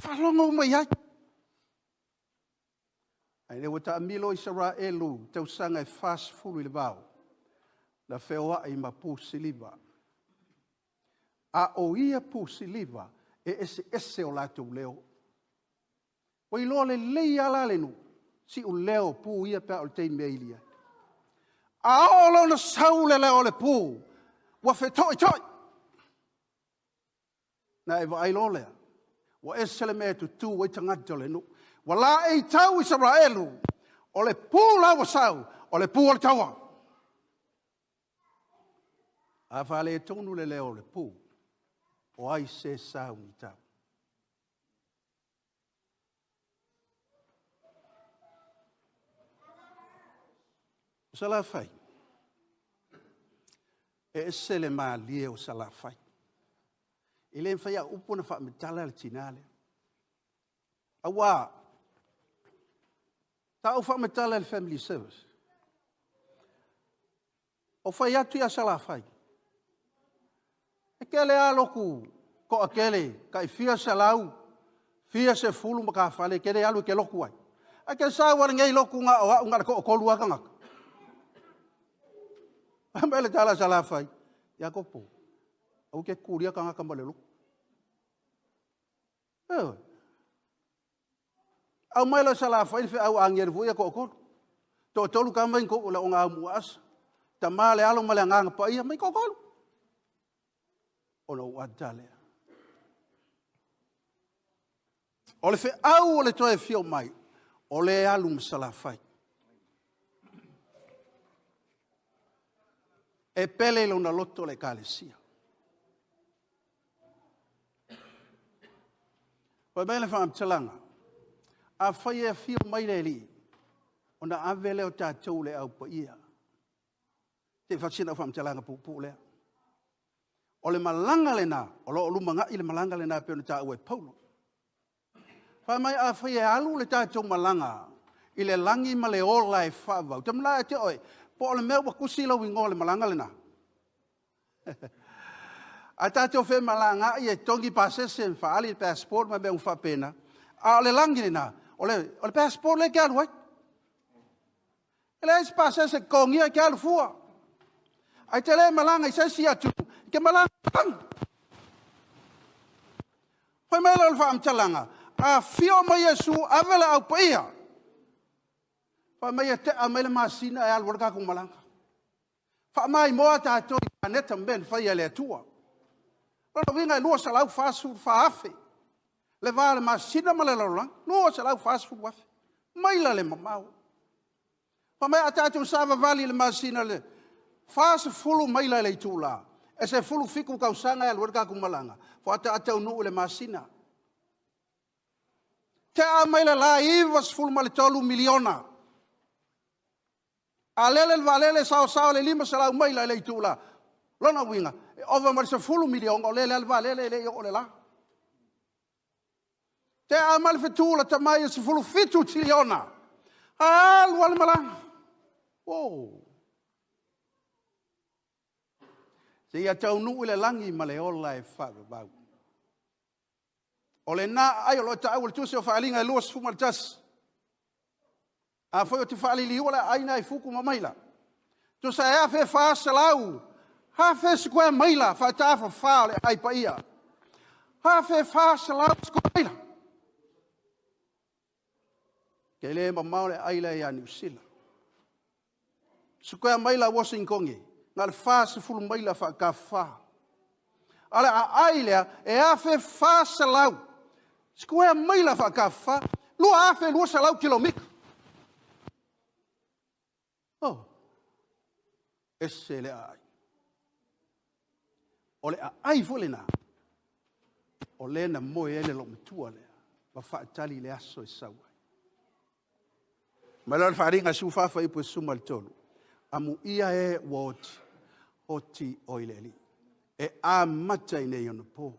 Speaker 1: Faalogo uma i ai. Ae le ua taamilo Isaraelu tausaga e 40 i le vao, na feoai ma pu siliva. A o ia pu siliva, e eseese o latou leo. Ua iloa lelei lava la le nuu, siu leo o pu ia pe a o le taimi e ili ai. A oo loa ona sau le leo o le pu, ua fetoitoi. Na e vaai loa lea, ua ese le mea e tutū ai tagata o le nuu. Ua laei tau Isaraelu, o le pu la ua sau, o le pu o le taua. A faaletonu le leo o le pu, o ai se sau ni tau? O Salafai, e ese le malie o Salafai. E le mafai lava upu ona faamatala le tinā lea. Auā, sa ou faamatala i le family service. O fai atu ia Salafai, e Kele a loku ko akele kai fia salau fia se fulu ma ka fale kele alu ke loku ai. A ke sa wa ngei loku nga o au nga ko kolu aka ngaka. Mele tala Salafai. Iakopo. Au ke kuria ka ngaka ma le loku. Eh. Au mai la Salafai fe au angel vu ia ko kolu. To tolu ka mai ko la onga mu asa. Tama le alo ma le nganga pa ia mai ko kolu. Ona ua tale. O le feau o le toe fio mai, o le alu ma Salafai. E pele i lona loto le ekalesia. Fai mai le faamatalaga, afai e afio mai le Alii, ona ave lea o tatou le au paia. Te faasina au faamatalaga puupuu lea. O le malaga lena, o lo o lumanai le malaga lena pei ona taua e Paulo. Fai mai afai e alu le tatou malaga i le lagi ma le ola e faavavau. Te malaga ia te oe, po o le mea ua kusi lau igoa o le malaga lena. A tatou femalagaai e togi pasese ma faaali le passport ma mea uma faapena, a o le lagi lena, o le passport lea e te alu ai. E leai se pasese e totogia e te alu fua. Ae te le malaga i se isi atunuu, e te malaga i le lagi. Fai mai lea o le faamatalaga, afio mai Iesu, ave le au paia. Fai mai e tea mai le masina e alu ai le tatou malaga. Faamaimoa tatou i paneta ma mea na faia e le Atua. Lona uiga e 244,000 le va o le masina ma le lalolagi. 240,000. Maila le mamao. Fai mai a tatou savavali i le masina le 40 maila i le itula, e 17 tausaga e alu ai le tatou malaga, faatoa taunuu i le masina. Tea mai le la 93 miliona. A lele le vaalele saosao le 500 maila i le itula. Lona uiga, e ova ma le 10 miliona o lele lava le vaalele e le i oo i le la. Tea mai le fetu lata mai e 17 tiliona. Alu lava le malaga. Oh. Seia taunuu i le lagi ma le ola e faavavau. O lena aai o lo o taua i le Tusi o Faaaliga e 21. Afai ou te faaliliua le aai na i futu ma maila, tusa e 1400, 1000 sikuea maila faataafafa o le aai paia. 1400 sikuea maila. Tele mamao le aai lea ia Niu Sila. Sikuea maila Washington, na o le 40 maila faatafafa. A o le aai lea e 1400 sikuea maila faatafafa, 2200 kilomita. Oh, ese le aai. O le aai foi lena, o lea na moe ai le loomatua lea, ma faatali le aso e sau ai. Mai loa le faaaliga 14 fuaiupu e 13. Amuia e ua oti, oti oe i le Alii. E amata i nei onapo.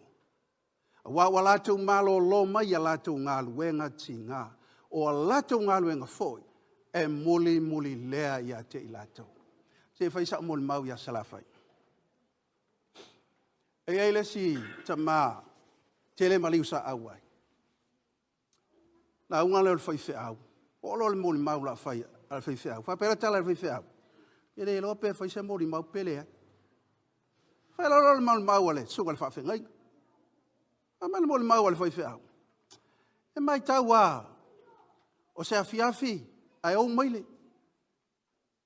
Speaker 1: Aua ua latou malōlō mai i a latou galuega tiga, o a latou galuega foi e mulimuli lea ia te i latou. Se i fai sau molimau ia Salafai. E i ai le isi tama tele maliu sa auai. Lauga lea o le faifeau. Oo loa le molimau la fai a le faifeau. Faapea le tala a le faifeau. E le iloa pe fai se molimau pe leai. Fai loa le molimau a le susuga i le faafeagaiga. Fai mai le molimau a le faifeau. E matau lava, o se afiafi ae ou maile.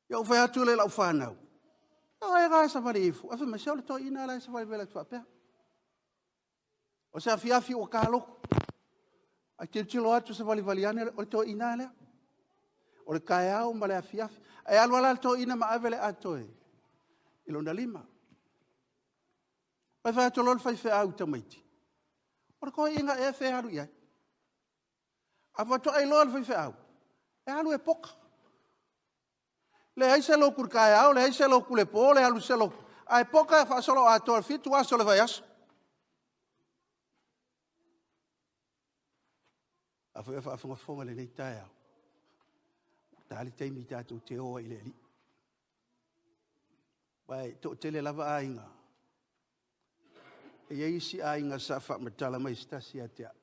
Speaker 1: Ia ou fai atu lea i lau fanau, o ai la e savali ifo? Ae fai mai, se o le toeaina la e savali mai atu faapea. O se afiafi ua taloto. Ae tilotilo atu savalivali ane o le toeaina lea. O le taeao ma le afiafi. Ae alu lava le toeaina ma ave le ato i lona lima. Fai fai atu loa le faifeau i tamaiti. O le toeaina ea fea e alu i ai. A faatoa iloa le faifeau, e alu e poka. Leai se lotu i le taeao, leai se lotu i le po, leai alu se lotu. Ae poka e faasoloatoa i le 7 aso o le vaiaso. A foi o faafogafoga i lenei taeao, ua ta le taimi tatou te o ai i le Alii. Aua e toatele lava aiga E i ai isi aiga sa faamatala mai se tasi ia te au.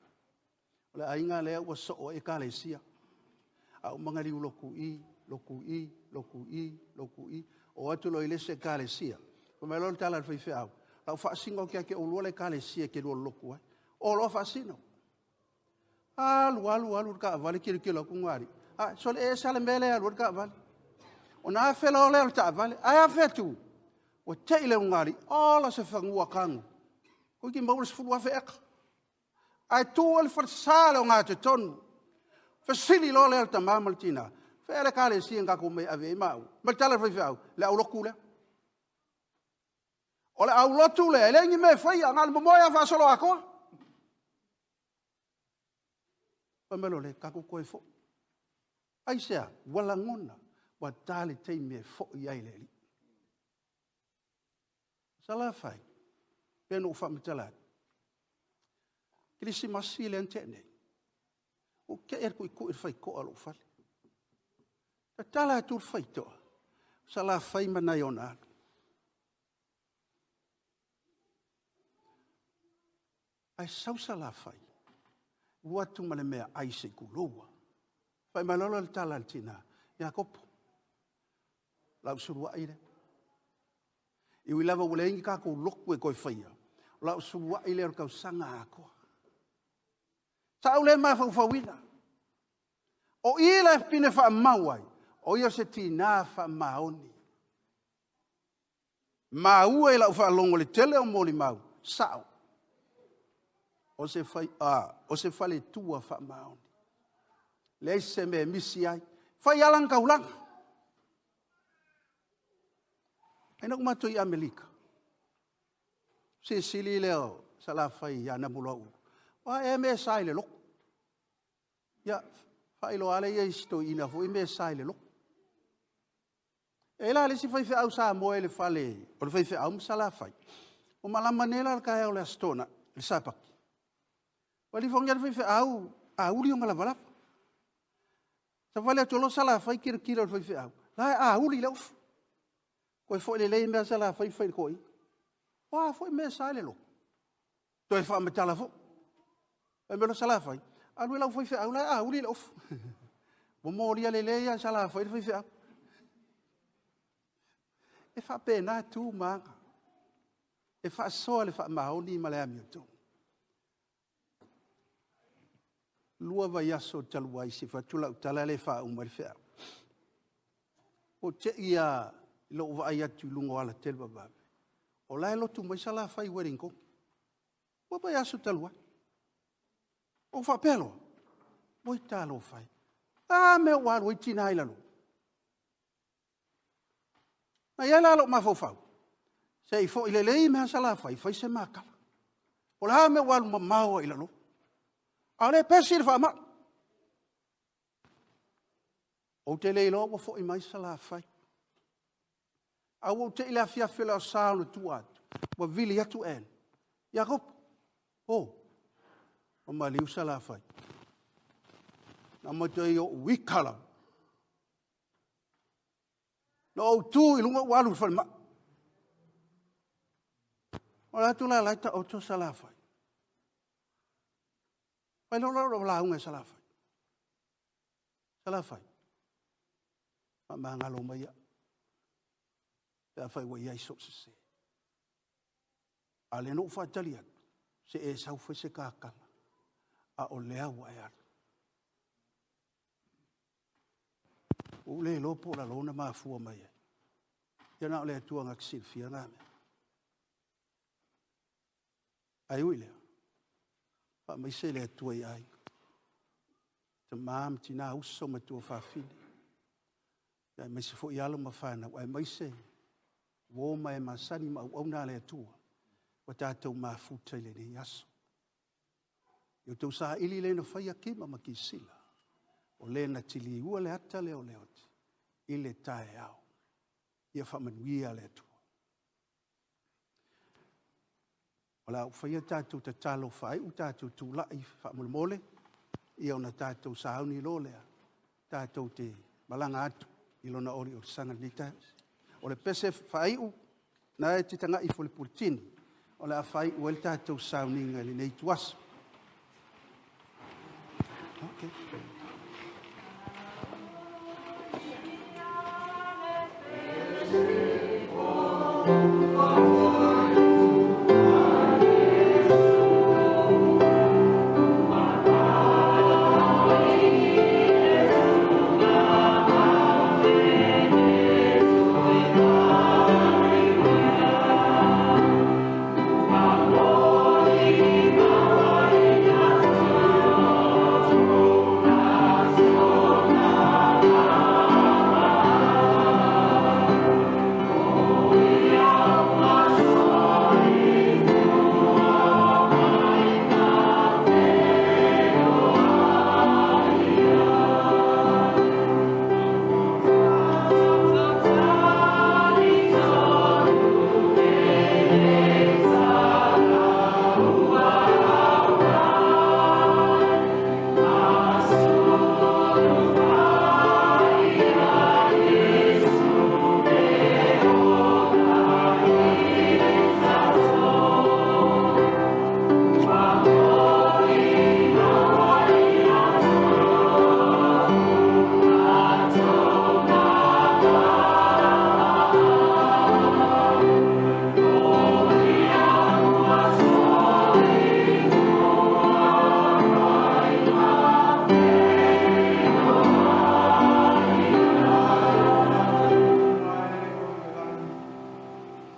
Speaker 1: O le aiga lea ua soo ai ekalesia. A uma ona liu lotu i, lotu i, lotu i, lotu i, o atu loa i le isi ekalesia. Fai mai loa le tala a le faifeau, o lau faasino atu ia te oulua le ekalesia e te lua lotu ai. O loa faasino. Alu, alu, alu le taavale, tilotilo atu ulugalii. A, sole, e ese lava le mea lea e alu ai le taavale. Ona afe loa lea o le taavale, ae afe atu? Ua te i le ulugalii, ola se fanua tanu, toeitiiti maua le 10,000 eka. Ae tu ai le falesa i le ogatotonu. Fesili loa lea o le tama ma le tina, fea le ekalesia na tatou omai e ave i ai maua? Fai mai le tala a le faifeau, le aulotu lea. O le aulotu lea, e leai ni mea e faia, na o le momoe lava faasoloatoa. Fai mai loa lea, tatou toe foi. Aisea? Ua lagona, ua ta le taimi e foi ai i le Alii. Salafai, pei ona ou faamatala atu, Kerisimasi lea na tea nei, ua ou te i lava i le tuitui o le faitotoa o lou fale. Tatala atu le faitotoa, o Salafai ma nai ona alo. Ae sau Salafai, alu atu ma le meaai se i tulou lava. Fai mai loa le tala a le tina, Iakopo, o lau suluai lea. E ui lava ua leai ni tatou lotu e toe faia, o lau suluai lea o le tausaga atoa. Sa ou le mafaufauina. O i la e pine faamau ai, o ia o se tina faamaoni. Maua i lau faalogo i le tele o molimau, sao, o se, fai, a, o se faletua faamaoni. Leai se mea e misi ai. Fai lava lana taulaga. Ae na ou matou i Amerika, silisili lea o Salafai ia Namuloaulu, o a ea mea e sa i le lotu? Ia, faailoa lava lea i si toeaina foi mea e sa i le lotu. E i ai la le isi faifeau sa moe i le fale o le faifeau ma Salafai, ua malama nei la le taeao o le Aso Toonai, le Sapati, ua alu ifo le faifeau auli ona lavalava. Savali atu loa Salafai tilotilo i le faifeau, la e auli le ofi. Toe foi lelei mai lava Salafai fai i le toeaina, o a foi mea e sa i le lotu? Toe faamatala foi. Fai mai loa Salafai, alu i lau faifeau la e auli le ofi. Ua molia lelei lava e Salafai le faifeau. E faapena tu ma aga. E faasoa le faamaoni ma le amiotonu. 2 vaiaso talu ai, se i fai atu lau tala lea e faauma ai le feau. Ua te i lava i lou vaai atu i luga o alatele vavave, o la e lotu mai Salafai i Ueligitone. Ua vaiaso talu ai. Ou faapea loa, oi talofa e, a mea ua alu ai tina i lalo? Na i ai la lou mafaufau, se i foi lelei mai lava Salafai fai se ma tala. O le a le mea ua alu mamao ai i lalo? A o lea e pesi le faamai. Ou te le iloa ua foi mai Salafai. Ae ua ou te i le afiafi o le Aso Sa ona tua atu, ua vili atu Ann, Iakopo, oh, ua maliu Salafai. Na matuai ou ita lava. Na ou tu i luga ou alu i le falemai. O le atu la la e taoto Salafai. Fai loa lau lauga i Salafai. Salafai, faamagalo mai au, pe afai ua i ai sou sese. A o lea na ou faatali atu, se i e sau fai se ta tala, a o lea ua e alu. Ua ou le iloa po o lalo na mafua mai ai. Ia na o le Atua na te silafia na mea. Ae ui i lea, faamaise le Atua i aiga, tama ma tina, uso ma tuafafine, aemaise foi alo ma fanau, aemaise uo ma e masani ma auauna a le Atua ua tatou mafuta i lenei aso. I outou saili le na faia kima ma kisila, o le na tiliua le ata lea o le oti i le taeao. Ia faamanuia le Atua. O le a ou faia tatou tatalo faaiu tatou tulai faamolemole, ia ona tatou sauni loa lea, tatou te malaga atu i lona oliolisaga i lenei taeao. O le pese faaiu, na e te tagai ifo i le puletini, O le a faai'u ai le tatou sauniga i lenei ituaso. Okay.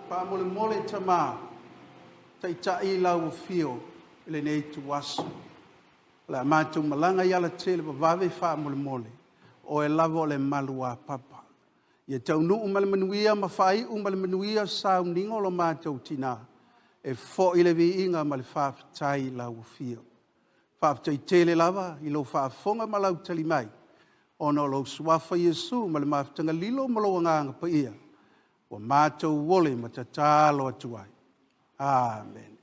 Speaker 1: Faamolemole tamā, taitai lau afio i lenei ituaso. O le a matou malaga i alatele vavave faamolemole, oe lava o le maluapapa. Ia taunuu ma le manuia ma faaiu ma le manuia sauniga o lo matou tinā, e foi le viiga ma le faafetai i lau afio. Faafetai tele lava i lou faafofoga ma lau tali mai, ona o lou suafa Iesu ma le mafutaga lilo ma lou Agaga Paia, ua matou ole ma tatalo atu ai. Amene.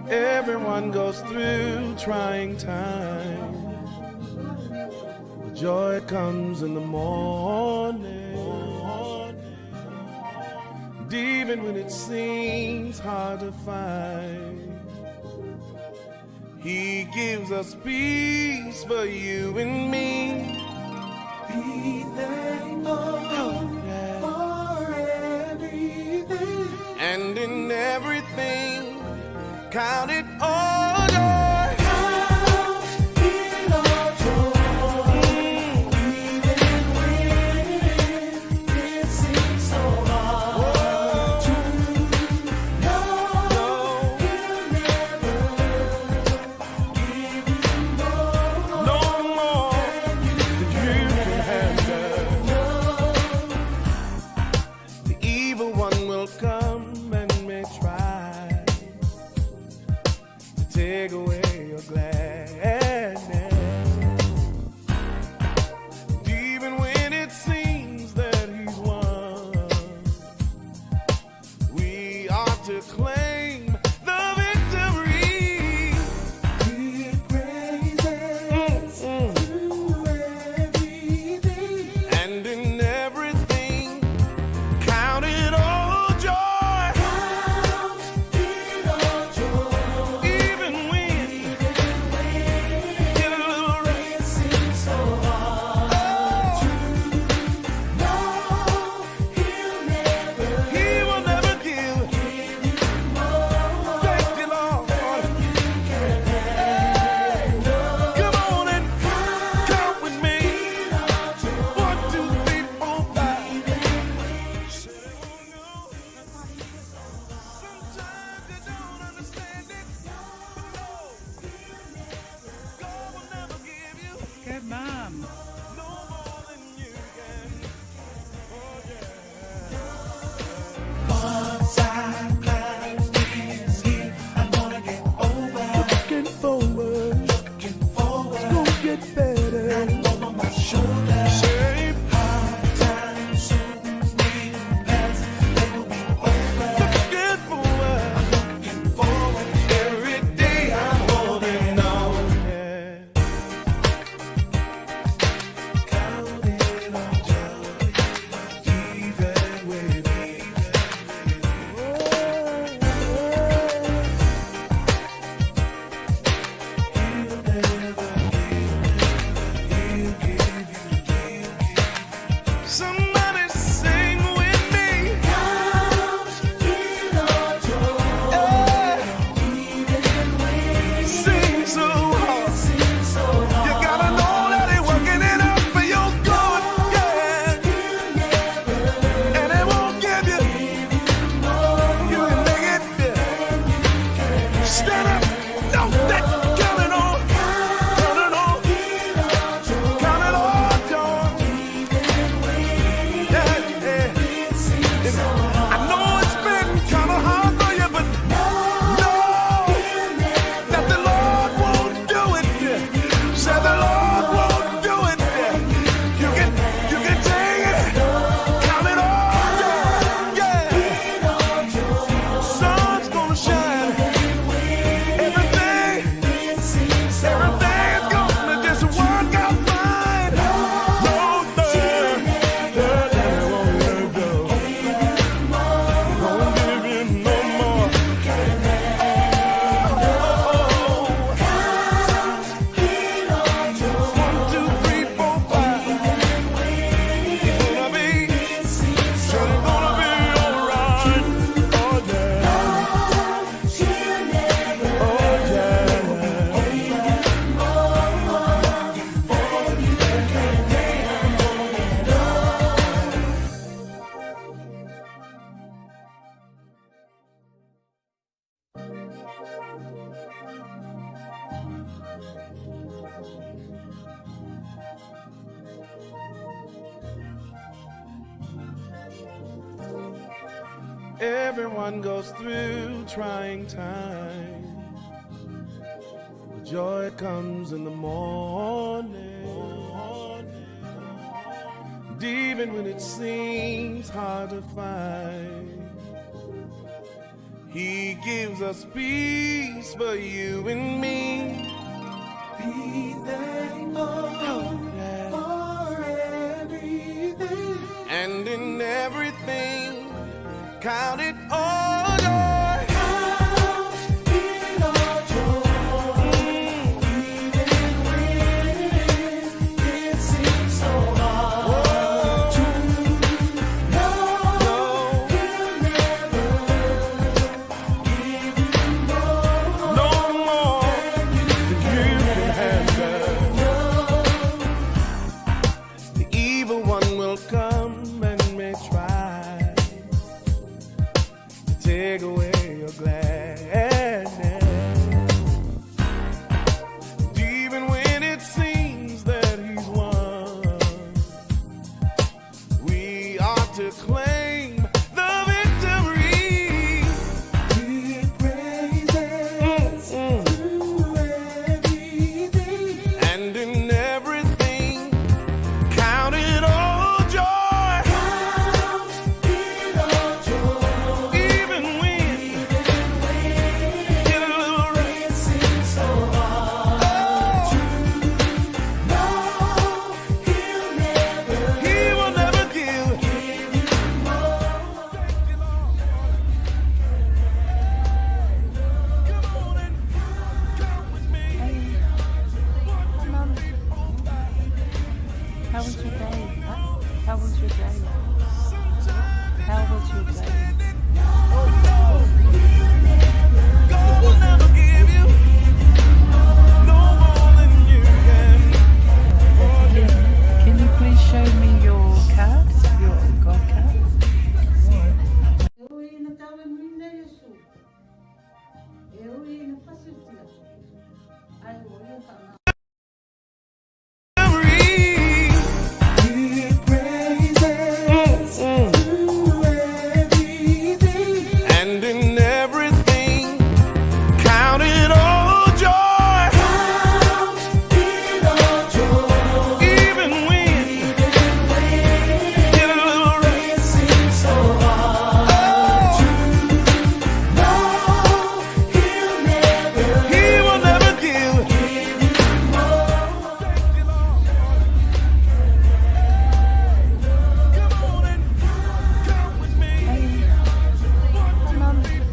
Speaker 20: Everyone goes through trying times. But joy comes in the morning. And even when it seems hard to find, He gives us peace for you and me.
Speaker 12: Be thankful for everything.
Speaker 20: And in everything, count it all joy.
Speaker 12: Count it all joy, even when it seems so hard to know He'll never give you
Speaker 20: No more than you can handle. The evil one will come and may try to take away your gladness. And even when it seems that he's won, we are to claim the victory.
Speaker 12: Give praises through everything.
Speaker 20: And in everything, count it all joy.
Speaker 12: Count it all joy,
Speaker 20: Even when get a little
Speaker 12: it seems so hard to know He'll never
Speaker 20: He will never give.
Speaker 12: give you more
Speaker 20: Thank you, Lord.
Speaker 12: than you can handle.
Speaker 20: Come on and count with me.
Speaker 12: It all joy,
Speaker 20: 1, 2, 3, 4, 5. Sometimes you don't understand it, but no, God will never give you
Speaker 17: Go, Mum.
Speaker 20: no more than you can. Oh yeah.
Speaker 12: Once I climb this hill, I'm gonna get over.
Speaker 20: Looking forward,
Speaker 12: Looking forward,
Speaker 20: it's gonna get better.
Speaker 12: not over my shoulder.
Speaker 20: Shape,
Speaker 12: Hard times soon will pass, they will be over.
Speaker 20: looking forward.
Speaker 12: Looking forward,
Speaker 20: Every day I'm holding on. Yeah.
Speaker 12: count it all joy, even when He'll never give, he'll give you,
Speaker 20: Somebody sing with me.
Speaker 12: Count it all joy, even when
Speaker 20: Sing so hard.
Speaker 12: it seems so
Speaker 20: You
Speaker 12: hard.
Speaker 20: gotta know that he working it out for your good. Yeah.
Speaker 12: He'll never
Speaker 20: And it won't give you.
Speaker 12: give you more
Speaker 20: You can make it.
Speaker 12: than you can
Speaker 20: Stand up. No, that count it all. Count it all.
Speaker 12: It all joy,
Speaker 20: Count it all, joy.
Speaker 12: even when
Speaker 20: Yeah, yeah.
Speaker 12: it seems so
Speaker 20: I
Speaker 12: hard.
Speaker 20: know it's been kind of hard for you, but no,
Speaker 12: He'll never
Speaker 20: that the Lord won't do it. Said the Lord won't do it. You can take it. Count it all, joy. Yeah.
Speaker 12: It all joy,
Speaker 20: Sun's gonna shine. Everything,
Speaker 12: it seems so
Speaker 20: everything's gonna just work out fine. No, the won't let go. Won't give you no more.
Speaker 12: It all joy,
Speaker 20: 1, 2, 3, 4, 5. It's gonna be,
Speaker 12: it seems so
Speaker 20: it's gonna be alright. Oh yeah,
Speaker 12: He'll never
Speaker 20: oh yeah.
Speaker 12: than you can
Speaker 20: Everyone goes through trying times. But joy comes in the morning. And even when it seems hard to find, He gives us peace for you and me.
Speaker 12: Be thankful for everything.
Speaker 20: And in everything, count it all joy.
Speaker 12: Count it all joy, even when it seems so hard to know He'll never give you more,
Speaker 20: no more than you can handle. The evil one will come and may try to take away your gladness. And even when it seems that he's won, we are to claim the victory.
Speaker 12: With praises through everything.
Speaker 20: And in everything, count it all joy.
Speaker 12: Count it all joy,
Speaker 20: Even when get a little
Speaker 12: it seems so hard to know He'll never,
Speaker 20: He will never give.
Speaker 12: give you more.
Speaker 14: Hi, Mum. How was your day? Huh? How was your day? How was your day?
Speaker 20: God will never give you no more than you can.
Speaker 14: Can you please show me your card, your God card?
Speaker 12: With praises through everything.
Speaker 20: And in everything, count it all joy.
Speaker 12: Count it all joy,
Speaker 20: Even when get a little
Speaker 12: it seems so hard to know He'll never,
Speaker 20: He will never give.
Speaker 12: give you more.
Speaker 14: Hi, Mum.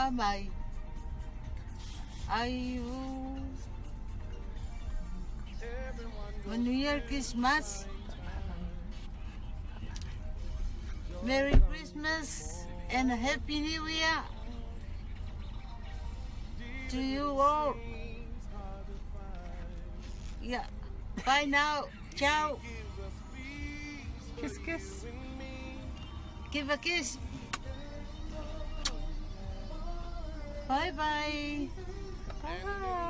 Speaker 21: Faa mai. Ai u. Manuia le Kisimasi. Merry Christmas and a Happy New Year to you all. Yeah. Bye now. Ciao.
Speaker 14: Kiss, kiss.
Speaker 21: Give a kiss. Bye bye. Bye.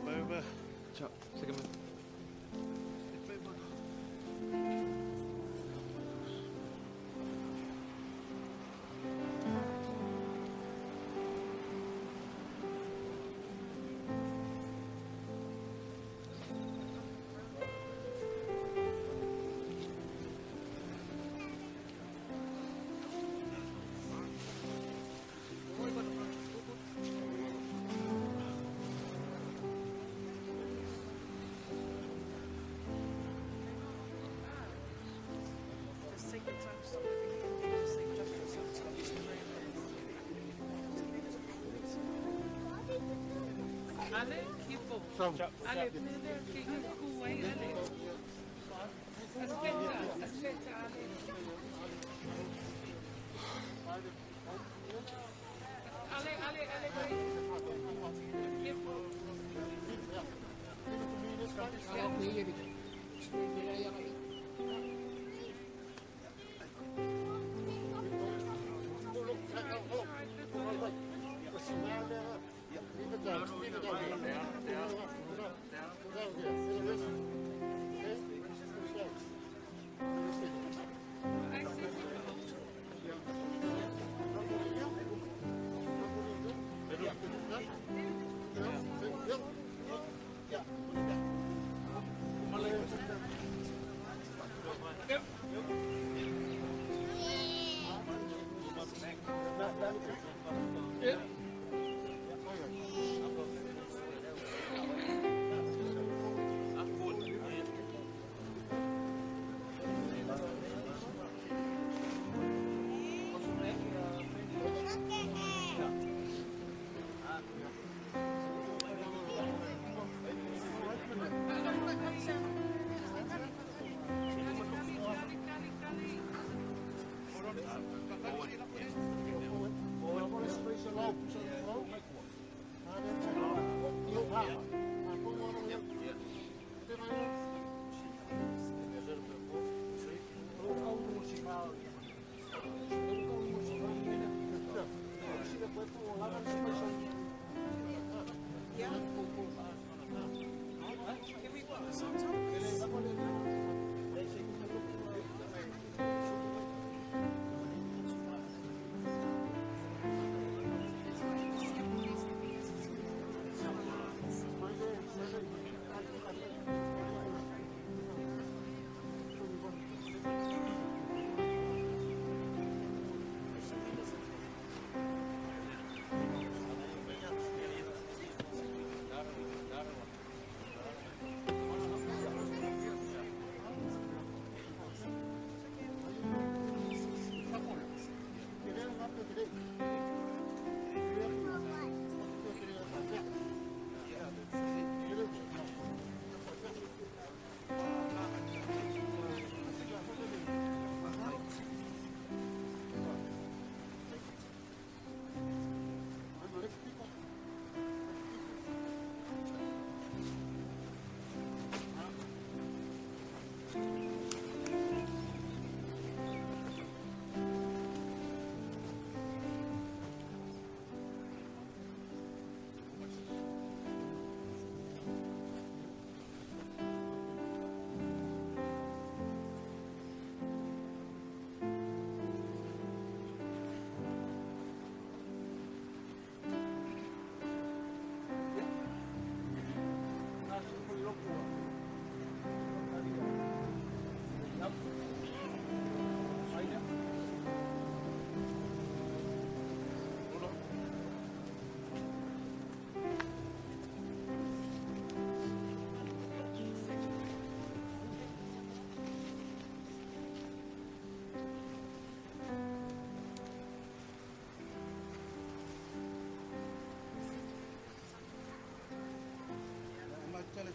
Speaker 4: Over. Ciao.
Speaker 14: Ale, careful. Ale, ale. Aspetta, aspetta, Ale. Ale, ale, ale, wait. Careful. Can we put this on top?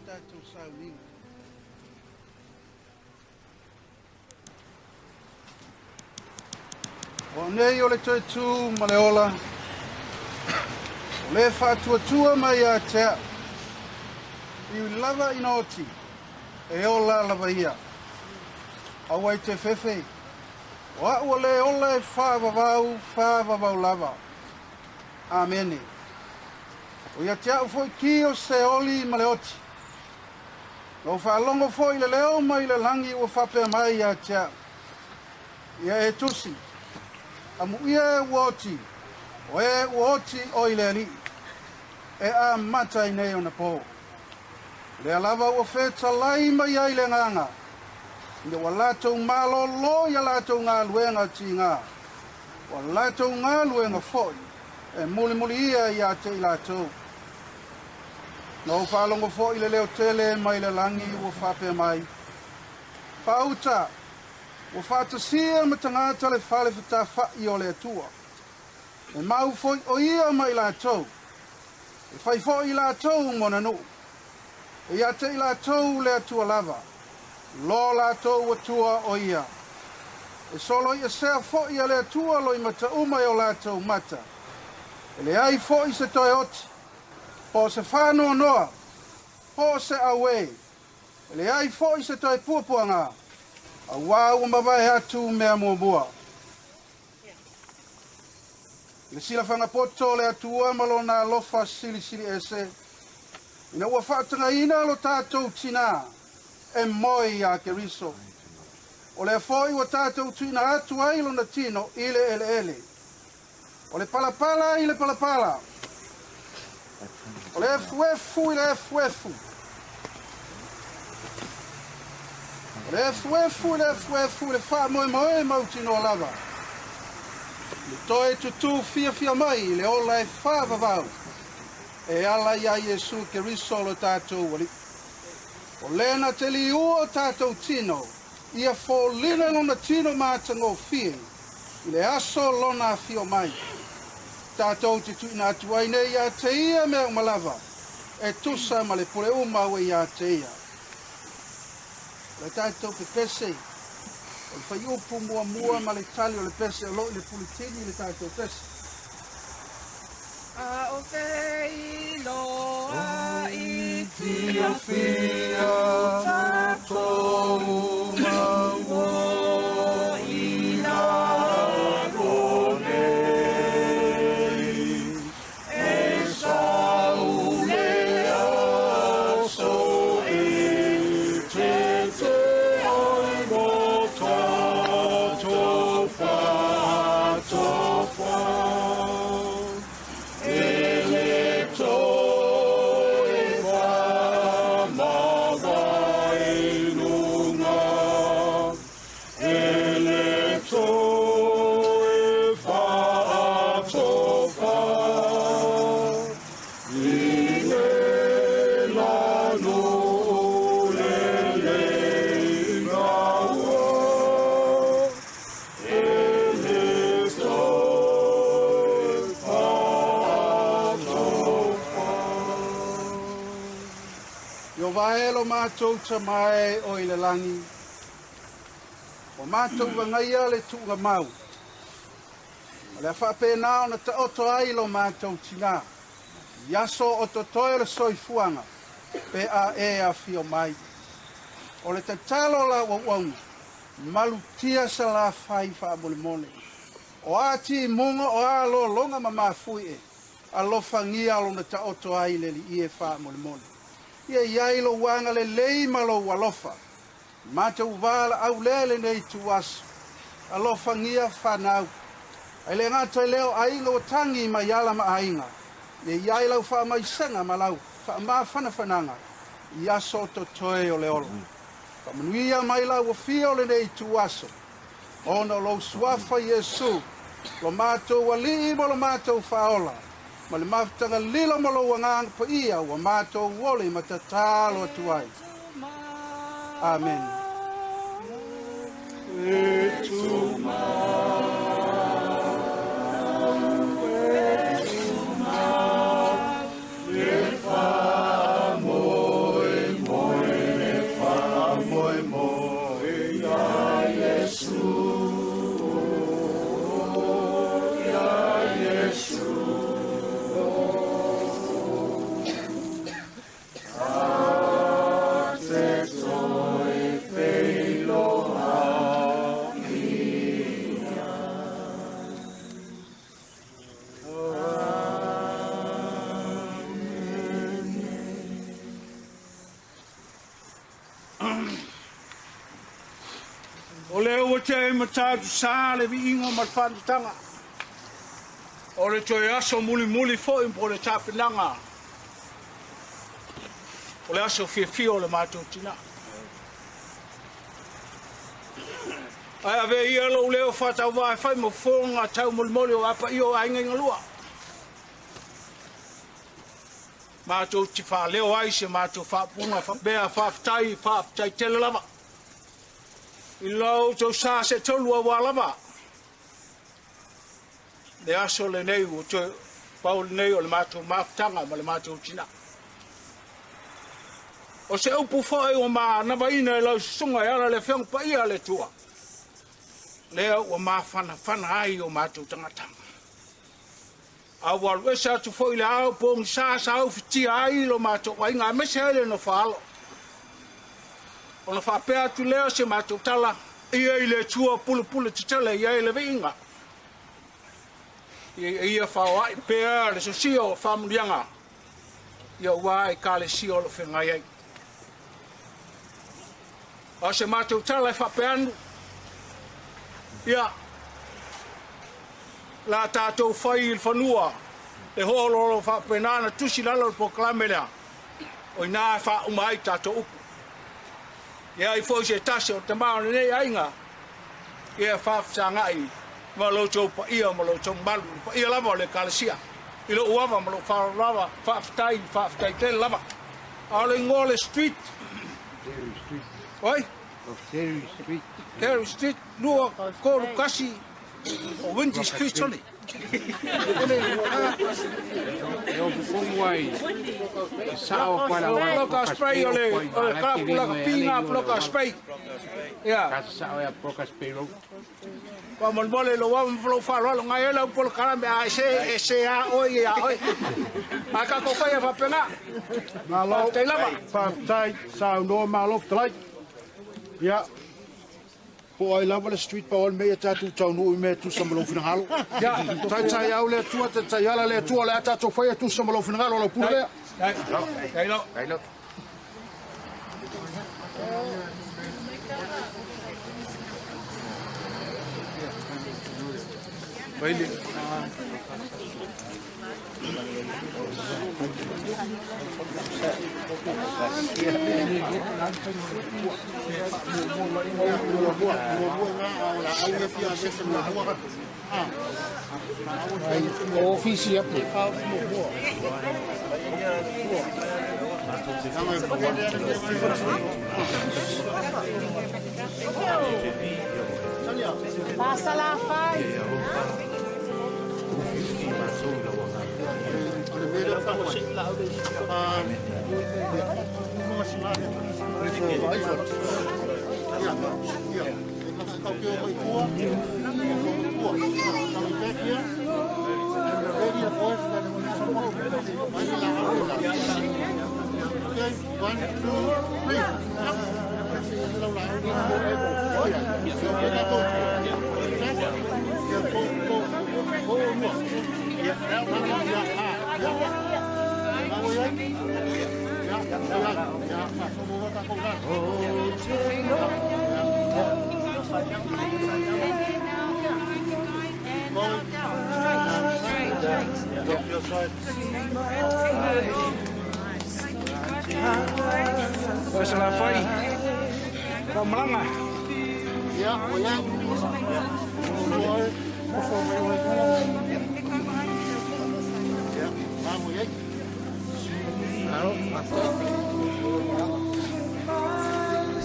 Speaker 1: Tatou sauniga. O nei o le toe tū ma le ola, o le whaatuatua mai a tea, i lava ina oti, e ola lava ia. Aua i te fefe, o au o le ola e whaavavau, whaavavau lava. Amene. O ia te au foi ki o Seoli ma le oti. Na ou faalogo foi i le leo mai le lagi ua faapea mai ia te au. Ia e tusi, amuia e ua oti, o e ua oti oe i le Alii, e amata ai nei ona pō. Lea lava ua fetalai mai ai le Agaga, ina ua latou malōlō i a latou galuega tigā, o a latou galuega foi e mulimuliia ia te i latou. Na ou faalogo foi i le leo tele mai le lagi ua faapea mai, Paauta, ua faatasia ma tagata le fale fetafa'i o le Atua. E mau foi o ia ma i latou, e fai foi i latou mona nuu. E ia te i latou le Atua lava, lo latou Atua o ia. E soloiesea foi e le Atua loimata uma i o latou mata. E leai foi se toe oti, po o se faanoanoa, po o se auē, e leai foi se toe puapuaga, auā ua mavae atu mea muamua. I le silafaga poto o le Atua ma lona alofa silisili ese, ina ua faatagaina lo tatou tinā e moe iā Keriso. O lea foi ua tatou tuuina atu ai lona tino i le eleele. O le palapala i le palapala, o le efuefu i le efuefu, o le efuefu i le efuefu i le faamoemoe mautinoa lava, i le toe tutū fiafia mai i le ola e faavavau e ala iā Iesu Keriso lo tatou Alii. O le na te liua o tatou tino, ia foliga lona tino matagofie i le aso lona afio mai. Tatou te tuuina atu ai nei ia te ia mea uma lava, e tusa ma le pule uma ua ia te ia. O le tatou pepese, o le fuaiupu muamua ma le tali o le pese o lo o i le puletini le tatou pese.
Speaker 14: A o feiloai
Speaker 20: fiafia tatou maua i lalo nei e sau le aso e tete ai mo tatou faatofa e le toe faamavae i luga e le toe faatofa i le lanu lelei gaua e le toe faatofa.
Speaker 1: Ieova e lo matou Tamā e o i le lagi, ua matou vagaia le tuugamau, ma le a faapena ona taoto ai lo matou tinā, i aso o totoe o le soifuaga, pe a e afio mai. O le tatalo a lau auauna, malutia Salafai faamolemole. O a timuga o a lologa ma mafuie, alofagia lona taoto ai le Alii e faamolemole. Ia i ai lou agalelei ma lou alofa. Matou valaau lea i lenei ituaso. Alofagia fanau. Ae le gata i lea o aiga ua tagi mai ala ma aiga. Ia i ai lau faamaisega ma lau faamafanafanaga i aso o totoe o le ola. Faamanuia mai lau afio o lenei ituaso, ona o lou suafa Iesu, lo matou Alii ma lo matou Faaola, ma le mafutaga lilo ma lou Agaga Paia ua matou oli ma tatalo atu ai. Amene.
Speaker 20: E tumau, e tumau, le faamoemoe, le faamoemoe ia Iesu, ia Iesu. Ta te toe feiloai ia.
Speaker 11: O lea ua tea i Matautu-Sa le viiga ma le faamatataga, o le toe aso mulimuli foi po o le tapenaga o le aso fiafia o le matou tinā. Ae avea ia lou leo faatauvā e fai ma fofoga taumolimoli o paia o aiga i galua. Matou te faaleo ai se matou faapuga faapea faafetai, faafetai tele lava. I la outou sa se tolu auā lava. Le aso lenei ua toe pau lenei o le matou mafutaga ma le matou tinā. O se upu foi ua manavaina e lau susuga e ala le Afioga Paia a le Atua, lea ua mafanafana ai o matou tagata. A ua alu ese atu foi le ao pogisa sa ufitia ai lo matou aiga aemaise ai le nofoaalo. Ona faapea atu lea o se matou tala, ia i le Atua pulupulu tetele i ai le viiga. Ia ia faoai pea le sosia o faamanuiaga, ia ua ekalesia o lo feagai ai. A o se matou tala e faapea anu, ia, la tatou fai i le fanua, le ho'oloolo faapena na tusi lalo o le polokalame lea, o iná e faauma ai tatou upu. Ia ai foi se tasi o tamā o lenei aiga, ia faafesaga'i ma lo outou paia ma lo outou mamalu, le paia lava o le ekalesia. I lou ava ma lou faaaloalo lava, faafetai, faafetai tele lava. A o le igoa o le street?
Speaker 4: Terry Street.
Speaker 11: Oi?
Speaker 4: O Terry Street.
Speaker 11: Terry Street, 231 o Windy Street oli.
Speaker 4: E o pupungu ai, e sao kwa la wai.
Speaker 11: Bloka spray o le ka pulaka pinga bloka spray. Ia.
Speaker 4: Ka sao ia bloka spray road.
Speaker 11: Pa molemole lo wa mflo fa lo ngai ela polo kalame a se e se a oi a oi. A ka ko fai fa penga.
Speaker 1: Malo.
Speaker 11: Faafetai lava.
Speaker 1: Faafetai, saunoa malo fetalai. Ia, po o ai lava le street pa o le mea ia tatou taunuu i mea e tusa ma lou finagalo.
Speaker 11: Ia.
Speaker 1: Taitai au le Atua, taitai ala le Atua, o le a tatou faia e tusa ma lou finagalo, o lau pule lea.
Speaker 11: Dai lo.
Speaker 4: Dai lo.
Speaker 11: Baile.
Speaker 4: Ofisi apu.
Speaker 21: Passa lá, faz.
Speaker 11: O se la fai. Ka malanga.
Speaker 1: Ia, o ia.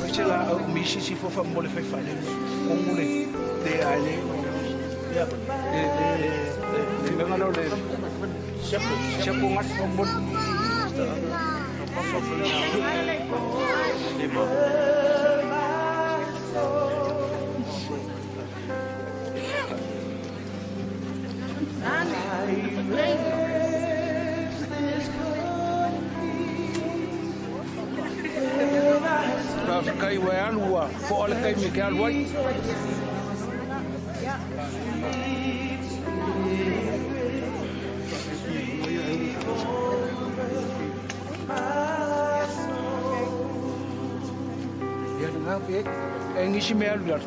Speaker 11: O se la au misi si fo fa mo le fai fai le. Kongu le te ai le. Ia, le le le le ngalo le. Siapo, siapo ngat mo. Ka kai wa alu wa fo ale kai mi ke alu ai.
Speaker 4: E nisi mea alu lalo.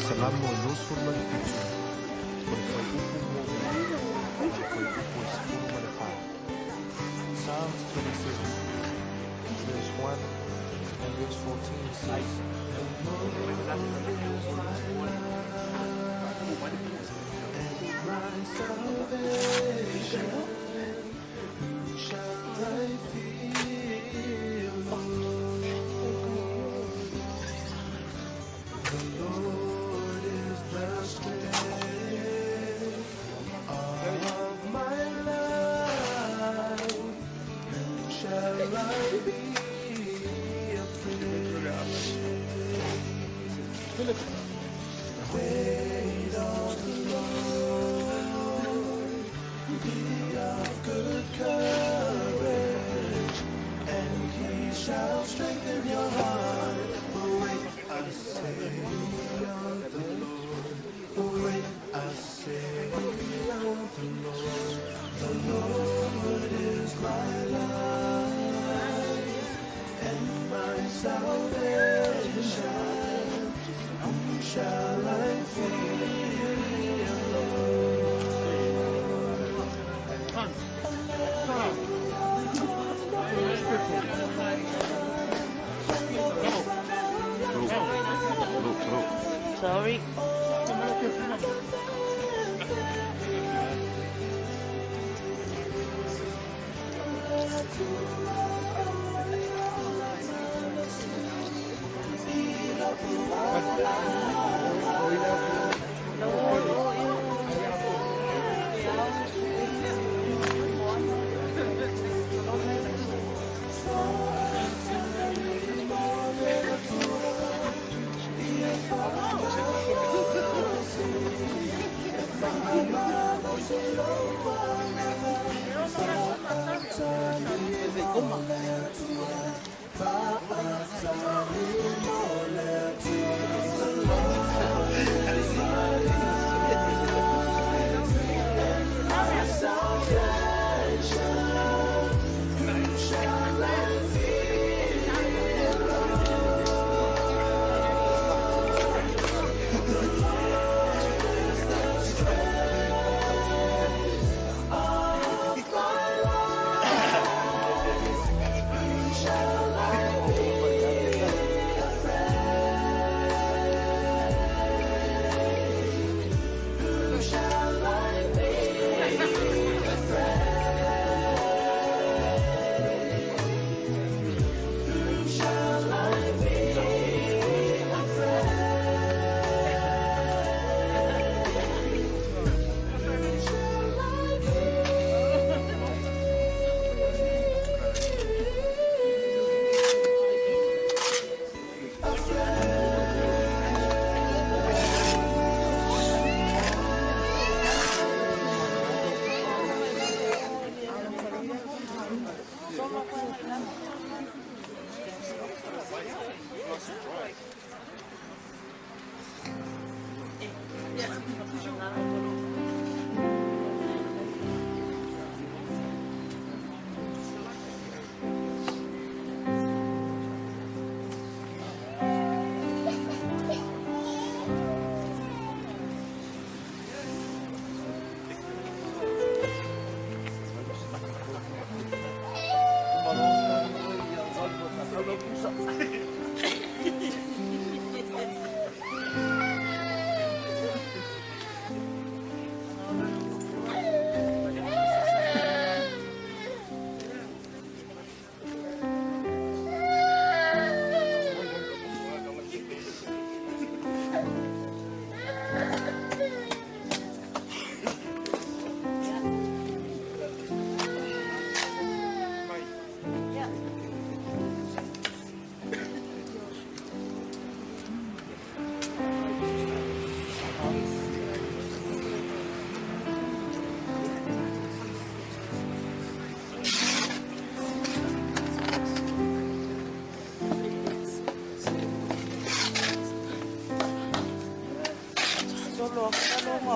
Speaker 3: Salamo 27, o le fuaiupu 1 i le fuaiupu e 14. Psalms 27, verse 1 and verse 14 says, The Lord is my light and my salvation. Whom shall I fear, Lord? The Lord is the strength of my life. Whom shall I be afraid? Wait on the Lord, be of good courage, and he shall strengthen your heart. Wait, I say on the Lord. Wait, I say on the Lord. The Lord is my light and my salvation. Whom shall I fear, Lord?
Speaker 7: Sorry.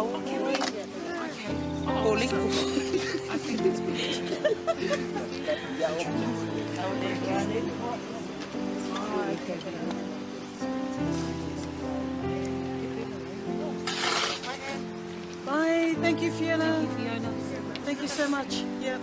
Speaker 14: Oh, can we? Okay. Oh. I think it's
Speaker 17: Bye. Thank you, Fiona.
Speaker 14: Thank you, Fiona.
Speaker 17: Thank you so much. Yep.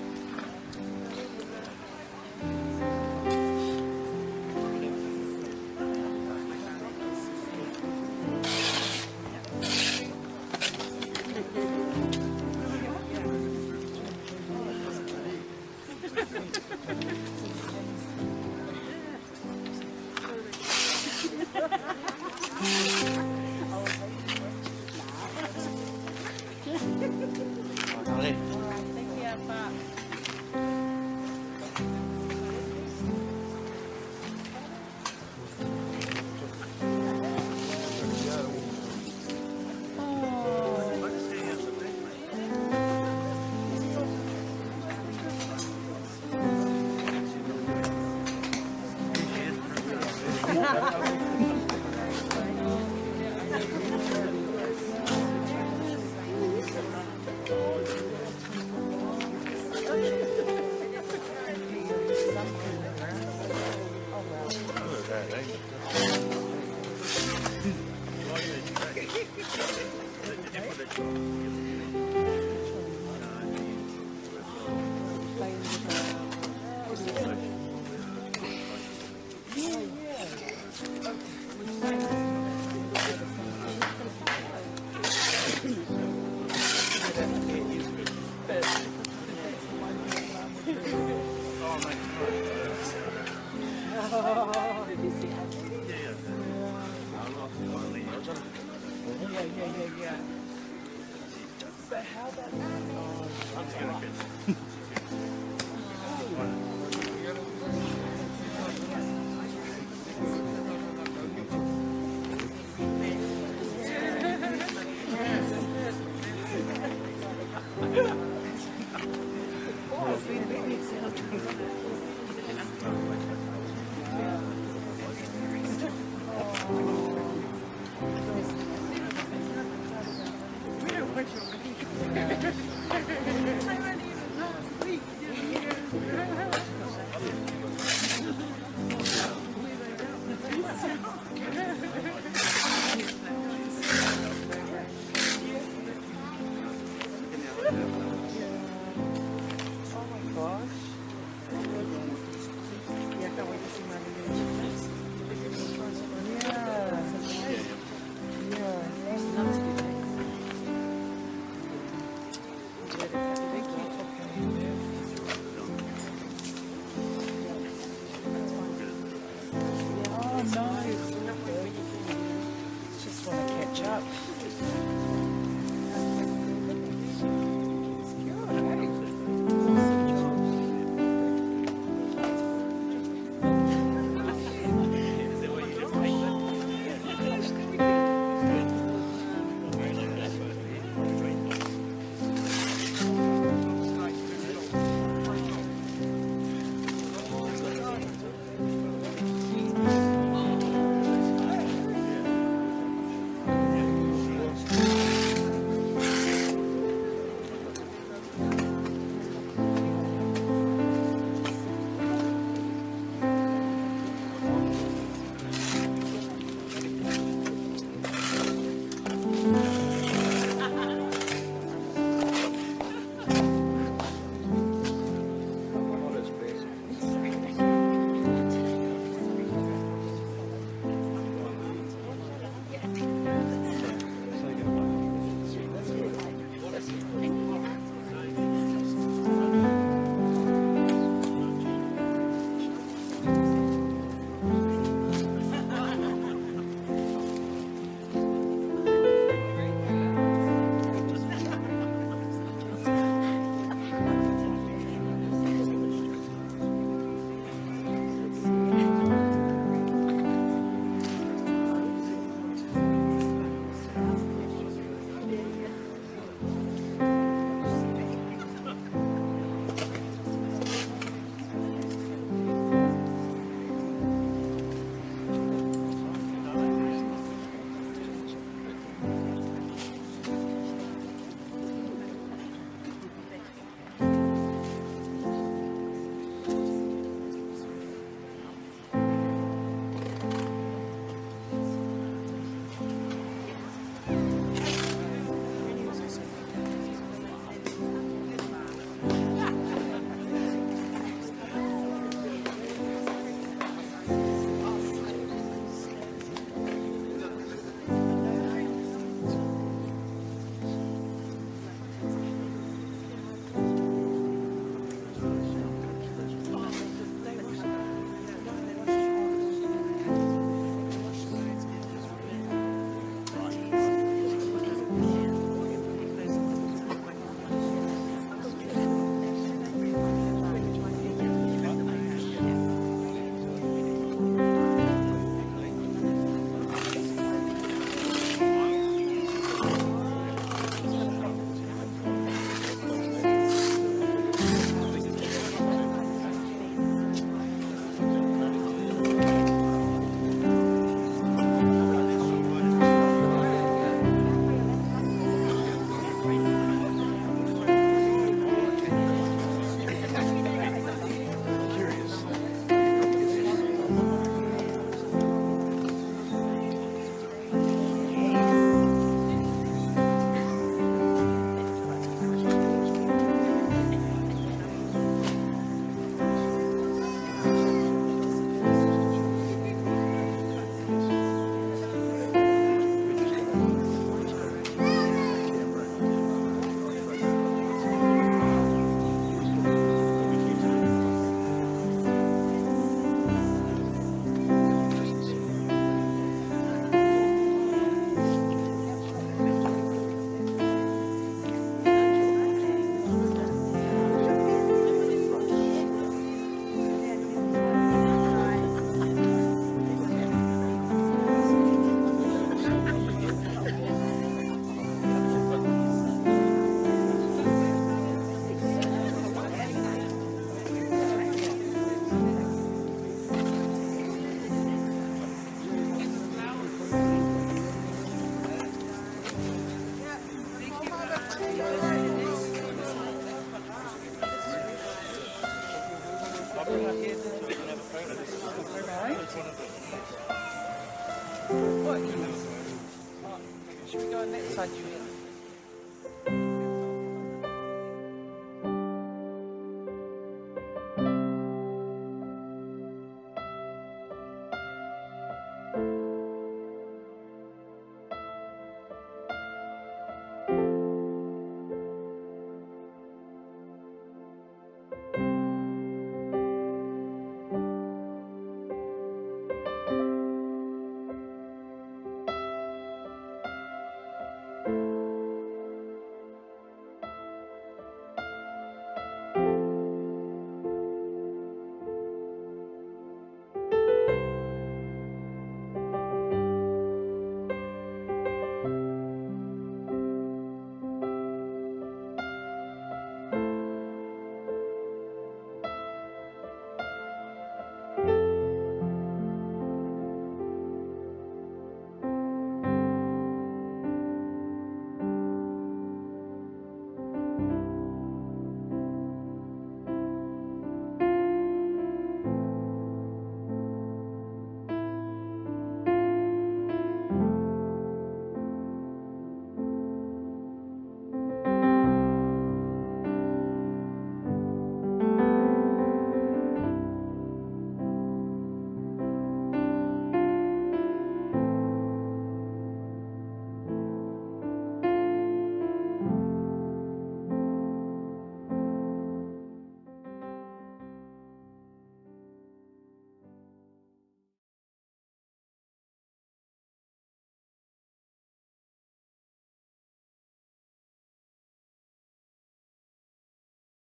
Speaker 14: I'll bring our hair down so we can have a photo. Right. What? Oh, should we go on that side, Juliet?